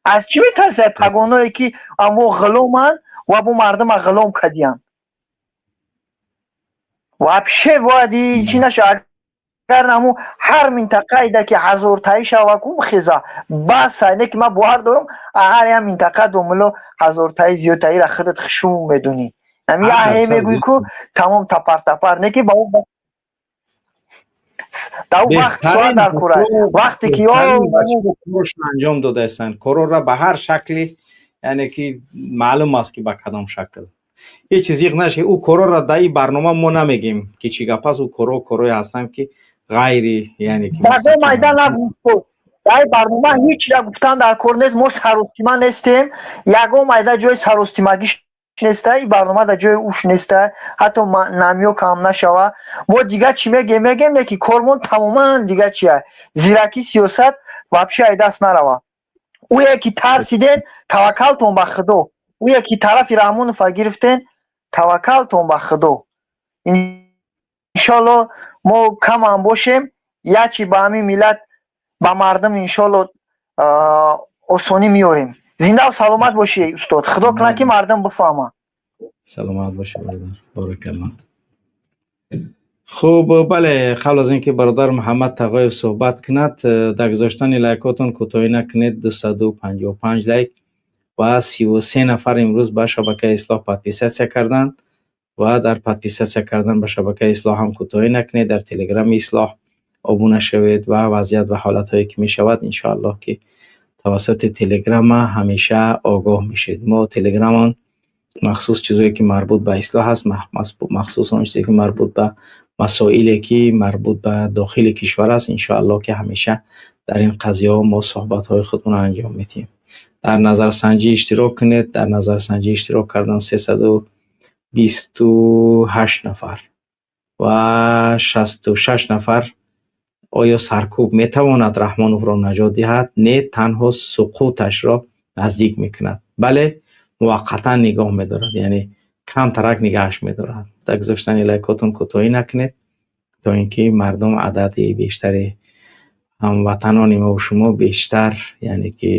Аз чӣ метарсад? Пагоное ки амо ғуломанд ва бо мардума ғулом кардиянд. Вообще бояд чӣ наша. Агар наму ҳар минтақаеда ки ҳазортаи шава ку, хеза баса. Не ки ман бовар дорам, ҳар як минтақа, домулло, ҳазортаи зиёдтаира худат хушум медонӣ. Ами яҳе мегӯӣ ку, тамом, тапар тапар. Не ки ба дар вақт соат дар кора, вақте ки анҷом додаистанд корора ба ҳар шакли, яъне ки маълум аст, ки ба кадом шакл. Ҳеҷ чиз зиқ наши. Ӯ корора дар ин барнома мо намегем, ки чӣ гап аст. Ӯ коро корое ҳастанд, ки ғайри, яъне ки майда нагуфт. Дар барнома ҳеҷ чиз гуфтан дар кор нест. Мо саростима нестем, ягон майда ҷои саростимагиш неста. И барнома дар ҷои уш неста, ҳатто намёк ҳам нашава. Мо дигар чӣ мегем? Мегем, не ки кормон тамоман дигар чия. Зиракӣ, сиёсат вообще ай даст нарава. Ӯе ки тарсиден, таваккалтон ба худо. Ӯе ки тарафи Раҳмонова гирифтен, таваккалтон ба худо. Иншолло, мо камам бошем, ячи ба ҳамин миллат, ба мардум, иншолло, осонӣ меорем. Зиндаву саломат бошӣ, устод. Худо кунад, ки мардум бифаҳмад. Саломат бошӣ, бародар, боракалло. Хуб, бале, қабл аз ин ки бародар Муҳаммад Тағоев суҳбат кунад, дар гузоштани лайкотон кӯтоҳӣ накунед. 255 лайк ва 33 нафар имрӯз ба шабакаи Ислоҳ подписаться карданд ва дар подписаться кардан ба шабакаи Ислоҳ ҳам кӯтоҳӣ накунед. Дар Телеграми Ислоҳ обуна шавед ва вазъият ва ҳолатҳое ки мешавад, иншоаллоҳ, ки тавассути Телеграма ҳамеша огоҳ мешед. Мо Телеграмон махсус чизое ки марбут ба Ислоҳ аст, махсус он чизе ки марбут ба масоиле ки марбут ба дохили кишвар аст, иншоаллоҳ, ки ҳамеша дар ин қазияҳо мо суҳбатҳои худро анҷом медиҳем. Дар назарсанҷӣ иштирок кунед. Дар назарсанҷӣ иштирок кардан 328 нафар ва 66 нафар. Оё саркӯб метавонад Раҳмоновро наҷот диҳад? Не, танҳо суқуташро наздик мекунад. Бале, муваққатан нигоҳ медорад, яъне камтарак нигаҳаш медорад. Дар гузоштани лайкотон кӯтоҳӣ накунед, то ин ки мардум, адади бештари ҳамватанони мову шумо бештар, яъне ки,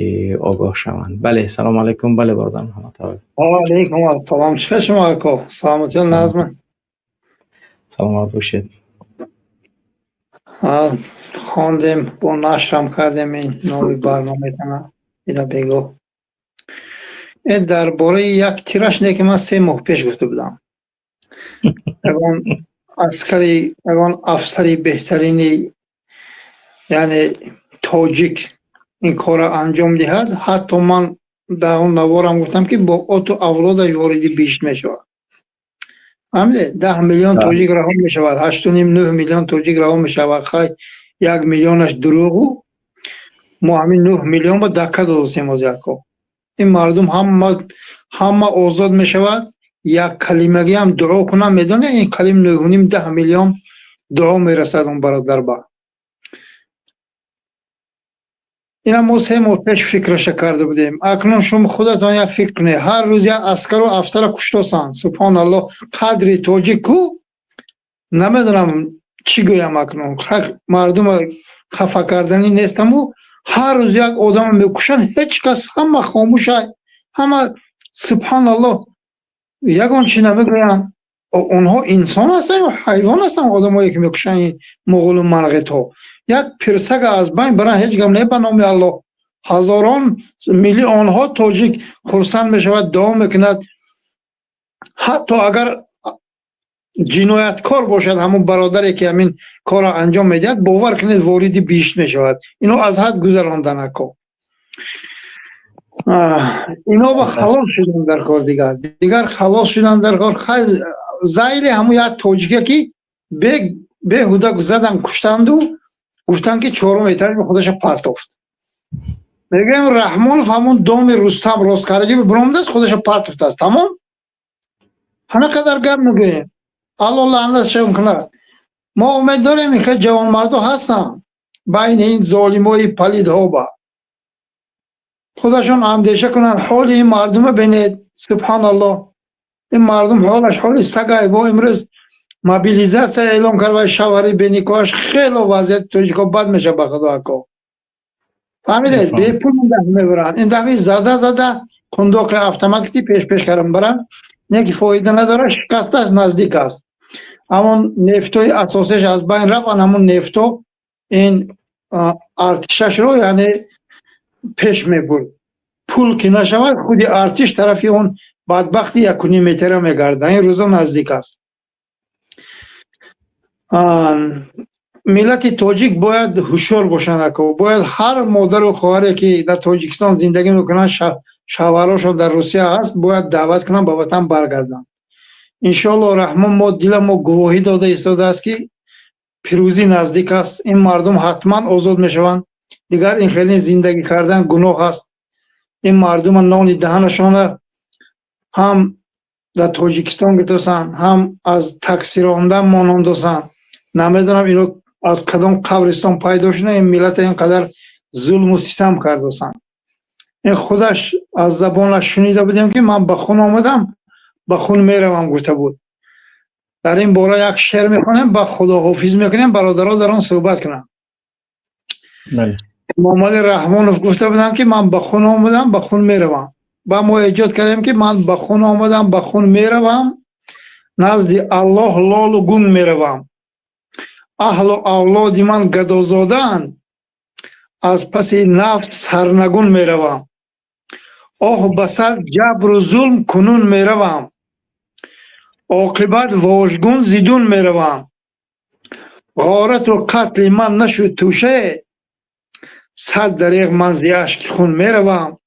огоҳ шаванд. Бале, салому алайкум. Бале, бародар Муҳаммад. Алайкум ассалом. Чӣ шумо, ако? Саломатиён, назм? Саломат бошед. Хондем, бо нашрам кардем ин номи барномаатона ина бегоҳ. Дар бораи як тираш не, ки ман 3 моҳ пеш гуфта будам. Ягон аскари, ягон афсари беҳтарини, яъне тоҷик ин корро анҷом диҳад, ҳатто ман дар он наворам гуфтам, ки бо оту авлодаш вориди биҳишт мешавад. Фаҳмидед? 10 миллион тоҷик раҳо мешавад, 8,5, 9 миллион тоҷик раҳо мешавад. Хай, 1 миллионаш дурӯғу мо ҳамин 9 миллион ба дакка додастем. Озяко ин мардум ҳама озод мешавад. Як калимагиам дуо кунам, медонед, ин калим 9,5, 10 миллион дуо мерасад он бародар ба. Ина мо 3 моҳ пеш фикраша карда будем. Акнун шумо худатон як фикр кунед: ҳар рӯз як аскару афсара куштосанд. Субҳоналлоҳ, қадри тоҷик ку, намедонам чӣ гӯям. Акнун мардума хафа карданӣ нестаму ҳар рӯз як одама мекушанд, ҳеҷ кас, ҳама хомӯша, ҳама, субҳоналлоҳ, ягон чӣ намегӯянд. Онҳо инсон ҳастанд ё ҳайвон ҳастанд, одамое ки мекушанд? Ин муғулу манғитҳо як пирсага аз байн баранд, ҳеҷ гап не. Ба номи Аллоҳ ҳазорон миллионҳо тоҷик хурсанд мешавад, дуо мекунад. Ҳатто агар ҷинояткор бошад, ҳамон бародаре ки ҳамин корро анҷом медиҳад, бовар кунед, вориди биҳишт мешавад. Ино аз ҳад гузарондан, ако ино ба халос шудан дар кор, дигар халос шудан дар кор. Зайли ҳамун як тоҷике ки беҳуда задан, куштанду гуфтанд, ки чорум этаж худаша партофт. Мегӯям, Раҳмонов ҳамун доми Рустам росткардагӣ биромадааст, худаша партофтааст. Тамом, ҳама қадар гап мегӯем. Алло лаънатшон кунад. Мо умед дорем, ин хел ҷавонмардо ҳастанд байни ин золимои палидҳо, ба худашон андеша кунанд. Ҳоли ин мардума бинед, субҳоналлоҳ, ин мардум ҳолаш ҳоли сагай. Бо имрӯз мобилизатсия эълон кард ва шавҳари беникоҳаш, хело вазъияти тоҷико бад мешавад, ба худо, ако. Фаҳмидед? Бепул ин дафъа мебаранд, ин дафъи зада зада қундоқи автоматики пеш пеш кардан баранд, не ки фоида надорад, шикастааст, наздик аст. Ҳамон нефтои асосияш аз байн рафт, ан ҳамон нефто ин артишашро, яъне, пеш мебурд. Пул ки нашавад, худи артиш тарафи он бадбахти 1,5 метра мегардад. Ин рӯзо наздик аст. Миллати тоҷик бояд ҳушёр бошанд, ако. Бояд ҳар модару хоҳаре ки дар Тоҷикистон зиндагӣ мекунанд, шавҳарошон дар Русия ҳаст, бояд даъват кунанд, ба ватан баргарданд. Иншоалло, Раҳмон мо дила мо гувоҳӣ дода истодааст, ки пирӯзӣ наздик аст. Ин мардум ҳатман озод мешаванд. Дигар ин хеле зиндагӣ кардан гуноҳ аст. Ин мардума нони даҳанашона ҳам дар Тоҷикистон гирифтасанд, ҳам аз таксирондан монондосанд. Намедонам, ино аз кадом қабристон пайдо шуда, ин миллата ин қадар зулму ситам кардосанд. Ин худаш аз забонаш шунида будем, ки ман ба хун омадам, ба хун меравам, гуфта буд. Дар ин бора як шеър мехонем, ба худоҳофиз мекунем, бародаро дар он суҳбат кунанд. Эмомалӣ Раҳмонов гуфта буданд, ки ман ба хун омадам, ба хун меравам. Ба мо эҷод кардем, ки ман ба хун омадам, ба хун меравам, назди Аллоҳ лолу гунг меравам. Аҳлу авлоди ман гадозодаанд, аз паси нафт сарнагун меравам. Оҳ, ба сар ҷабру зулм кунун меравам, оқибат вожгун зидун меравам. Ғорату қатли ман нашуд тӯшае, сад дареғ ман зи ашки хун меравам,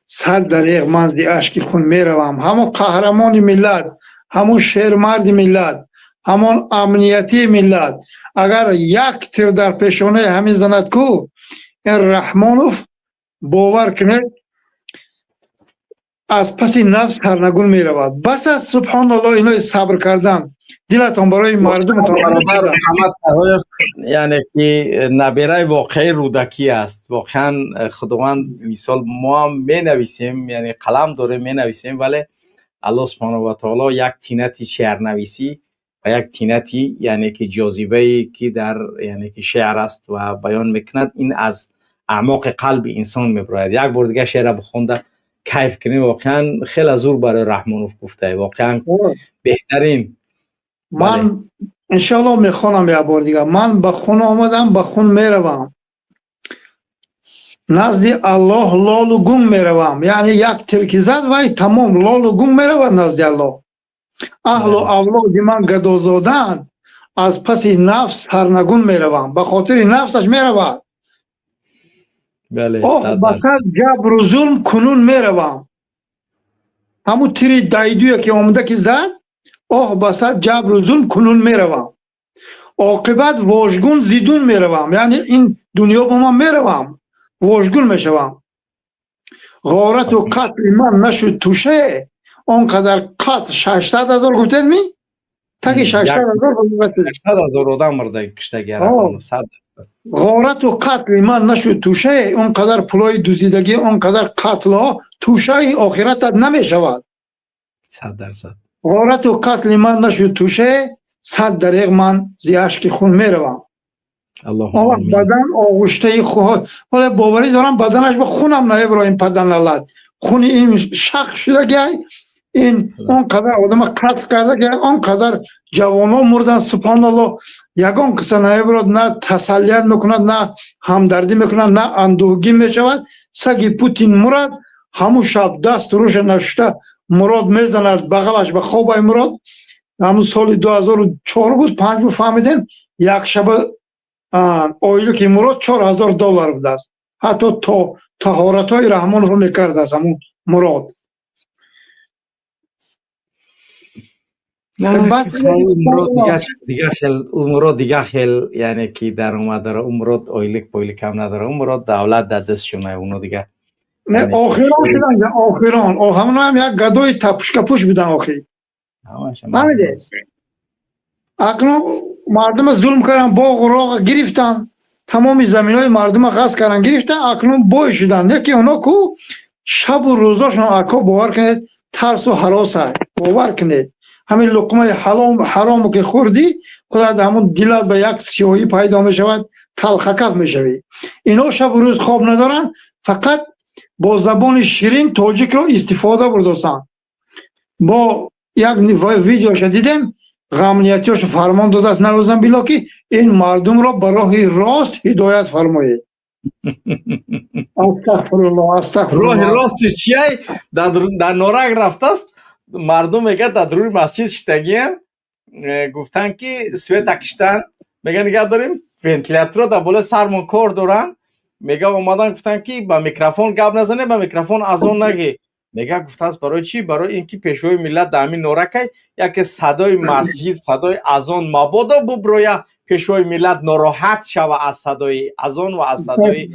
сад дареғ ман зи ашки хун меравам. Ҳамон қаҳрамони миллат, ҳамон шермарди миллат, ҳамон амниятии миллат, агар як тир дар пешонаи ҳамин занад ку ин Раҳмонов, бовар кунед, аз паси нафс сарнагун меравад. Бас аст, субҳоналлоҳ, инои сабр кардан. Дилатон барои мардуматон. Яъне ки набераи воқеии Рӯдакӣ аст. Воқеан, Худованд, мисол, мо ҳам менависем, яъне қалам дорем, менависем, вале Аллоҳ субҳонаҳу ва таоло як тинати шеърнависӣ ва як тинати, яъне ки, ҷозибае ки дар, яъне ки, шеър аст ва баён мекунад, ин аз аъмоқи қалби инсон мебарояд. Як бор дигар шеъра бихонда кайф кунем. Воқеан хеле зур барои Раҳмонов гуфтае, воқеан беҳтарин. Ман Иншоаллоҳ мехонам як бор дигар. Ман ба хун омадам, ба хун меравам, назди Аллоҳ лолу гум меравам. Яъне як тирки зад, вай тамом, лолу гум меравад назди Аллоҳ. Аҳлу авлоди ман гадозодаанд, аз паси нафс сарнагун меравам. Ба хотири нафсаш меравад. Оҳ, ба сад ҷабру зулм кунун меравам. Ҳамун тири дайдуя ки омада ки зад, оҳ, ба сад ҷабру зулм кунун меравам, оқибат вожгун зидун меравам. Яъне ин дунё ба ман меравам, вожгун мешавам. Ғорату қатли ман нашуд туше, он қадар қатл, 600 000 гуфтед ми? Таги 600 000. 600 000 одам мурда киштаги. Ғорату қатли ман нашуд туше, он қадар пулои дуздидагӣ, он қадар қатлҳо тӯшаи охиратат намешавад. 100%. Ғорату қатли ман нашуд туше, сад дареғ ман зи ашки хун меравам. Он вақт бадан оғуштаи, ҳола боварӣ дорам, баданаш ба хунам наебро. Ин паданалат хуни ин шақ шудагиай, ин он қадар одама қатл карда, он қадар ҷавонҳо мурдан, субҳоналло. Ягон қисса наеброд, на тасаллият мекунад, на ҳамдардӣ мекунад, на андӯҳгин мешавад. Саги Путин мурад, ҳамун шаб дасту рӯша нашушта Мурод мезанад бағалаш ба хобай. Мурод ҳамун соли 2004 буд, панҷ буд, фаҳмидем, як шаба ойлики Мурод 4000 доллар будааст. Ҳатто то таҳоратҳои Раҳмоновро мекардааст ҳамун Мурод. Мурод дига хел, яъне ки даромад дора. Мурод ойлик пойлик ҳам надора, Мурод давлат дар дастшона, уно дига. Охирон шудан, охирон ҳамоно ҳам як гадои тапушкапуш будан охир, фаҳмиде? Акнун мардума зулм кардан, боғу роға гирифтан, тамоми заминҳои мардума ғасб кардан, гирифтан, акнун бой шуданд. Яке оно ку шабу рӯзошон, ако, бовар кунед, тарсу ҳароса. Бовар кунед, ҳамин луқмаи ҳарому ки хӯрдӣ, худат ҳамун дилат ба як сиёҳӣ пайдо мешавад, талхакаф мешавӣ. Ино шабу рӯз хоб надоранд, фақат бо забони ширин тоҷикро истифода бурдосанд. Бо як видеоша дидем, ғамниятиёшо фармон додааст, наӯзам било, ки ин мардумро ба роҳи рост ҳидоят фармоед. Астағфируллоҳ, астағфируллоҳ. Роҳи рости чиай? Дар Норак рафтааст, мардум мегӯяд, дар дуруни масҷид шиштагиам, гуфтанд ки света киштан, мега нигаҳ дорем, вентилятора дар болои сармон кор доранд. Мега омадан гуфтанд ки ба микрофон гап назане, ба микрофон азон нагӣ. Мега гуфтааст, барои чӣ? Барои ин ки пешвои миллат дар ҳамин Норакай, яке садои масҷид, садои азон мабодо буброя, пешвои миллат нороҳат шава аз садои азон ва аз садои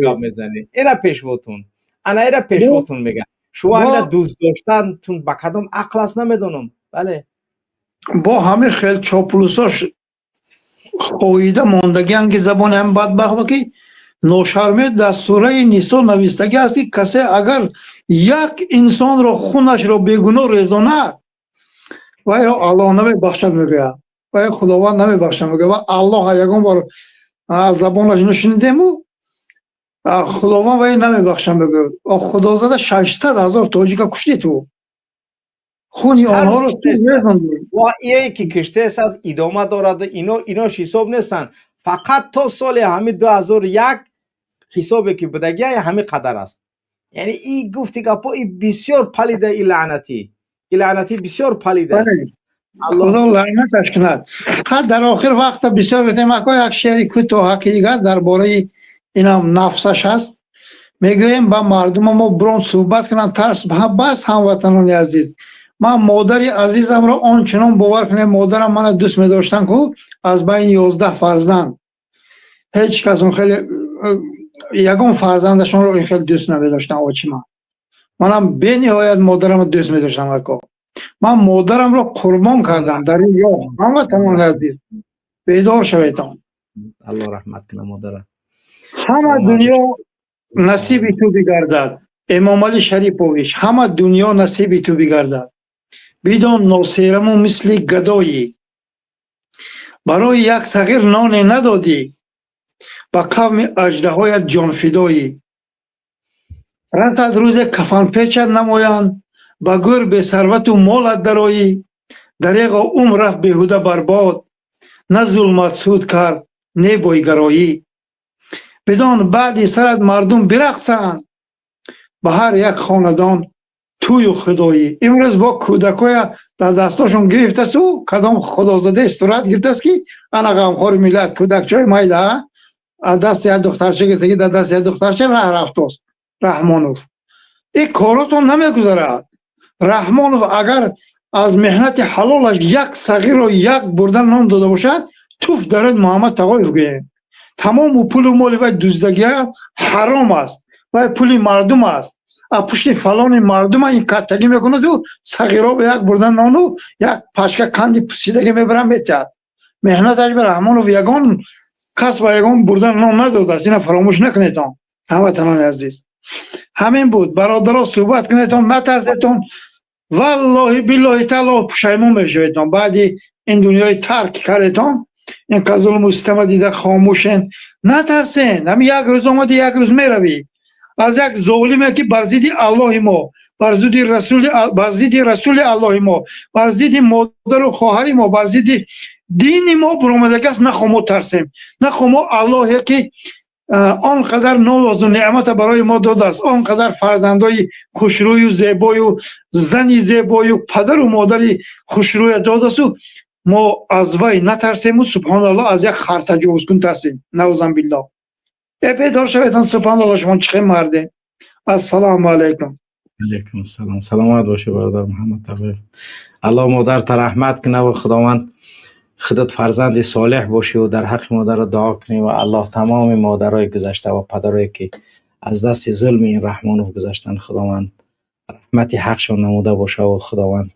гап мезанӣ. Ина пешвотун, ана ира пешвотун мега. Шумо ина дӯст доштантун ба кадом ақл аст, намедонам, бале. Бо ҳамин хел чоплусош хоида мондагиан ки забони ҳам бадбахт ки ношармӣ. Дар сураи Нисо навистагӣ аст, ки касе агар як инсонро хунашро бегуноҳ резонад, вайро Аллоҳ намебахшад, мегӯяд, вай Худованд намебахшад, мегӯяд. Ва Аллоҳ ягон бор аз забонаш нашунидему, Худованд вай намебахшад, мегӯяд. Худозада, 600 000 тоҷика куштӣ ту, хуни онҳоро резондӣ. Ва ие ки киштест аст, идома дорад. Инош ҳисоб нестанд, фақат то соли ҳамин 2001 ҳисобе ки будагия ҳамин қадар аст. Яъне и гуфти гапҳо и бисёр палида, и лаънатӣ, и лаънатӣ бисёр палида аст. Худо лаънаташ кунад. Ха, дар охир вақта бисёр гуфтем, ако, як шеъри кӯтоҳаки дигар дар бораи инам нафсаш аст мегӯем. Ба мардума мо брон суҳбат кунанд, тарс бас. Ҳамватанони азиз, ман модари азизамро он чунон, бовар кунед, модарам мана дӯст медоштанд ку, аз байни 11 фарзанд ҳеҷ кас он хеле ягон фарзандашонро ин хеле дӯст намедоштанд очима. Манам бениҳоят модарамро дӯст медоштам, ако. Ман модарамро қурбон кардам дар ин роҳ. Ҳамватанони азиз, бедор шаведон. Аллоҳ раҳмат кунад модара. Ҳама дунё насиби ту бигардад, Эмомалӣ Шарипович, ҳама дунё насиби ту бигардад. Бидон, носераму мисли гадоӣ, барои як сағир ноне надодӣ, ба қавми аҷдаҳоят ҷонфидоӣ. Расад рӯзе кафанпечат намоянд, ба гӯр бесарвату молат дароӣ. Дареғо умр рафт беҳуда барбод, на зулмат суд кард, не бойгароӣ. Бидон баъди сарат мардум бирақсанд, ба ҳар як хонадон тую худоӣ. Имрӯз бо кӯдакоя дар дастошон гирифтасту кадом худозадаи сурат гирифтаст, ки ана ғамхори миллат, кӯдакчаҳои майда аз дасти як духтарча гирифтаги, дар дасти як духтарча раҳ рафтост Раҳмонов. Ин коротон намегузарад. Раҳмонов агар аз меҳнати ҳалолаш як сағирро як бурда нон дода бошад, туф дарад Муҳаммад Тағоев гӯем. Тамому пулу моли вай дуздагия ҳаром аст, вай пули мардум аст. Аз пушти фалони мардума ин каттагӣ мекунаду сағиро ба як бурда нону як пачка канди пусидагӣ мебарам метиҳад. Меҳнаташ ба Раҳмонов ягон кас ба ягон бурда нон надодааст. Ина фаромӯш накунедон, ҳамватанони азиз. Ҳамин буд, бародаро, суҳбат кунедон, натарсетон. Валлоҳи, биллоҳи, тааллоҳ, пушаймон мешаведон баъди ин дунёи тарк кардетон. Ин қадр зулму систама дида хомӯшен. Натарсен, ҳамин як рӯз омади, як рӯз меравӣ. Аз як золиме, ки бар зидди Аллоҳи мо, бар зидди расули Аллоҳи мо, бар зидди модару хоҳари мо, бар зидди дини мо буромадагиаст, нахо мо тарсем, нахо мо Аллоҳе, ки он қадар нозу неъмата барои мо додааст, он қадар фарзандои хушрӯю зебою, зани зебою, падару модари хушрӯя додасту, мо аз вай натарсему, субҳоналлоҳ, аз як хар таҷовузкун тарсем, наузан биллоҳ. Э, бедор шаведон, субҳоналлоҳ, шумо чӣ хел марде! Ассалому алайкум. Алайкум ассалом. Саломат бошӣ, бародар Муҳаммад Тағоев. Аллоҳ модарта раҳмат кунад ва Худованд худат фарзанди солеҳ бошӣ ва дар ҳаққи модарат дуо кунӣ ва Аллоҳ тамоми модарои гузашта ва падарое, ки аз дасти зулми ин Раҳмонов гузаштанд, Худованд раҳмати ҳақшон намуда боша ва Худованд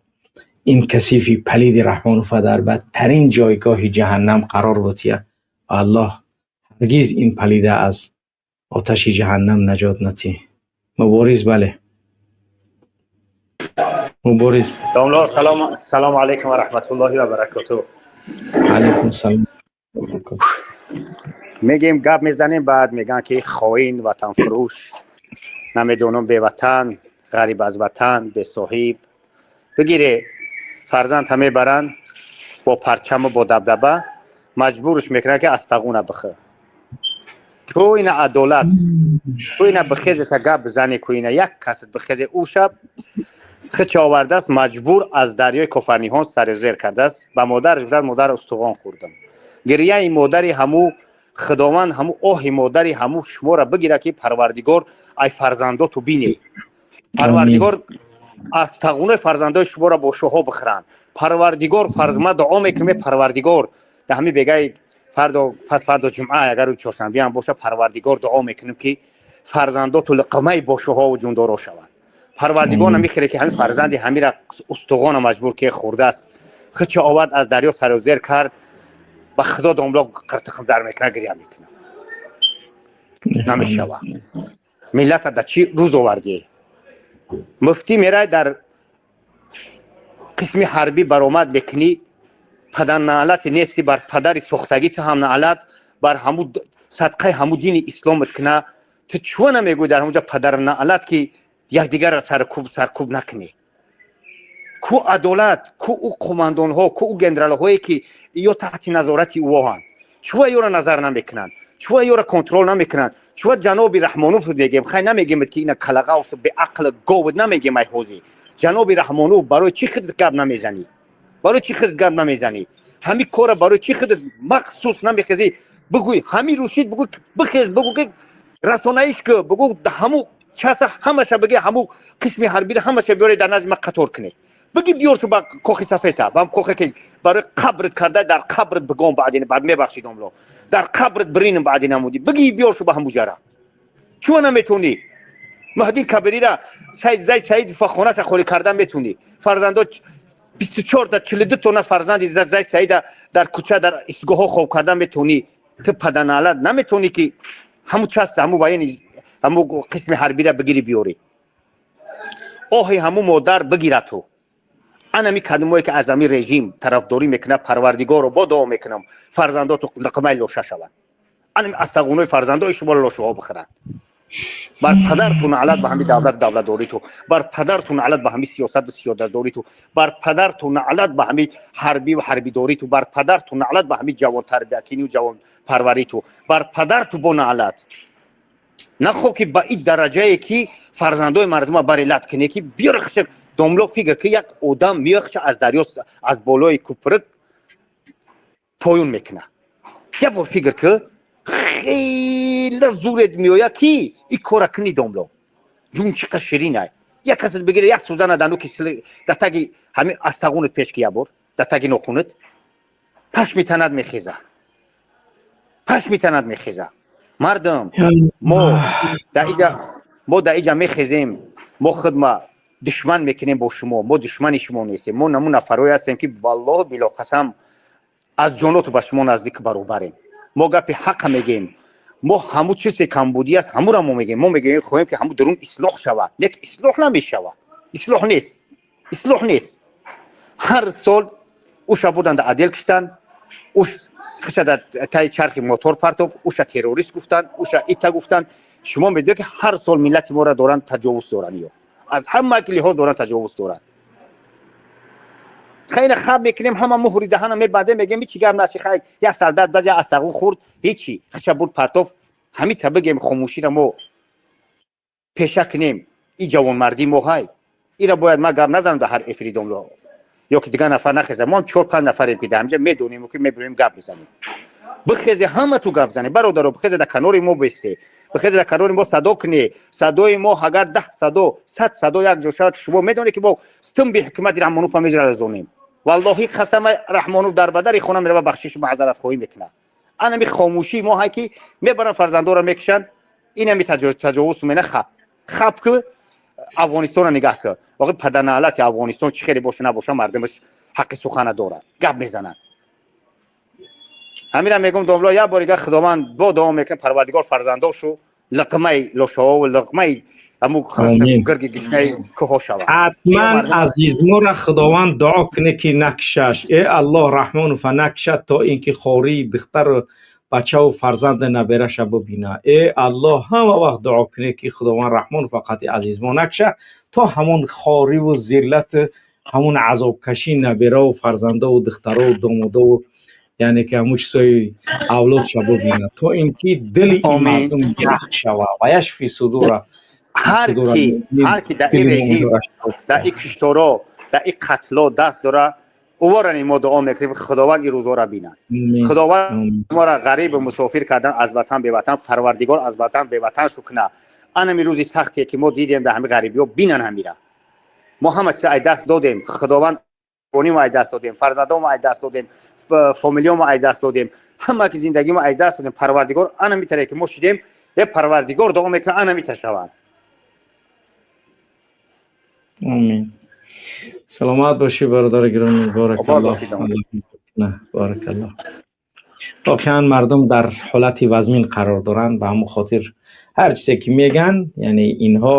ин касифи палиди Раҳмонова дар бадтарин ҷойгоҳи ҷаҳаннам қарор бутия ва Аллоҳ ҳаргиз ин палида аз оташи ҷаҳаннам наҷот натӣ. Мубориз, бале, Мубориз. Домло, салом, салому алайкум ва раҳматуллоҳи ва баракотуҳ. Алайкум салом. Мегем, гап мезанем, баъд мегӯянд, ки хоин, ватанфурӯш, намедонам, беватан, ғариб аз ватан, бесоҳиб. Бигире, фарзандта мебаранд бо парчаму бо дабдаба, маҷбурш мекунанд, ки астағуна бихӯ. Ку ина адолат? Ку ина бихезета гап бизане? Ку ина як касат бихезе? Ӯ шаб хича овардааст, маҷбур аз дарёи Кофарниҳон сари зер кардааст, ба модараш гуфтааст: «Модар, устуғон хӯрдам». Гирияи модари ҳаму Худованд, ҳаму оҳи модари ҳаму шуморо бигирад, ки Парвардигор ай фарзандоту бине. Парвардигор аз тағунои фарзандои шуморо бо шоҳо бихӯранд. Парвардигор фарз, ма дуо мекунем, Парвардигор, да ҳами бегаи фардо, пас фардо ҷумъа, агар рӯзи чоршанбеам боша, Парвардигор, дуо мекунем, ки фарзандоту лиқмаи бошоҳову ҷундоро шаванд. Парвардигор намехеле, ки ҳамин фарзанди ҳамира устуғона маҷбур ки хӯрдааст, хича овард, аз дарё сару зер кард. Ба Худо, домло, қиртиқм дар мекунад, гиря мекунад. Намешава. Миллата да чӣ рӯз овардӣ? Муфтӣ мерай, дар қисми ҳарбӣ баромад мекунӣ, падарнаълати нести, бар падари сохтагӣ ту ҳам наълат, бар ҳаму садқаи ҳаму дини исломат куна. Ту чӯ намегӯй дар ҳамуҷа, падарнаълат, ки якдигарро саркӯб накунӣ? Ку адолат? Ку ӯ қумандонҳо, ку ӯ генералҳое, ки ё таҳти назорати ӯоҳанд? Чӯ ёра назар намекунанд? Чӯ ёра контрол намекунанд? Чӯ ҷаноби Раҳмонов мегем? Хай, намегем, ки ина калағавс, беақл, говд намегем. Ай ҳозир, ҷаноби Раҳмонов, барои чӣ худат гап намезанӣ? Барои чӣ худат гап намезанӣ? Ҳамин кора барои чӣ худат махсус намехезӣ, бигӯй? Ҳамин рӯшид, бигӯ, бихез, бигӯ, ки расонаиш ку, бигӯ, ҳаму часа ҳамаша бигӣ, ҳаму қисми ҳарбиро ҳамаша биёре, дар назди ма қатор кунед. Бигӣ, биёршу ба кохи сафета, ба кохе, ки барои қабрит карда, дар қабрит бигом. Баъди баъд мебахшид, омло, дар қабрит биринам баъди намудӣ. Бигӣ, биёршу ба ҳаму ҷара. Чӯ наметонӣ? Маҳдин Кабирира, Саид Зайд Саидова хонаша холӣ кардан метунӣ? Фарзандо, 24-та, 42 тона фарзанди Зайд Саида дар кӯча, дар истгоҳҳо хоб кардан метонӣ? Ту паданалат наметонӣ, ки ҳаму част, ҳаму военный, ҳаму қисми ҳарбира бигирӣ, биёрӣ? Оҳи ҳаму модар бигира. Ту анами кадмое, ки аз ҳамин режим тарафдорӣ мекунад, Парвардигоро бо дуо мекунам, фарзандоту лиқмаи лоша шаванд, анами астағунои фарзандои шуморо лошаҳо бихӯранд. Бар падарту наълат ба ҳами давлат, давлатдорӣ ту, бар падарту наълат ба ҳами сиёсату сиёсатдорӣ ту, бар падарту наълат ба ҳами ҳарбиву ҳарбидорӣ ту, бар падарту наълат ба ҳами ҷавонтарбиякиниву ҷавонпарварӣ ту, бар падарту бо наълат. Нахо ки ба ин дараҷае ки фарзандои мардума бари лат кине, ки биёрхша домло, фикр ки як одам меёхша аз дарё, аз болои куприк поён мекуна. Як бор фикр ки, хеле зурет меояд ки ин кора кунӣ. Домло, ҷун чӣ қадр ширинай. Як касат бигире, як сӯзана дану ки дар таги ҳамин астағунат пеш ки, як бор дар таги нохунат паш метанад, мехеза, паш метанад, мехеза. Мардум, мо дар иҷа мехезем, мо худма душман мекунем бо шумо. Мо душмани шумо нестем. Мо намун нафарое ҳастем, ки валлоҳу било қасам, аз ҷоноту ба шумо наздик баробарем. Мо гапи ҳақа мегем. Мо ҳамун чизе камбудӣ аст, ҳамура мо мегем. Мо мегӯем, хоҳем, ки ҳамун дурун ислоҳ шавад. Лек ислоҳ намешавад, ислоҳ нест, ислоҳ нест. Ҳар сол уша бурданд, отдел киштанд, уш хиша дар таи чархи мотор партов, уша террорист гуфтанд, уша ита гуфтанд. Шумо медонед, ки ҳар сол миллати моро доранд, таҷовуз доранд, ё аз ҳама лиҳоз доранд, таҷовуз доранд. Хеле хаб мекунем, ҳама муҳри даҳана мебандем, мегем ҳичи гап наши. Хай, як солдат баъзе астағун хӯрд, ҳичи, хиша бурд партов. Ҳамита бигем, хомӯшира мо пеша кунем. И ҷавонмардии мо ҳай, ира бояд ман гап назанам дар ҳар эфири, домло, ё ки дигар нафар нахеза. Мо чор панҷ нафарем, ки дар ҳамҷа медонем, ки мебурем, гап мезанем. Бихезе, ҳама ту гап зане, бародаро, бихезе, дар канори мо бесте, бихезе, дар канори мо садо куне. Садои мо агар 10 садо, 100 садо як ҷо шавад, шумо медонед, ки мо стумби ҳукумати Раҳмонов мезразонем. Валлоҳи қасама, Раҳмонов дар бадари хона мерава, бахшишу маъзаратхоҳӣ мекунад. Анами хомӯшии мо ҳай, ки мебаранд, фарзандоро мекушанд. Инами таҷовуз мена. Хаб хаб ки Афғонистонро нигаҳ ки, воқи падарнаълати Афғонистон чӣ хеле боша набоша, мардумаш ҳаққи сухана дорад, гап мезанад. Ҳамира мегӯм, домло, як бор дига Худованд бо дуо мекунем, Парвардигор фарзандошу лиқмаи лошаову лиқмаи ҳаму гирги гишнаи кӯҳо шавад. Ҳатман, азизмора Худованд дуо куне, ки накшаш. Э Аллоҳ, Раҳмонова накшад, то ин ки хории духтару бачаву фарзанди набераша бубина. Э Аллоҳ, ҳама вақт дуо куне, ки Худованд Раҳмонова қати азизмо накша, то ҳамон хориву зиллату ҳамон азобкашии набераву фарзандову духтарову домодову, яъне ки ҳамун чизҳои авлодша бубинад, то ин ки дили ин мардум ях шава ва яшфи судура. Ҳар ки дар ин режим, дар ин кишторо, дар ин қатло даст дора, уворани мо дуо мекунем, Худованд ин рӯзоро бинад. Худованд моро ғарибу мусофир кардан, аз ватан беватан, Парвардигор аз ватан беватан шукна. Анами рӯзи сахте, ки мо дидем дар ҳами ғарибиҳо, бинан. Ҳамира мо ҳама чиз ай даст додем. Худованд, мо ай даст додем, фарзандомо ай даст додем, фомилиёмо ай даст додем, ҳама ки зиндагимо ай даст додем. Парвардигор, ана таре ки мо шидем, е Парвардигор, дуо мекунам, ана мита шавад. Амин. Саломат бошӣ, бародари гиромӣ. Боракаллоҳ, боракаллоҳ. Воқеан, мардум дар ҳолати вазмин қарор доранд. Ба ҳамон хотир ҳар чизе ки мегӯянд, яъне инҳо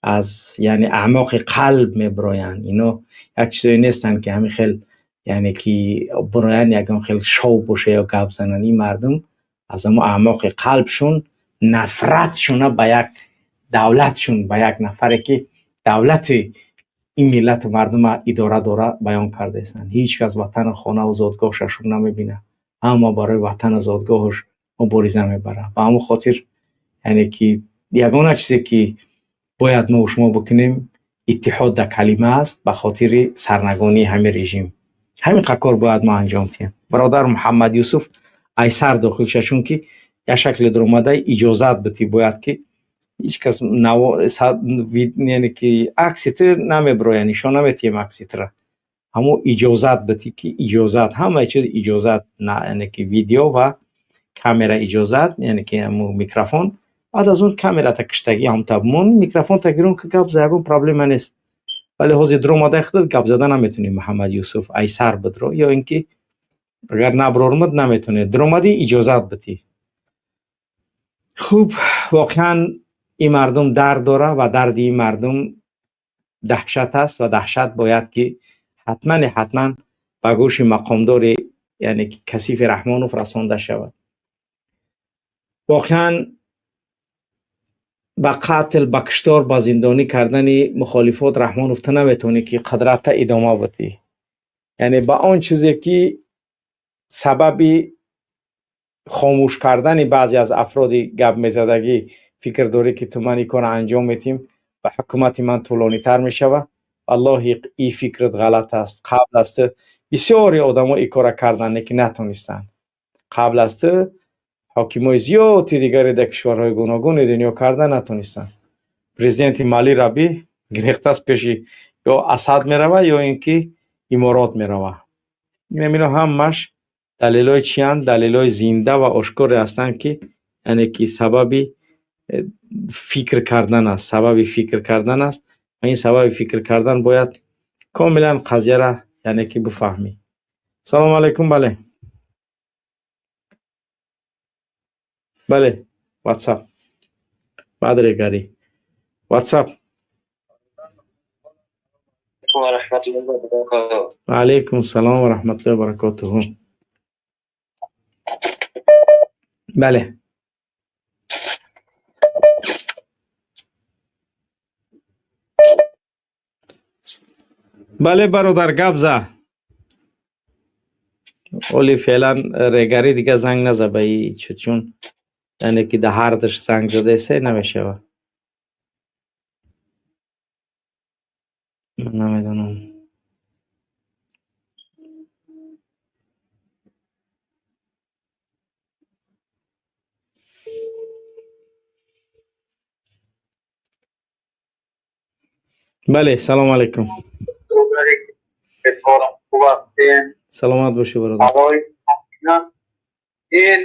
аз, яъне, аъмоқи қалб мебироянд. Ино як чизое нестанд, ки ҳамин хел, яъне ки бироянд, ягон хел шоу боша ё гап зананд. Ин мардум аз ҳамон аъмоқи қалбшон нафратшона ба як давлатшон, ба як нафаре, ки давлати ин миллату мардума идора дора, баён кардаистанд. Ҳеҷ кас ватану хонаву зодгоҳаша шум намебинад. Ҳама барои ватану зодгоҳаш мубориза мебарад. Ба ҳамон хотир, яъне ки ягона чизе, ки бояд мо шумо бикунем, иттиҳод дар калима аст. Ба хотири сарнагонии ҳамин режим ҳамин қадр кор бояд мо анҷом диҳем. Бародар Муҳаммад Юсуф, айсар дохил ша, чунки як шакли дуромада иҷозат битӣ. Бояд ки ҳеҷ кас, яъне ки акси ту намебирояд, нишон наметиҳем акси тура. Ҳамо иҷозат битӣ, ки иҷозат, ҳамаи чиз иҷозат, яъне ки видео ва камера иҷозат, яъне ки ҳамо микрофон. Баъд аз он камерата киштагӣ ҳамта бимон, микрофонта гирон, ки гап за, ягон проблема нест. Вале ҳозир дуромадаи худат гап зада наметонӣ. Муҳаммад Юсуф, айсар бидро, ё ин ки агар набрормад, наметонед. Дуромадӣ, иҷозат битӣ. Хуб, воқеан, ин мардум дард дора ва дарди ин мардум даҳшат аст ва даҳшат бояд ки ҳатмане ҳатман ба гӯши мақомдори, яъне ки касифи Раҳмонов расонда шавад. Воқеан. ба қатл, ба куштор, ба зиндонӣ кардани мухолифот Раҳмонов ту наметавонӣ ки қудрата идома бидӣ. Яъне ба он чизе ки сабаби хомӯш кардани баъзе аз афроди гап мезадагӣ фикр дорӣ ки ту ман ин корро анҷом медиҳем ва ҳукумати ман тӯлонитар мешавад, валлоҳи ин фикрат ғалат аст. Қабл аз ту бисёре одамо ин корро карданд, лекин натонистанд. Қабл аз ту ҳокимои зиёди дигаре дар кишварҳои гуногуни дунё карда натонистанд. Президенти Мали Раби гирехта аст пеши ё Асад мерава, ё ин ки Иморот мерава. Ино ҳамаш далелҳои чиянд? Далелҳои зинда ва ошкоре ҳастанд, ки яъне ки сабаби фикр кардан аст, сабаби фикр кардан аст ва ин сабаби фикр кардан бояд комилан қазияра яъне ки бифаҳмӣ. Салому алайкум. Бале, бале, WhatsApp баъд регарӣ WhatsApp. Ва алайкум салом ва раҳматуллоҳи ва баракотуҳу. Бале, бале бародар, гап за. Оли феълан регари дига занг наза ба и чун яъне ки да ҳардаш занг задасе намешава. Ман намедонам. Бале, салому алайкум. Саломат бошӣ бародар. Ин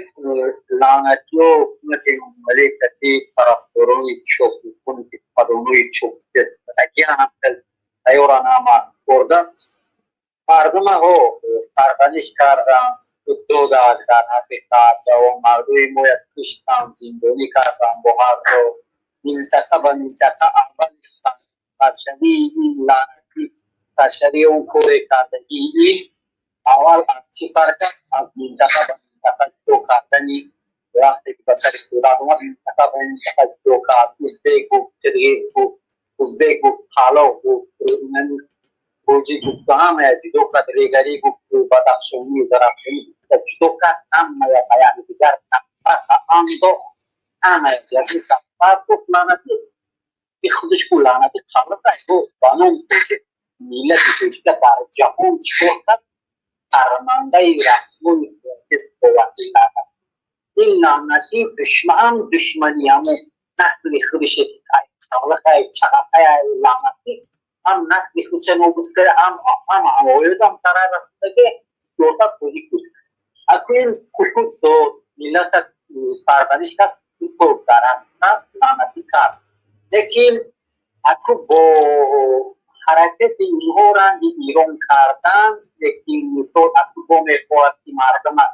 лаънатиё ҳукумати Эмомалӣ кати тарафдорони чопӯхони ки падонои чопӯхагиам тайёра нама бурда мардумаҳо сарзаниш карданд, сукут доданд. Дар ҳақиқат ҷавонмардои моя куштанд, зиндонӣ карданд бо ҳар роҳ, минтақа ба минтақа. Аввали саршавии ин лаънатӣ, саршавии он коре кардагии ин аввал аз чӣ сар кард? Аз минтақа ба минтақа ҷудо кардани. Вақте ки ба сари қудрат омад, минтақа ба минтақа ҷудо кард. Узбек гуфт, қирғиз гуфт, узбек гуфт, қалоқ гуфт, тоҷик гуфт, ҳамая ҷудо кард. Регарӣ гуфт, бадахшонӣ, зарафшонӣ гуфт, ҷудо кард ҳамая ба якдигар, нафрақа андохт, ҳамая ҷазир кард. Баъд гуфт лаънатӣ и худаш ку лаънатӣ қалиқай ба ном тоҷик, миллати тоҷика дар ҷаҳон чикор кард? Шармандаи расмои оварди лаънат. Ин лаънатӣ душман, душмани ҳамон насли худаше ки қалиқай чағақай лаънатӣ ҳам насли худша нобуд карда, ҳам оёдам сарай расидаги зиёда тоҷик буд. Аку ин сукут дод, миллата сарзаниш кард, сукут дод, дар ҳақиқат лаънатӣ кард. Лекин аку бо ҳаракати инҳо ранги Эрон кардан, лекин мисол аку бо мехоҳад ки мардума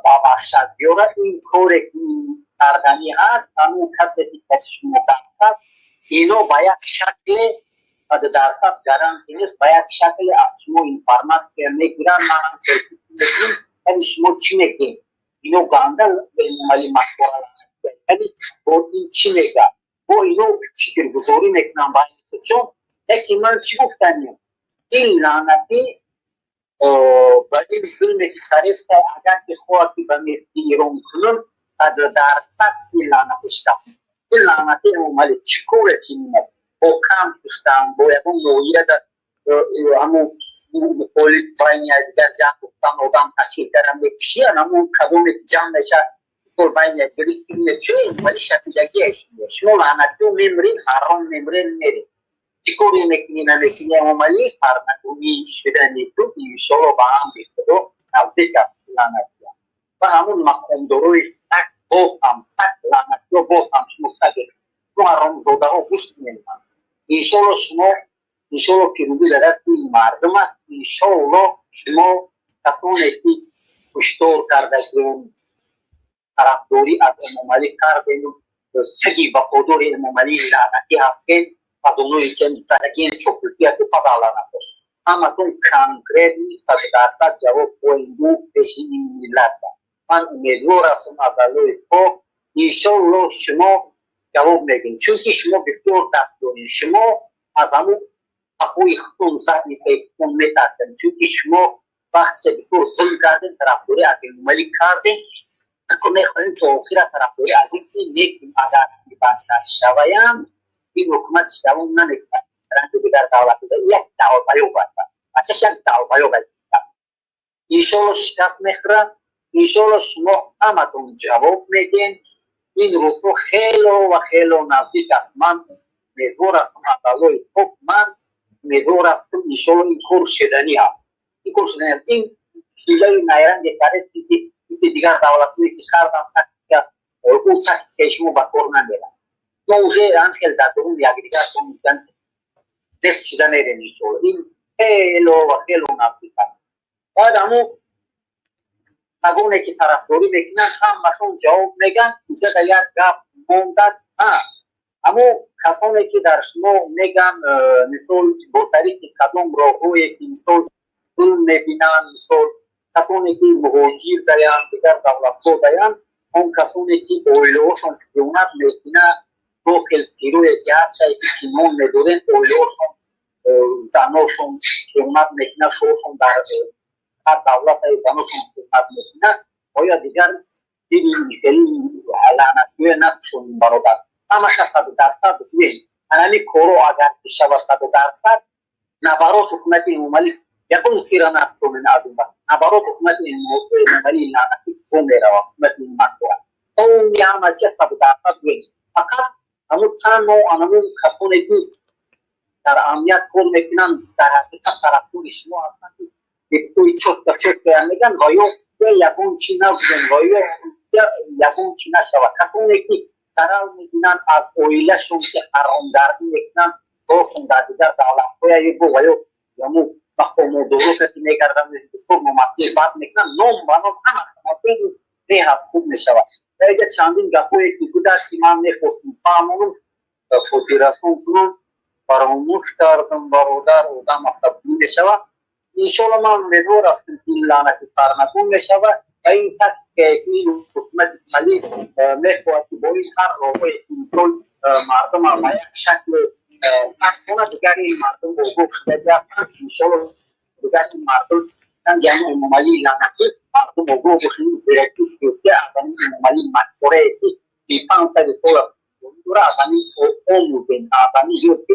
ба ваҳшат биёрад, ин коре ки карданӣ ҳаст, ҳамун касе ки каси шумо гап зад, ино ба як шакле 100% гарантӣ нест, ба як шакле аз шумо информатсия мегиранд. Ман ҳам мекунем, яъне шумо чӣ мекунед? Ино ганда Эмомалӣ макора, яъне бо ин чӣ мегӯяд? Бо ино фикргузорӣ мекунанд байни худшон. Лекин ман чӣ гуфтанем? Ин лаънатӣ ба ин зулме ки тариқа агар ки хоҳад ки ба мисли Эрон кунад, 100% ин лаънатӣ шикаст. Ин лаънатӣ Эмомалӣ чӣ коре ки мемад? Бо кам куштан, бо ягон ноҳияда ҳамун мухолиф байни якдигар ҷанг гуфтан, одам ташкил кардан, чиян ҳамун кадоме ки ҷамъ мешавад мисол байни якдигар, чӣ Эмомалӣ шакидагиаш? Шумо лаънатиё мемиред, ҳаром мемиред, меред. Чӣ коре мекунӣ, намекунӣ, Эмомалӣ сарнагунӣ шудани ту иншоалло ба амри Худо наздик аст лаънатиё. Ва ҳамун мақомдорои саг, боз ҳам саг лаънатиё, боз ҳам шумо сагед. Шумо ҳаромзодаҳо гӯш кунед. Иншоалло шумо, иншоалло пирӯзӣ дар дасти мардум аст. Иншоалло шумо касоне ки куштор кардагиён, тарафдорӣ аз Эмомалӣ кардем, саги вафодори Эмомалии лаънатӣ ҳастед, падонои ки сагин чопусияту падаланато. Ҳаматон конкретни 100% ҷавоб хоҳем гуфт пеши ин миллат. Ман умедвор ҳастам аз Аллоҳи пок, иншоалло шумо Ҷавоб мегӯем, чунки шумо бисёр даст доред. Шумо аз ҳамун қафои худтон, задницаи худтон метарсед, чунки шумо вақтше бисёр зулм кардем, тарафдорӣ аз Эмомалӣ кардем. Ако мехоҳем то охира тарафдорӣ аз ин кунем, лекин агар бачаш шаваям, ин ҳукумат давом намекунад. Ранги дигар давлат як долбоёб аст, бачаш як долбоёб аст. Иншоалло, шикаст мехӯрад. Иншоалло, шумо ҳаматон ҷавоб медиҳем. Ин рӯзҳо хело ва хело наздик аст. Ман умедвор ҳастам аз Аллоҳи пок, ман умедвор ҳастам, иншоалло, ин кор шуданӣ аст, ин кор шуданӣ аст. Ин ҳилаю найранге карест, ки мисли дигар давлатҳое ки кардам, тактика, ӯ тактикаи шумо ба кор намерад. Мо уже ан хел дар дурун якдигар нест шида мерем, иншоалло. Ин хело ва хело наздик аст. Баъд ҳамун пагоне ки тарафдорӣ мекунанд, ҳамашон ҷавоб мегӯянд. Инҷа як гап мондад. Ҳамун касоне ки дар шумо мегӯянд, мисол, бо тариқи кадом роҳҳое ки, мисол, зулм мебинанд, мисол, касоне ки муҳоҷир даянд, дигар давлатҳо даянд, он касоне ки оилаҳошон хиёнат мекунад, дохил сирое ки ҳастае, ки пинҳон медорем, оилаҳошон, заношон хиёнат мекунад, шоҳшон дар ҳар давлатае заношон хиёнат мекунад. Оё дигар хеле лаънатгӯя напӯшонем, бародар? Ҳамаша 100% гӯем. Анами коро агар ки шава 100%, наоборот, ҳукумати Эмомалӣ ягон сира напӯшонем аз ин ба наоборот, ҳукумати Эмомалӣ лаънатӣ сипо мерава, ҳукумати макора тои ҳама чиз 100% гӯем. Фақат ҳамун танҳо анамун касоне ки дар амният кор мекунанд, дар ҳақиқат тарафдори шумо ҳастанд, ки тои чётко чётко мегӯянд, ва ё ягон чи набудем, ва ё ягон чи нашавад. Касоне ки зарар мебинанд аз оилашон, ки ҳаромгардӣ мекунанд, рошон дар дигар давлатҳоя ва ё яму мақомодоро ки мегарданд, бисёр номатлуб бад мекунанд, ном ба ном ҳама беҳад хуб мешавад. Дар инҷа чандин гапҳое ки гузашт, ки ман мехостам фаҳмонам, хотиррасон кунам, фаромӯш кардам, бародар. Одам асабонӣ мешавад. Иншоалло, ман умедвор ҳастам, ки ин лаънати сарнагун мешавад ва ин тактикае ки ин ҳукумати малӣ мехоҳад, ки бо ин ҳар роҳое ки, мисол, мардума ба як шакли кунад, дигар ин мардум огоҳ шудагӣ ҳастанд. Иншоалло, дигар ин мардум, яъне Эмомалии лаънатӣ, мардум огоҳ бошанд. Зиракӣ сиёсӣ аз ҳамин Эмомалии макорае ки 35 сола дора, аз ҳамин омӯзем, аз ҳамин ёд ки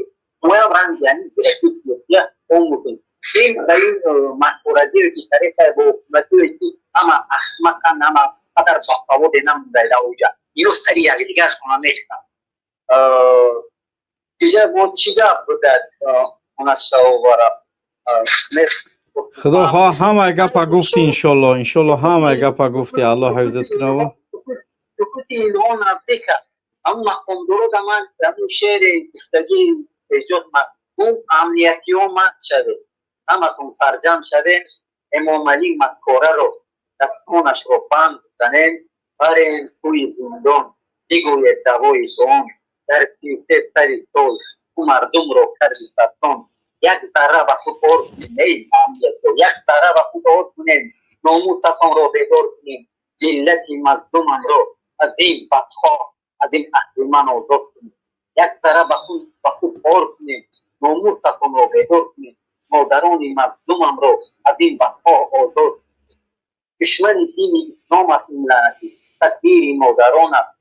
моям ранги ҳамин зиракӣ сиёсия омӯзем. Ин ба ин макорадие ки тареса бо ҳукуматие ки ҳама ахмақан, ҳама қадар басаводе намонда дар оҷа, ино сари якдигаршона мехӯранд. Дига бо чӣ гап будад, онашавовара? Худо хоҳ, ҳамаи гапа гуфти, иншолло, иншолло, ҳамаи гапа гуфти, Аллоҳ ҳифзат кунава. Сукути инҳо наздик аст. Ҳамун мақомдоро да ман ҳамун шеъри гуфтагӣ эҷод гум. Амниятиҳо мат шавед, ҳаматон сарҷамъ шавем, Эмомалӣ маккораро дастонашро банд занем, барем сӯи зиндон. Бигӯед давои он дар 33 сари сол ту мардумро карди сарсон. Як зарра ба худ ор кунем, эй амниятҳо, як зарра ба худ ор кунем, номусатонро бедор кунем, миллати мазлумамро аз ин бадхоҳ, аз ин аҳриман озод кунем. Як зарра ба худ ор кунем, номусатонро бедор кунем, модарони мазлумамро аз ин бадхоҳ озод. Душмани дини ислом аст ин лаънатӣ, такбири модарон аст,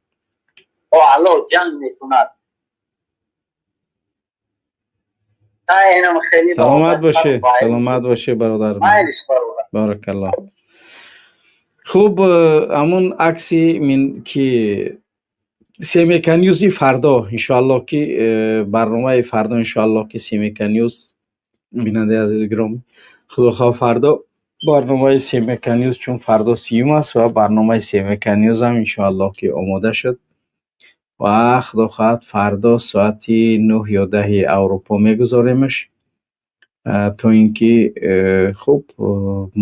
бо Аллоҳ ҷанг мекунад. Саломат бошӣ, саломат бошӣ, бародар, баракаллоҳ. Хуб, ҳамун акси мин ки Семека Ньюзи фардо, иншоалло, ки барномаи фардо, иншоалло, ки Семека Ньюз, бинандаи азизи гиромӣ, худохоҳ, фардо барномаи Семека Ньюз, чун фардо 30-юм аст ва барномаи Семека Ньюзам, иншоалло, ки омода шуд ва худо хоҳад, фардо соати 9 ё 10-и Аврупо мегузоремаш, то ин ки хуб,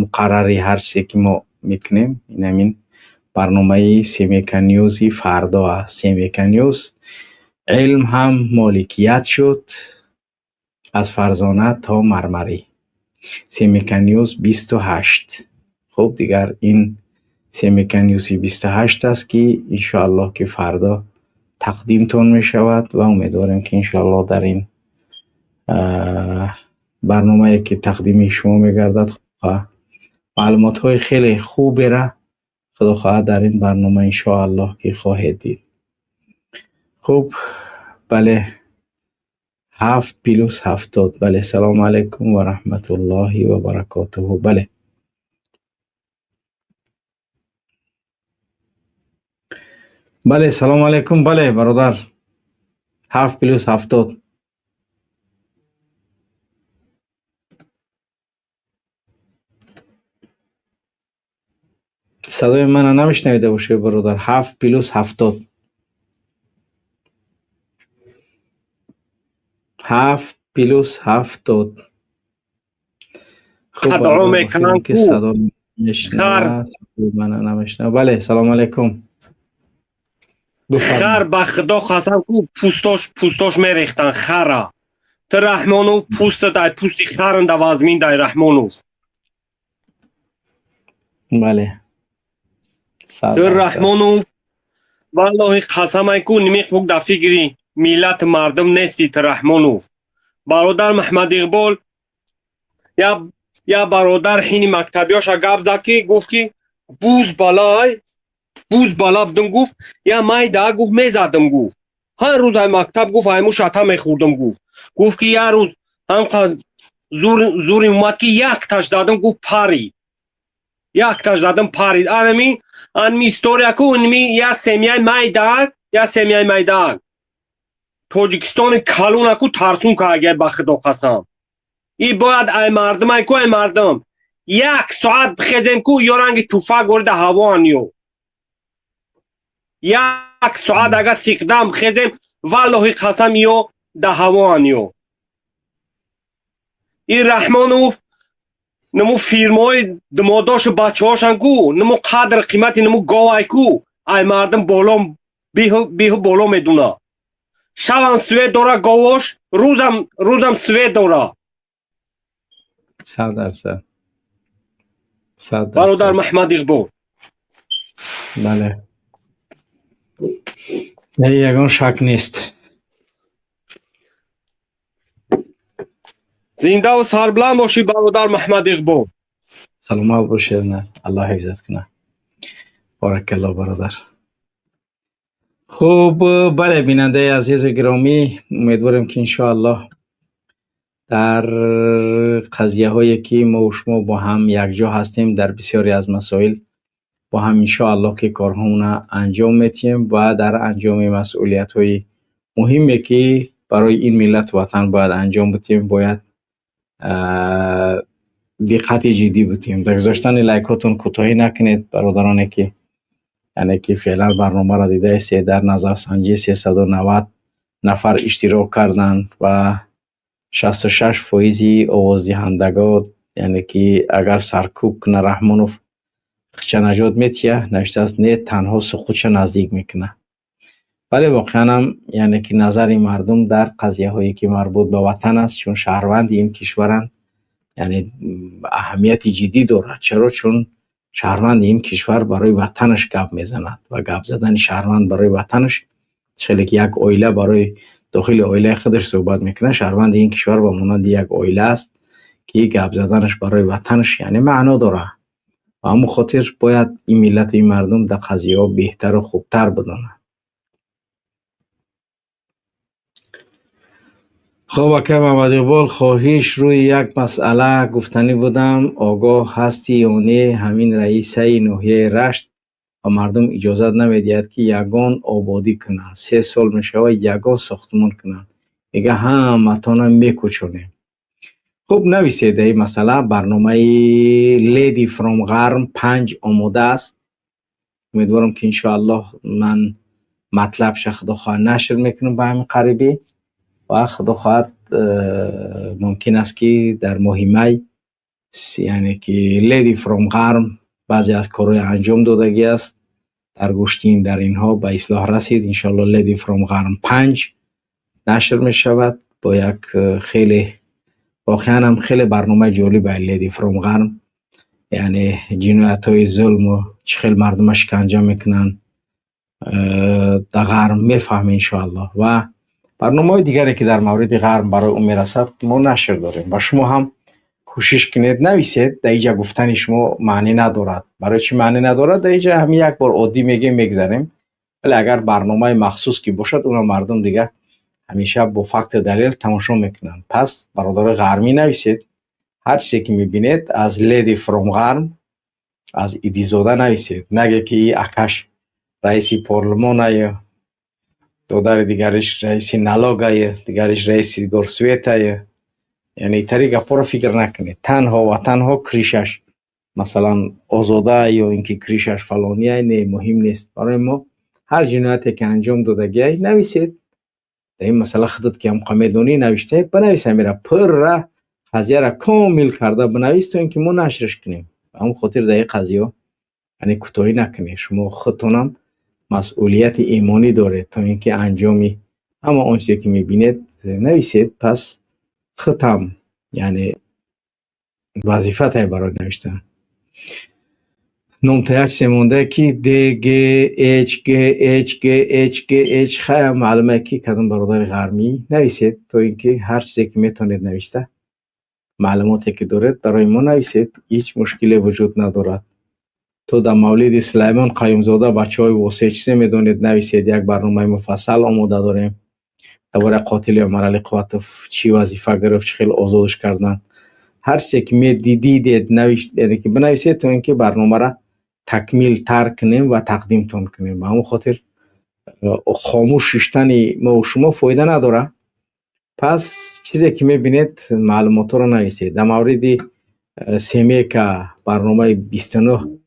муқаррари ҳар чизе ки мо мекунем, ин ҳамин барномаи Семека Ньюзи фардо аст. Семека Ньюз: илм ҳам моликият шуд, аз Фарзона то Мармарӣ. Семека Ньюз 28. Хуб, дигар ин Семека Ньюзи 28 аст, ки иншоаллоҳ, ки фардо тақдимтон мешавад ва умедворем, ки иншоаллоҳ дар ин барномае, ки тақдими шумо мегардад, маълумотҳои хеле хубера, худо хоҳад, дар ин барнома иншоаллоҳ ки хоҳед дид. Хуб, бале, 7 плюс 70. Бале, салому алайкум ва раҳматуллоҳи ва баракотуҳу. Бале, бале, салому алайкум. Бале, бародар, 7 плюс 70. Садои мана намешнавида бошед, бародар. 7 плюс 70, 7 плюс 70. Хуб, Қадро мекунам ки садо мешнавад, мана намешнавад. Бале, салому алайкум. Хар, ба худо қасам ку, пӯстош мерехтан хара. Ту, Раҳмонов, пӯстат ай пӯсти харанда вазмин дай, Раҳмонов. Бале. Ту, Раҳмонов, валлоҳи қасамай ку, нимиқук да фикри миллати мардум нести ту, Раҳмонов. Бародар Маҳмад Иқбол, я бародар ҳини мактабиёша гап зад, ки гуфт, ки буз балай, буз бала будум, гуфт, я майда, гуфт, мезадам, гуфт, ҳар рӯз ай мактаб, гуфт, айму шата мехӯрдам, гуфт, ки як рӯз ҳамқа зури омад, ки якташ задам, гуфт, парид, якташ задам, парид. Анами история ку, инми я семьяи майдаак, я семьяи майдаак Тоҷикистони калунаку тарсун каагай. Ба худо қасам, и бояд ай мардумай ку, ай мардум як соат бихезем ку, ё ранги туфак ворида ҳавоан, ё як соат агар сиқдам бихезем, валлоҳи қасам, ё да ҳавоан. Ё и Раҳмонов нуму фирмаҳои димодошу бачаҳошан ку, нуму қадр қимати нуму говай ку, ай мардум боло биҳу боло медуна. Шавам свет дора говош, рӯзам свет дора. 100%, 100%. Бародар Маҳмад Иқбол. Бале, ягон шак нест. Зиндаву сарбуланд бошӣ, бародар Маҳмад Иқбол. Саломат бошед, Аллоҳ ҳифзат кунад. Боракалло, бародар. Хуб, бале, бинандаи азизу гиромӣ, умедворем, ки иншоаллоҳ дар қазияҳое, ки мо шумо бо ҳам якҷо ҳастем, дар бисёре аз масоил бо ҳам иншоаллоҳ ки корҳоамона анҷом метиҳем ва дар анҷоми масъулиятҳои муҳиме, ки барои ин миллату ватан бояд анҷом бидиҳем, бояд диққати ҷиддӣ бидиҳем. Дар гузоштани лайкҳотон кӯтоҳӣ накунед, бародароне, ки яъне ки феълан барномаро дидаистед. Дар назарсанҷӣ 390 нафар иштирок карданд ва 66 фоизи овоздиҳандагон, яъне ки агар саркӯб куна Раҳмонов, хича наҷот метиҳа, навиштааст, не, танҳо суқутша наздик мекунад. Бале, воқеанам, яъне ки назари мардум дар қазияҳое, ки марбут ба ватан аст, чун шаҳрванди ин кишваранд, яъне аҳамияти ҷиддӣ дорад. Чаро? Чун шаҳрванди ин кишвар барои ватанаш гап мезанад ва гап задани шаҳрванд барои ватанаш, хеле ки як оила барои дохили оилаи худаш суҳбат мекунад, шаҳрванди ин кишвар ба монанди як оила аст, ки гап заданаш барои ватанаш яъне маъно дорад. Ба ҳамон хотир бояд ин миллату ин мардум дар қазияҳо беҳтару хубтар бидонад. Хуб, акай Муҳаммадиқбол, хоҳиш, рӯи як масъала гуфтанӣ будам. Огоҳ ҳастӣ ё не, ҳамин раисаи ноҳияи Рашт ба мардум иҷозат намедиҳад, ки ягон ободӣ кунанд. 3 сол мешавад, ягон сохтмон кунанд. Мега, ҳаматона мекӯчонем. Хуб, нависед дар ин масъала. Барномаи Леди Фром Ғарм 5 омода аст. Умедворам, ки иншоаллоҳ ман матлабша, худо хоҳад, нашр мекунам ба ҳамин қарибӣ ва худо хоҳад, мумкин аст, ки дар моҳи май, яъне ки Леди Фром Ғарм баъзе аз корҳои анҷом додагӣ аст дар гӯштин, дар инҳо ба ислоҳ расид. Иншоалло Леди Фром Ғарм 5 нашр мешавад бо як хеле, воқеан ҳам хеле барномаи ҷолиб. Леди Фром Ғарм, яъне ҷиноятҳои зулму чӣ хел мардума шиканҷа мекунанд. Дар ғарб мефаҳмем, иншоаллоҳ, ва барномаҳои дигаре, ки дар мавриди ғарб барои ӯ мерасад, мо нашр дорем. Ва шумо ҳам кӯшиш кунед, нависед. Дар иҷа гуфтани шумо маънӣ надорад. Барои чӣ маънӣ надорад? Дар иҷа ҳамин як бор оддӣ мегем, мегзарем, вале агар барномаи махсус ки бошад, уно мардум дига ҳамеша бо факту далел тамошо мекунанд. Пас, бародарои ғармӣ, нависед ҳар чизе ки мебинед. Аз Леди Фром Ғарм, аз Идизода нависед. Наге ки акаш раиси парлумонаю, додари дигариш раиси налогаю, дигариш раиси горсоветаю, яъне итари гапҳоро фикр накунед. Танҳо ва танҳо крышаш, масалан, озода ё ин ки крышаш фалония, не, муҳим нест барои мо. Ҳар ҷинояте ки анҷом додагиай, нависед. Дар ин масъала худат ки ҳамқа медонӣ, навиштаи, бинавис. Ҳамира пурра қазияра комил карда бинавис, то ин ки мо нашрш кунем. Ба ҳамн хотир дар ин қазиё, яъне, кӯтоҳӣ накунед. Шумо худтонам масъулияти имонӣ доред, то ин ки анҷоми ҳама он чизе ки мебинед, нависед. Пас худам, яъне, вазифатай барои навиштан. Номта як чизе монда, ки Д Г H Г H Г H Г H. Хая, маълуме ки кадом бародари ғармӣ. Нависед, то ин ки ҳар чизе ки метавонед нависта, маълумоте ки доред, барои мо нависед. Ҳеҷ мушкиле вуҷуд надорад. То дар мавлиди Сулаймон Қаюмзода, бачаҳои Восеъ, чизе медонед, нависед. Як барномаи муфассал омода дорем дар бораи қотили Умаралӣ Қувватов, чӣ вазифа гирифт, чӣ хел озодш карданд. Ҳар чизе ки медидидед, яъне ки бинависед, то ин ки барномаро такмилтар кунем ва тақдимтон кунем. Ба ҳамон хотир хомӯш шиштани мову шумо фоида надорад. Пас чизе ки мебинед, маълумотҳоро нависед. Дар мавриди Семека, барномаи 29,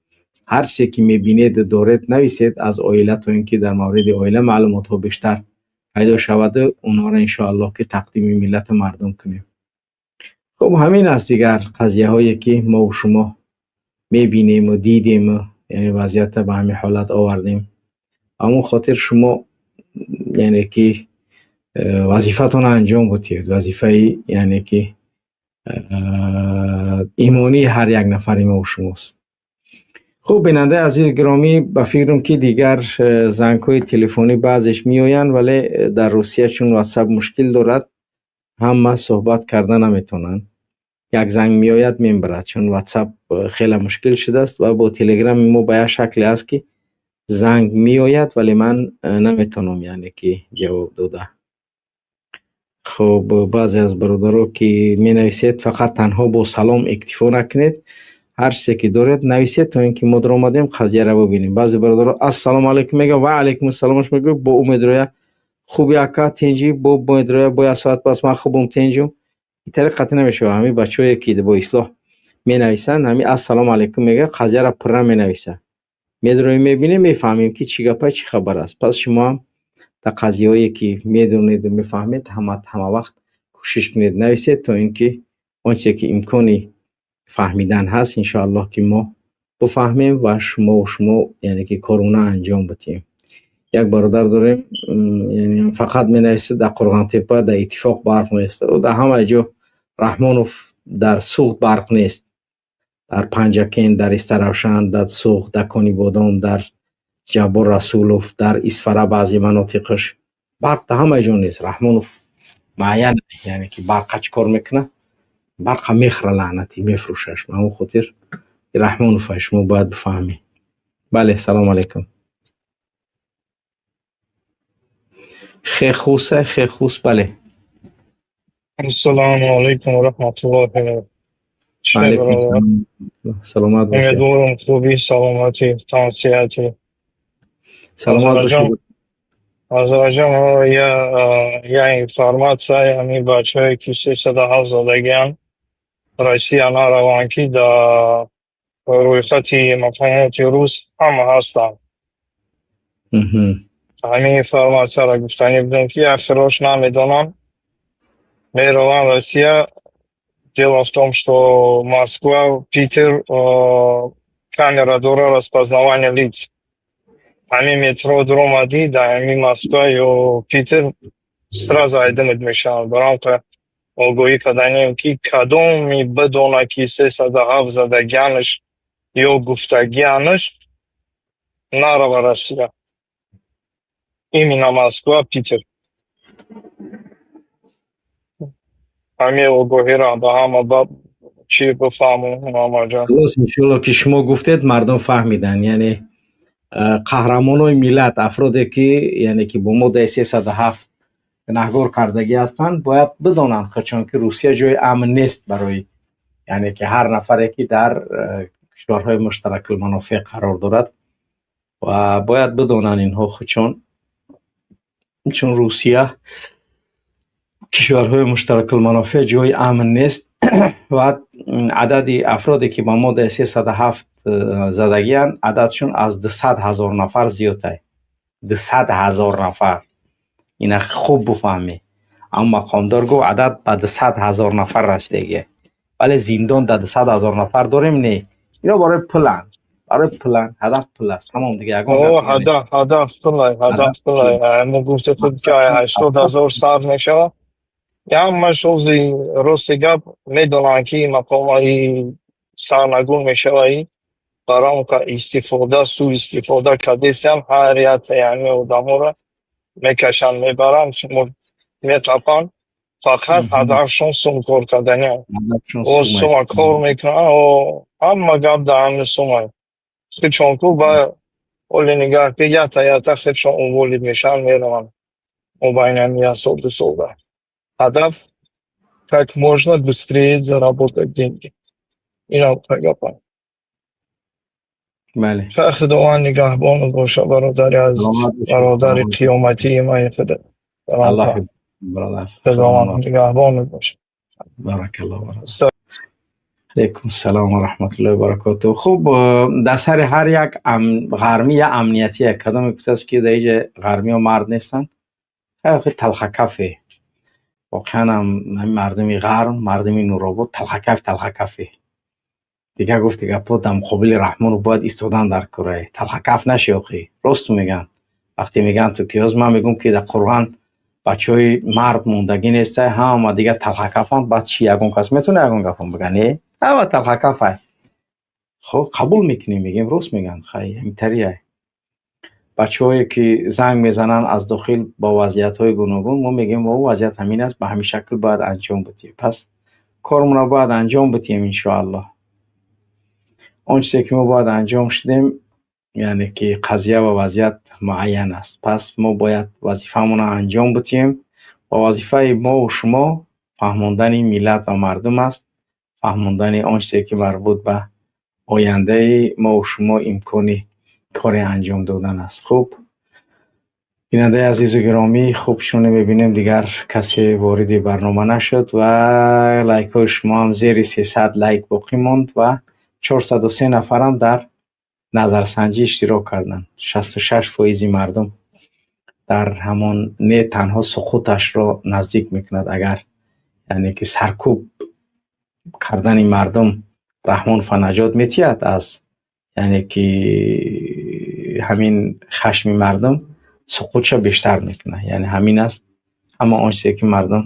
ҳар чизе ки мебинед, доред, нависед аз оила, то ин ки дар мавриди оила маълумотҳо бештар пайдо шаваду онҳоро, иншоаллоҳ, ки тақдими миллату мардум кунем. Хуб, ҳамин аст. Дигар қазияҳое ки мову шумо мебинему дидему, яъне вазъиятро ба ҳамин ҳолат овардем. Ба ҳамон хотир шумо, яъне ки, вазифатонро анҷом будиҳед. Вазифаи, яъне ки, имонии ҳар як нафари мову шумост. Хуб, бинандаи азизи гиромӣ, ба фикрам, ки дигар зангҳои телефонӣ баъзеш меоянд, вале дар Русия чун Ватсап мушкил дорад, ҳама суҳбат карда наметавонанд. Як занг меояд, мебарад, чун Ватсап хеле мушкил шудааст. Ва бо Телеграми мо ба як шакле аст, ки занг меояд, вале ман наметавонам, яъне ки, ҷавоб дода. Хуб, баъзе аз бародаро ки менависед, фақат танҳо бо салом иктифо накунед. Ҳар чизе ки доред, нависед, то ин ки мо даромадем, қазияро бубинем. Баъзе бародаро ассалому алайкум мегӯяд, ва алайкум ассаломаш мегӯяд, бо ӯ медроя: хуби, ака, тинҷӣ? Бо медроя, бо як соат пас: ман хубум, тинҷум. Ин тариқ қатъӣ намешавад. Ҳамин бачаҳое ки бо ислоҳ менависанд, ҳамин ассалому алайкум мегӯяд, қазияро пурра менависад. Медроем, мебинем, мефаҳмем, ки чӣ гапа, чӣ хабар аст. Пас шумо ҳам дар қазияҳое ки медонеду мефаҳмед, ҳама вақт кӯшиш кунед, нависед, то ин ки он чизе ки имкони фаҳмидан ҳаст, иншоаллоҳ, ки мо бифаҳмем ва шумо, яъне ки, корона анҷом бидиҳем. Як бародар дорем, яъне фақат менависад: дар Қурғонтеппа, дар Иттифоқ барқ нест. Дар ҳама ҷо Раҳмонов, дар Суғд барқ нест, дар Панҷакент, дар Истаравшан, дар Суғд, дар Конибодом, дар Ҷаббор Расулов, дар Исфара, баъзе манотиқаш барқ дар ҳама ҷо нест. Раҳмонов муайян, яъне ки, барқа чӣ кор мекунад? Барқа мехӯра, лаънатӣ, мефурӯшаш. Ба ҳамон хотир Раҳмонова шумо бояд бифаҳмед. Бале, салому алайкум. Хехуса, Хехус, бале. Ассалому алайкум ва раҳматуллоҳи. Алайкум, саломат бошед. Умедворам, хубӣ, саломатӣ, тансиҳатӣ. Саломат бошед. Азарҷон, я информация: ҳамин бачаҳое ки 307 задагианд, Россия нараванд, ки дар рӯйхати мақомоти рус ҳама ҳастанд. Ҳамин информатсияро гуфтанӣ будем, ки ахирош намедонам, мераванд Россия. Дело в том, что Москва, Питер камера дора, распознавание лиц. Ҳамин метро дуромадӣ, дар ҳамин Москва ё Питер сразу айдимат мешаванд. Барамқа огоҳӣ карданем, ки кадоми бидона, ки 307 задагианаш ё гуфтагианаш, нарава Россия. Именно Москва, Питер. Ҳамин огоҳиро ба ҳама ба чӣ бифаҳму, Муҳаммадҷон. Халос, иншоалло, ки шумо гуфтед, мардум фаҳмиданд. Яъне қаҳрамонои миллат, афроде ки, яъне ки бо моддаи 307 гунаҳгор кардагӣ ҳастанд, бояд бидонанд худшон, ки Русия ҷои амн нест барои, яъне ки ҳар нафаре ки дар кишварҳои муштаракулманофеъ қарор дорад, ва бояд бидонанд инҳо худшон, чун Русия, кишварҳои муштаракулманофеъ ҷои амн нест ва адади афроде ки ба моддаи 307 задагианд, ададшон аз 200 000 нафар зиёдтай. 200 000 нафар, ина хуб буфаҳмӣ. Аммо мақомдор гуфт, адад ба 200 000 нафар расидагия, вале зиндон да 200 000 нафар дорем? Не, ино барои пуланд, барои пуланд, ҳадаф пул аст, тамом, дига ягон ҳадаф, ҳадаф пулай, ҳадаф пулай. Мо гуфти худ ки 80 000 сар мешавад. Ҳамаш ҳози рости гап медонанд, ки мақомаи сарнагун мешавад, барои истифода, суистифода кардесиам, ҳар якта яъне одаморо мекашанд, мебаранд, метапанд. Фақат ҳадафшон сум кор кардани, о сума кор мекунанд, ҳама гап дар ҳами сума. Худшон ку ба оли нигаҳ ки якта якта худшон уволить мешаванд, мераванд мобайни ҳами як сол, ду солда. Ҳадаф как можно быстрее заработать деньги. Инам гапа. Бале. Худованд нигаҳбонат боша, бародари азиз, бародари қиёматии ман худа. Аллоҳ, бародар. Худованд нигаҳбонат боша. Баракаллоҳ, бародар. Алайкум салом ва раҳматуллоҳи ва баракотуҳ. Хуб, дар сари ҳар як ғармӣ я амниятия. Кадоме гуфтааст, ки дар иҷа ғармиҳо мард нестанд? Хеле талхакафе. Воқеан ҳам ҳамин мардуми ғарм, мардуми Нуробод талхакаф, талхакафе. Дигар гуфти гапҳо дар муқобили Раҳмонов бояд истодан дар кӯрае. Талхакаф наши охӣ. Рост мегӯянд. Вақте мегӯянд ту ки ҳоз ман мегӯм, ки дар Қуръон бачаҳои мард мондагӣ нестай, ҳама дигар талхакафанд, баъд чӣ, ягон кас метавона ягон гапам бигӯ? Не, ҳама талхакафай. Хоб, қабул мекунем, мегӯем, рост мегӯянд, хай, ҳаминтария. Бачаҳое ки занг мезананд аз дохил бо вазъиятҳои гуногун, мо мегӯем, о вазъият ҳамин аст, ба ҳамин шакл бояд анҷом бидиҳем. Пас кормонро бояд анҷом бидиҳем, иншоаллоҳ. Он чизе ки мо бояд анҷом шудем, яъне ки қазия ва вазъият муайян аст. Пас мо бояд вазифаамонро анҷом бидиҳем ва вазифаи мову шумо фаҳмондани миллат ва мардум аст, фаҳмондани он чизе ки марбут ба ояндаи мову шумо имкони коре анҷом додан аст. Хуб, бинандаи азизу гиромӣ, хуб, чуноне мебинем, дигар касе вориди барнома нашуд ва лайкҳои шумо ҳам зери 300 лайк боқӣ монд ва 403 нафарам дар назарсанҷӣ иштирок карданд. 66 фоизи мардум дар ҳамон не танҳо суқуташро наздик мекунад, агар, яъне ки саркӯб кардани мардум Раҳмонова наҷот метиҳад аз, яъне ки ҳамин хашми мардум суқутша бештар мекунад. Яъне ҳамин аст ҳама он чизе ки мардум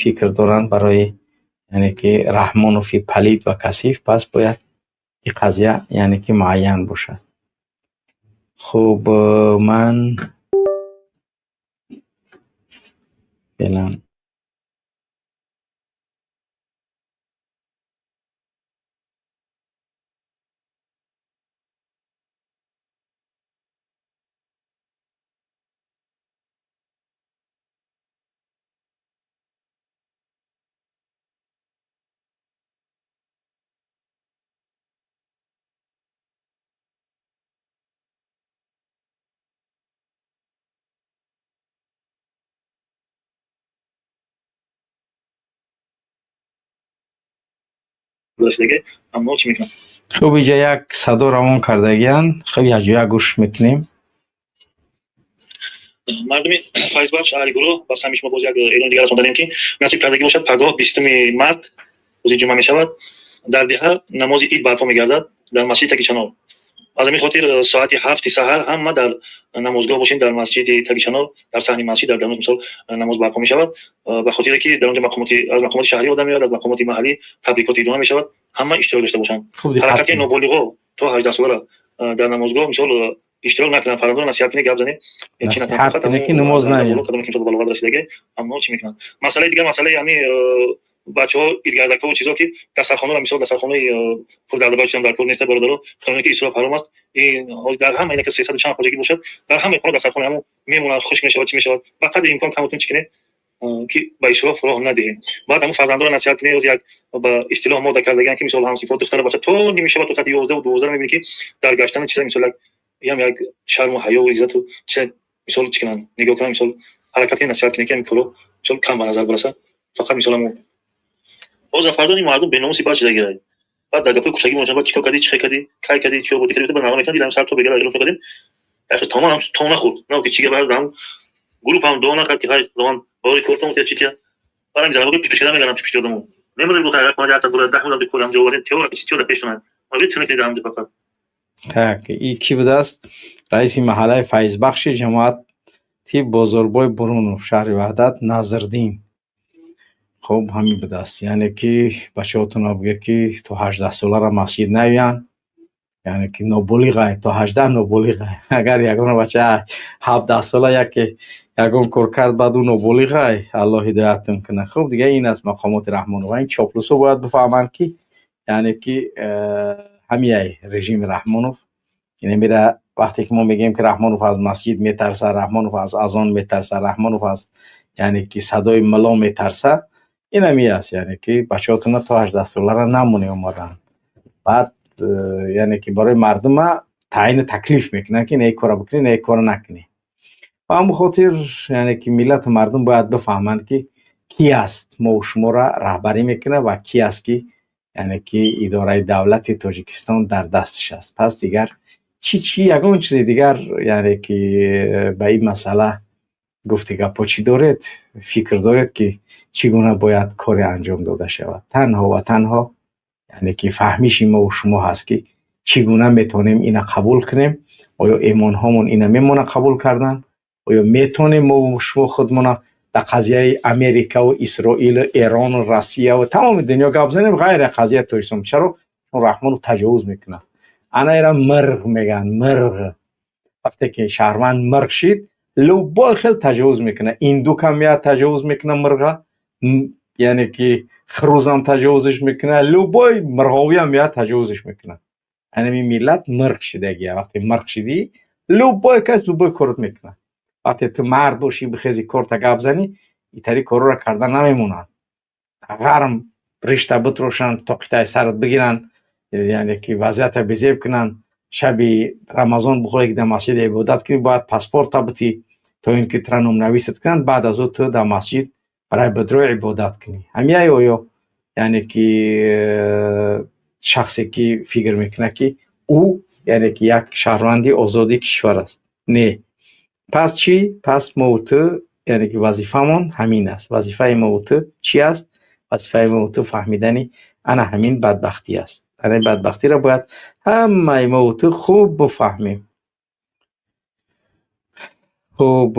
фикр доранд барои, яъне ки Раҳмонови палид ва касиф. Пас бояд ин қазия, яъне ки муайян бошад. Хуб, ман феълан Хуб, иҷа як садо равон кардагиянд. Хуб, якҷоя гӯш мекунем. Мардуми Файзбахш, аҳли гурӯҳ, ба самъи шумо боз як эълони дигар расонданем, ки насиб кардагӣ бошад, пагоҳ, 20-уми март, рӯзи ҷумъа мешавад, дар деҳа намози ид барпо мегардад дар масҷиди Тагичанор. Аз ҳамин хотир соати 7-и саҳар ҳама дар намозгоҳ бошем, дар масҷиди Тагичанор, дар саҳни масҷид, дар даруни мисол намоз барпо мешавад, ба хотире ки дар онҷо мақомоти, аз мақомоти шаҳрӣ одам меояд, аз мақомоти маҳаллӣ табрикоти идома мешавад, ҳама иштирок дошта бошанд. Ҳаракати ноболиғо то 18 солара дар намозгоҳ мисол Иштирок накунанд, фарзандонро насиҳат кунед, гап занед, чӣ накунанд. Насиҳат кунед, ки намоз наёяд. Кадоме ки мисол ба балоғат расидаги, ҳамонҳо чӣ мекунанд. Масъалаи дигар, масъалаи ҳами бачаҳо, идгардакҳо, чизо, ки дастархонаро, мисол, дастархонаи пурдардабар чизам дар кор неста, бародаро. Худоне ки исроф ҳаром аст. Дар ҳама ина ки 300 чанд хоҷагӣ бошад, дар ҳамаи хона дастархона ҳамон мемонад, хушк мешавад, чӣ мешавад. Ба қадри имкон камутун чӣ кунед, ки ба исроф роҳ надиҳем. Баъд ҳамун фарзандонро насиҳат кунед. Оз як ба истилоҳ мода кардагиан, ки мисол ҳамсифо духтара бача то нимшаба, то соати 11-12 мебинӣ, ки дар гаштани чиза, мисол, як ям як шарму ҳаёву иззату чиза, мисол, чӣ кунанд, нигоҳ кунанд. Мисол, ҳаракат кунед, насиҳат кунед, ки ҳамин коро, мисол, кам ба назар бирасад. Фақат, мисол, ҳамун ҳозир фарзони мардум беномуси бад шуда гирад. Баъд дар гапҳои кӯчагӣ мошанд, баъд чикор кардӣ, чӣ кардӣ, кай кардӣ, чӣ ободӣ кардӣ, ба нава мекунад. Дидам, сар то бегара илоф кардем, тамом ҳам то нахӯрд, на ки чӣ гап, ҳам гурӯҳ ҳам дуо накард, ки ҳай, Худованд бори кортон тия, чӣ тия. Баъд ҳам занаба пиш пиш карда мегарам, пиш одамо мемонем, гуфт агар хона якта бура 10 мудам кор ҳам ҷо овардем, теора ки чӣ пеш тонад, ма бит накунед ҳам фақат. Так, и кӣ будааст? Раиси маҳаллаи Файзбахши ҷамоати Бозорбой Бурунов, шаҳри Ваҳдат, Назрдин. Хуб, ҳамин будааст. Яъне ки бачаҳотонро бигӯед, ки то 18-соларо масҷид наёянд, яъне ки ноболиғай, то 18 ноболиғай. Агар ягон бача 17-сола яке ягон кор кард, баъд ӯ ноболиғай, Аллоҳ ҳидоятон кунад. Хуб, дига ин аст мақомоти Раҳмонов. Ин чоплусо бояд бифаҳманд, ки яъне ки ҳамияй режими Раҳмонов мира. Вақте ки мо мегӯем, ки Раҳмонов аз масҷид метарсад, Раҳмонов аз азон метарсад, Раҳмонов аз, яъне ки, садои мулло метарсад, ин ҳами аст. Яъне ки бачаҳотонро то 18-соларо намоне омаданд. Баъд яъне ки барои мардума таъйину таклиф мекунанд, ки не, ин корро бикунӣ, не, ин корро накунӣ. Ба ҳамон хотир, яъне ки миллату мардум бояд бифаҳманд, ки кӣ аст мову шуморо раҳбарӣ мекунад ва кӣ аст, ки, яъне ки, идораи давлати Тоҷикистон дар дасташ аст. Пас дигар чӣ, чӣ ягон чизи дигар, яъне ки, ба ин масъала гуфти гапҳо чӣ доред, фикр доред, ки чӣ гуна бояд коре анҷом дода шавад? Танҳо ва танҳо, яъне ки, фаҳмиши мову шумо ҳаст, ки чӣ гуна метавонем ина қабул кунем. Оё эмонҳомон ина мемонад қабул кардан? Оё метавонем мову шумо худмона дар қазияи Америкаву Исроилу Эрону Россияву тамоми дунё гап занем, ғайр аз қазияи Тоҷикистон? Чаро? Чун Раҳмонов таҷовуз мекунад. Ана ира мирғ мегӯянд, мирғ. Вақте ки шаҳрванд мирғ шид, любой хел таҷовуз мекунад. Индукам меяд, таҷовуз мекунад мирға, яъне ки хурӯзам таҷовузиш мекунад, любой мирғовиам меяд, таҷовузиш мекунад. Анами миллат мирғ шидагия. Вақте мирғ шидӣ, любой кас любой корот мекунад. Вақте ту мард бошӣ, бихези, корта гап занӣ, итари корро карда намемонанд. Ғарм ришта битрошанд, тоқитаи сарат бигиранд, яъне ки вазъията безеб кунанд. Шаби Рамазон бихоҳӣ, ки дар масҷид ибодат кунӣ, бояд паспорта битӣ, то ин ки тура номнависат кунанд. Баъд аз ӯ ту дар масҷид барои бадрои ибодат кунӣ. Ҳамияй оё, яъне ки, шахсе ки фикр мекунад, ки ӯ, яъне ки, як шаҳрванди озоди кишвар аст? Не. Пас чӣ? Пас мову ту, яъне ки, вазифамон ҳамин аст. Вазифаи мову ту чӣ аст? Вазифаи мову ту фаҳмидани ана ҳамин бадбахтӣ аст. Ана ин бадбахтиро бояд ҳамаи мову ту хуб бифаҳмем. Хуб,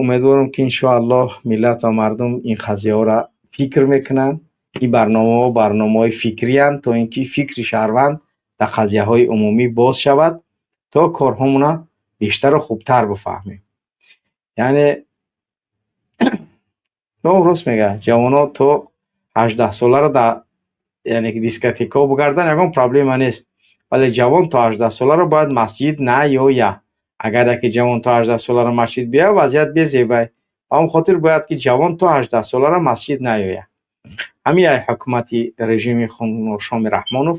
умедворам, ки иншоаллоҳ миллат ва мардум ин қазияҳоро фикр мекунанд. Ин барномаҳо барномаҳои фикриянд, то ин ки фикри шаҳрванд дар қазияҳои умумӣ боз шавад, то корҳомона бештару хубтар бифаҳмем. Яъне рост мегӯяд, ҷавонҳо то 18-соларо дар, яъне ки, дискотекаҳо бигарданд, ягон проблема нест, вале ҷавон то 18-соларо бояд масҷид наёя. Агар яке ҷавон то 18-соларо масҷид биёяд, вазъият безебай. Ба ҳамон хотир бояд, ки ҷавон то 18-соларо масҷид наёяд. Ҳамин ай ҳукумати режими хуношоми Раҳмонов.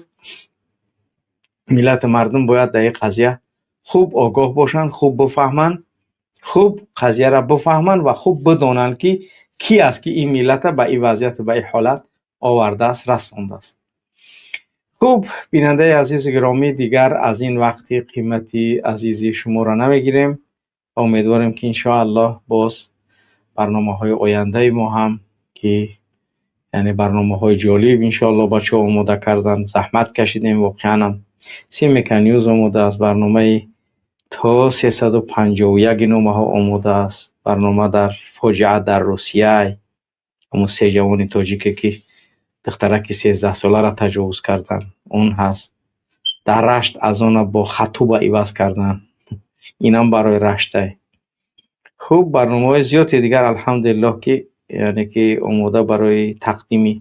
Миллату мардум бояд дар ин қазия хуб огоҳ бошанд, хуб бифаҳманд, хуб қазияро бифаҳманд ва хуб бидонанд, ки кӣ аст, ки ин миллата ба ин вазъияту ба ин ҳолат овардааст, расондааст. Хуб, бинандаи азизу гиромӣ, дигар аз ин вақти қимати азизи шуморо намегирем ва умедворем, ки иншоаллоҳ боз барномаҳои ояндаи мо ҳам, ки яъне барномаҳои ҷолиб иншоаллоҳ бачаҳо омода карданд, заҳмат кашидем воқеанам. Симека Ньюз омода аст, барномаи то 351 номаҳо омода аст, барнома дар фоҷиа дар Русия, ҳамун се ҷавони тоҷике, ки духтараки 13-соларо таҷовуз карданд, он ҳаст. Дар Рашт азона бо хатуба иваз карданд. Инам барои Раштай. Хуб, барномаҳои зиёди дигар, алҳамдулиллоҳ, ки яъне ки омода барои тақдими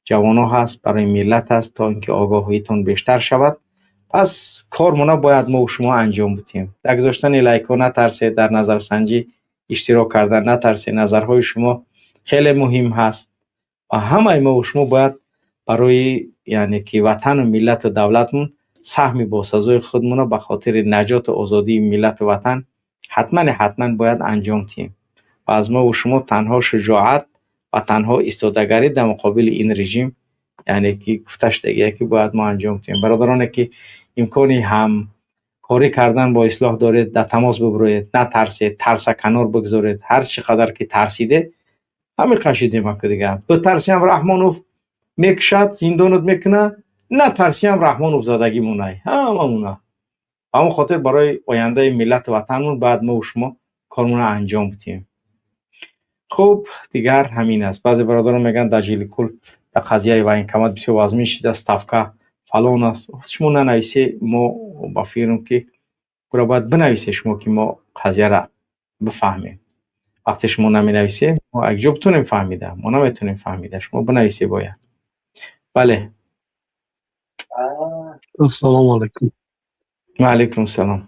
ҷавонҳо ҳаст, барои миллат аст, то инки огоҳитон бештар шавад. Пас кормона бояд мо шумо анҷом бидиҳем. Дар гузоштани лайкҳо натарсед, дар назарсанҷӣ иштирок кардан натарсед. Назарҳои шумо хеле муҳим ҳаст ва ҳамаи мо шумо бояд барои яъне ки ватану миллату давлатмон саҳми босазои худмонро ба хотири наҷоту озодии миллату ватан ҳатман бояд анҷом диҳем. Ва аз мо шумо танҳо шуҷоат ва танҳо истодагарӣ дар муқобили ин режим, яъне ки гуфта шудагие ки бояд мо анҷом диҳем. Бародароне ки имкони ҳамкорӣ кардан бо ислоҳ доред, дар тамос бибироед, натарсед, тарса канор бигзоред. Ҳар чӣ қадар ки тарсиде, ҳамин қашидем аку дигар. Битарсиам Раҳмонов мекушад, зиндонат мекунад, натарсиам Раҳмонов задагӣ монай, ҳамамона. Ба ҳамон хотир барои ояндаи миллату ватанмон бояд мо шумо кормона анҷом бидиҳем. Хуб, дигар ҳамин аст. Баъзе бародарон мегӯянд, дар Жиликул дар қазияи военкомат бисёр вазмин шуда, ставка фалон аст. Шумо нанависе, мо ба фикрам ки ӯро бояд бинависе шумо, ки мо қазияро бифаҳмем. Вақте шумо наменависе, мо якҷо битонем фаҳмида, мо наметонем фаҳмида. Шумо бинависе бояд. Бале. Ассалому алайкум. Ва алайкум салом.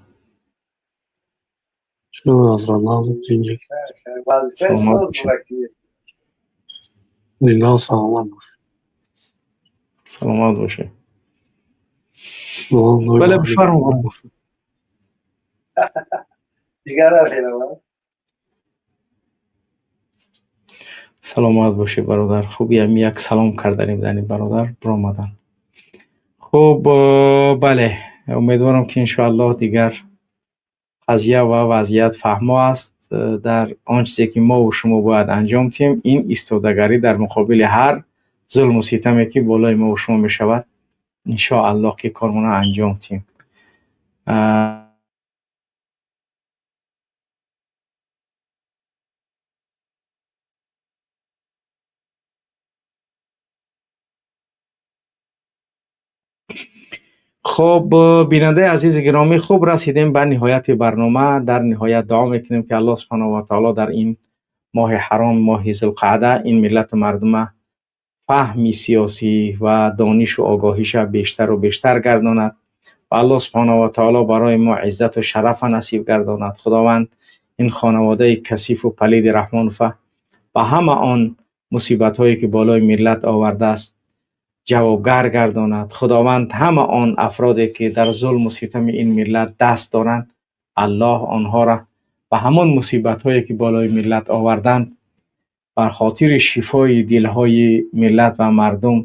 Шумо Ҳазрат Назм зинда. Саломат бошед. Зинда, саломат бошед. Саломат бошед. Бале, бифармоед. Саломат бошед, бародар. Хуб, ям як салом кардани будани бародар биромадан. Хуб, бале, умедворам ки иншоаллоҳ дигар қазия ва вазъият фаҳмо аст. Дар он чизе ки мо шумо бояд анҷом диҳем, ин истодагарӣ дар муқобили ҳар зулму ситаме ки болои мо шумо мешавад, иншоаллоҳ ки кормона анҷом диҳем. Хуб, бинандаи азизи гиромӣ, хуб расидем ба ниҳояти барнома. Дар ниҳоят дуо мекунем ки Аллоҳ субҳонаҳу ва таоло дар ин моҳи ҳаром, моҳи Зулқаъда, ин миллату мардума фаҳми сиёсӣ ва донишу огоҳиша бештару бештар гардонад ва Аллоҳ субҳонаҳу ва таоло барои мо иззату шарафа насиб гардонад. Худованд ин хонаводаи касифу палиди Раҳмонова ба ҳама он мусибатҳое ки болои миллат овардааст ҷавобгар гардонад. Худованд ҳама он афроде ки дар зулму ситами ин миллат даст доранд, Аллоҳ онҳоро ба ҳамон мусибатҳое ки болои миллат оварданд бар хотири шифои дилҳои миллат ва мардум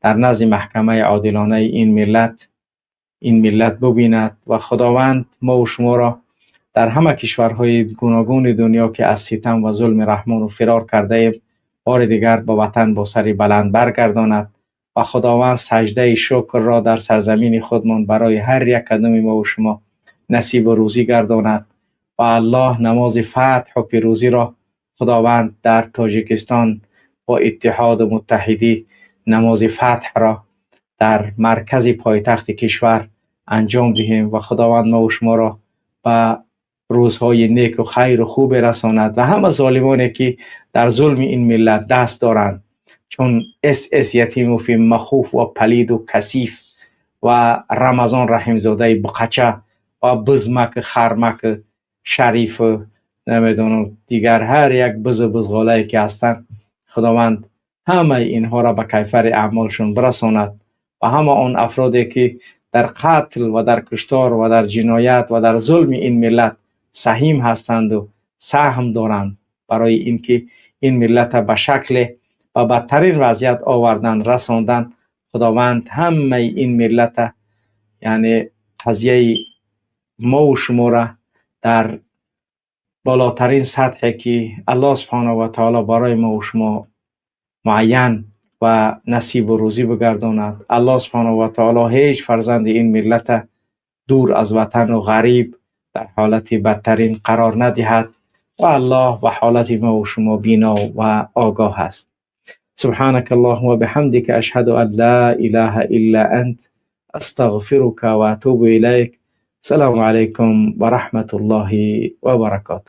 дар назди маҳкамаи одилонаи ин миллат бубинад ва Худованд мо шуморо дар ҳама кишварҳои гуногуни дунё ки аз ситам ва зулми Раҳмону фирор кардаем, бори дигар ба ватан бо сари баланд баргардонад ва Худованд саҷдаи шукрро дар сарзамини худмон барои ҳар як кадоми мо шумо насибу рӯзӣ гардонад ва Аллоҳ намози фатҳу пирӯзиро Худованд дар Тоҷикистон бо иттиҳоду муттаҳидӣ намози фатҳро дар маркази пойтахти кишвар анҷом диҳем ва Худованд мо шуморо ба рӯзҳои неку хайру хубе расонад ва ҳама золимоне ки дар зулми ин миллат даст доранд, чун С С Ятимофи махуф ва палиду касиф ва Рамазон Раҳимзодаи буқача ва бизмак хармак шариф, намедонам дигар ҳар як бизу бизғолае ки ҳастанд, Худованд ҳамаи инҳоро ба кайфари аъмолшон бирасонад ва ҳама он афроде ки дар қатл ва дар куштор ва дар ҷиноят ва дар зулми ин миллат саҳим ҳастанду саҳм доранд барои инки ин миллатро ба шакле ба бадтарин вазъият овардан, расондан, Худованд ҳамаи ин миллата, яъне қазияи мову шуморо дар болотарин сатҳе ки Аллоҳ субҳонаҳу ва таоло барои мову шумо муайян ва насибу рӯзӣ бигардонад. Аллоҳ субҳонаҳу ва таоло ҳеҷ фарзанди ин миллата дур аз ватану ғариб дар ҳолати бадтарин қарор надиҳад ва Аллоҳ ба ҳолати мову шумо бино ва огоҳ аст. سبحانك اللهم وبحمدك أشهد أن لا إله إلا أنت أستغفرك وأتوب إليك. Салому алайкум ва раҳматуллоҳи ва баракотуҳ.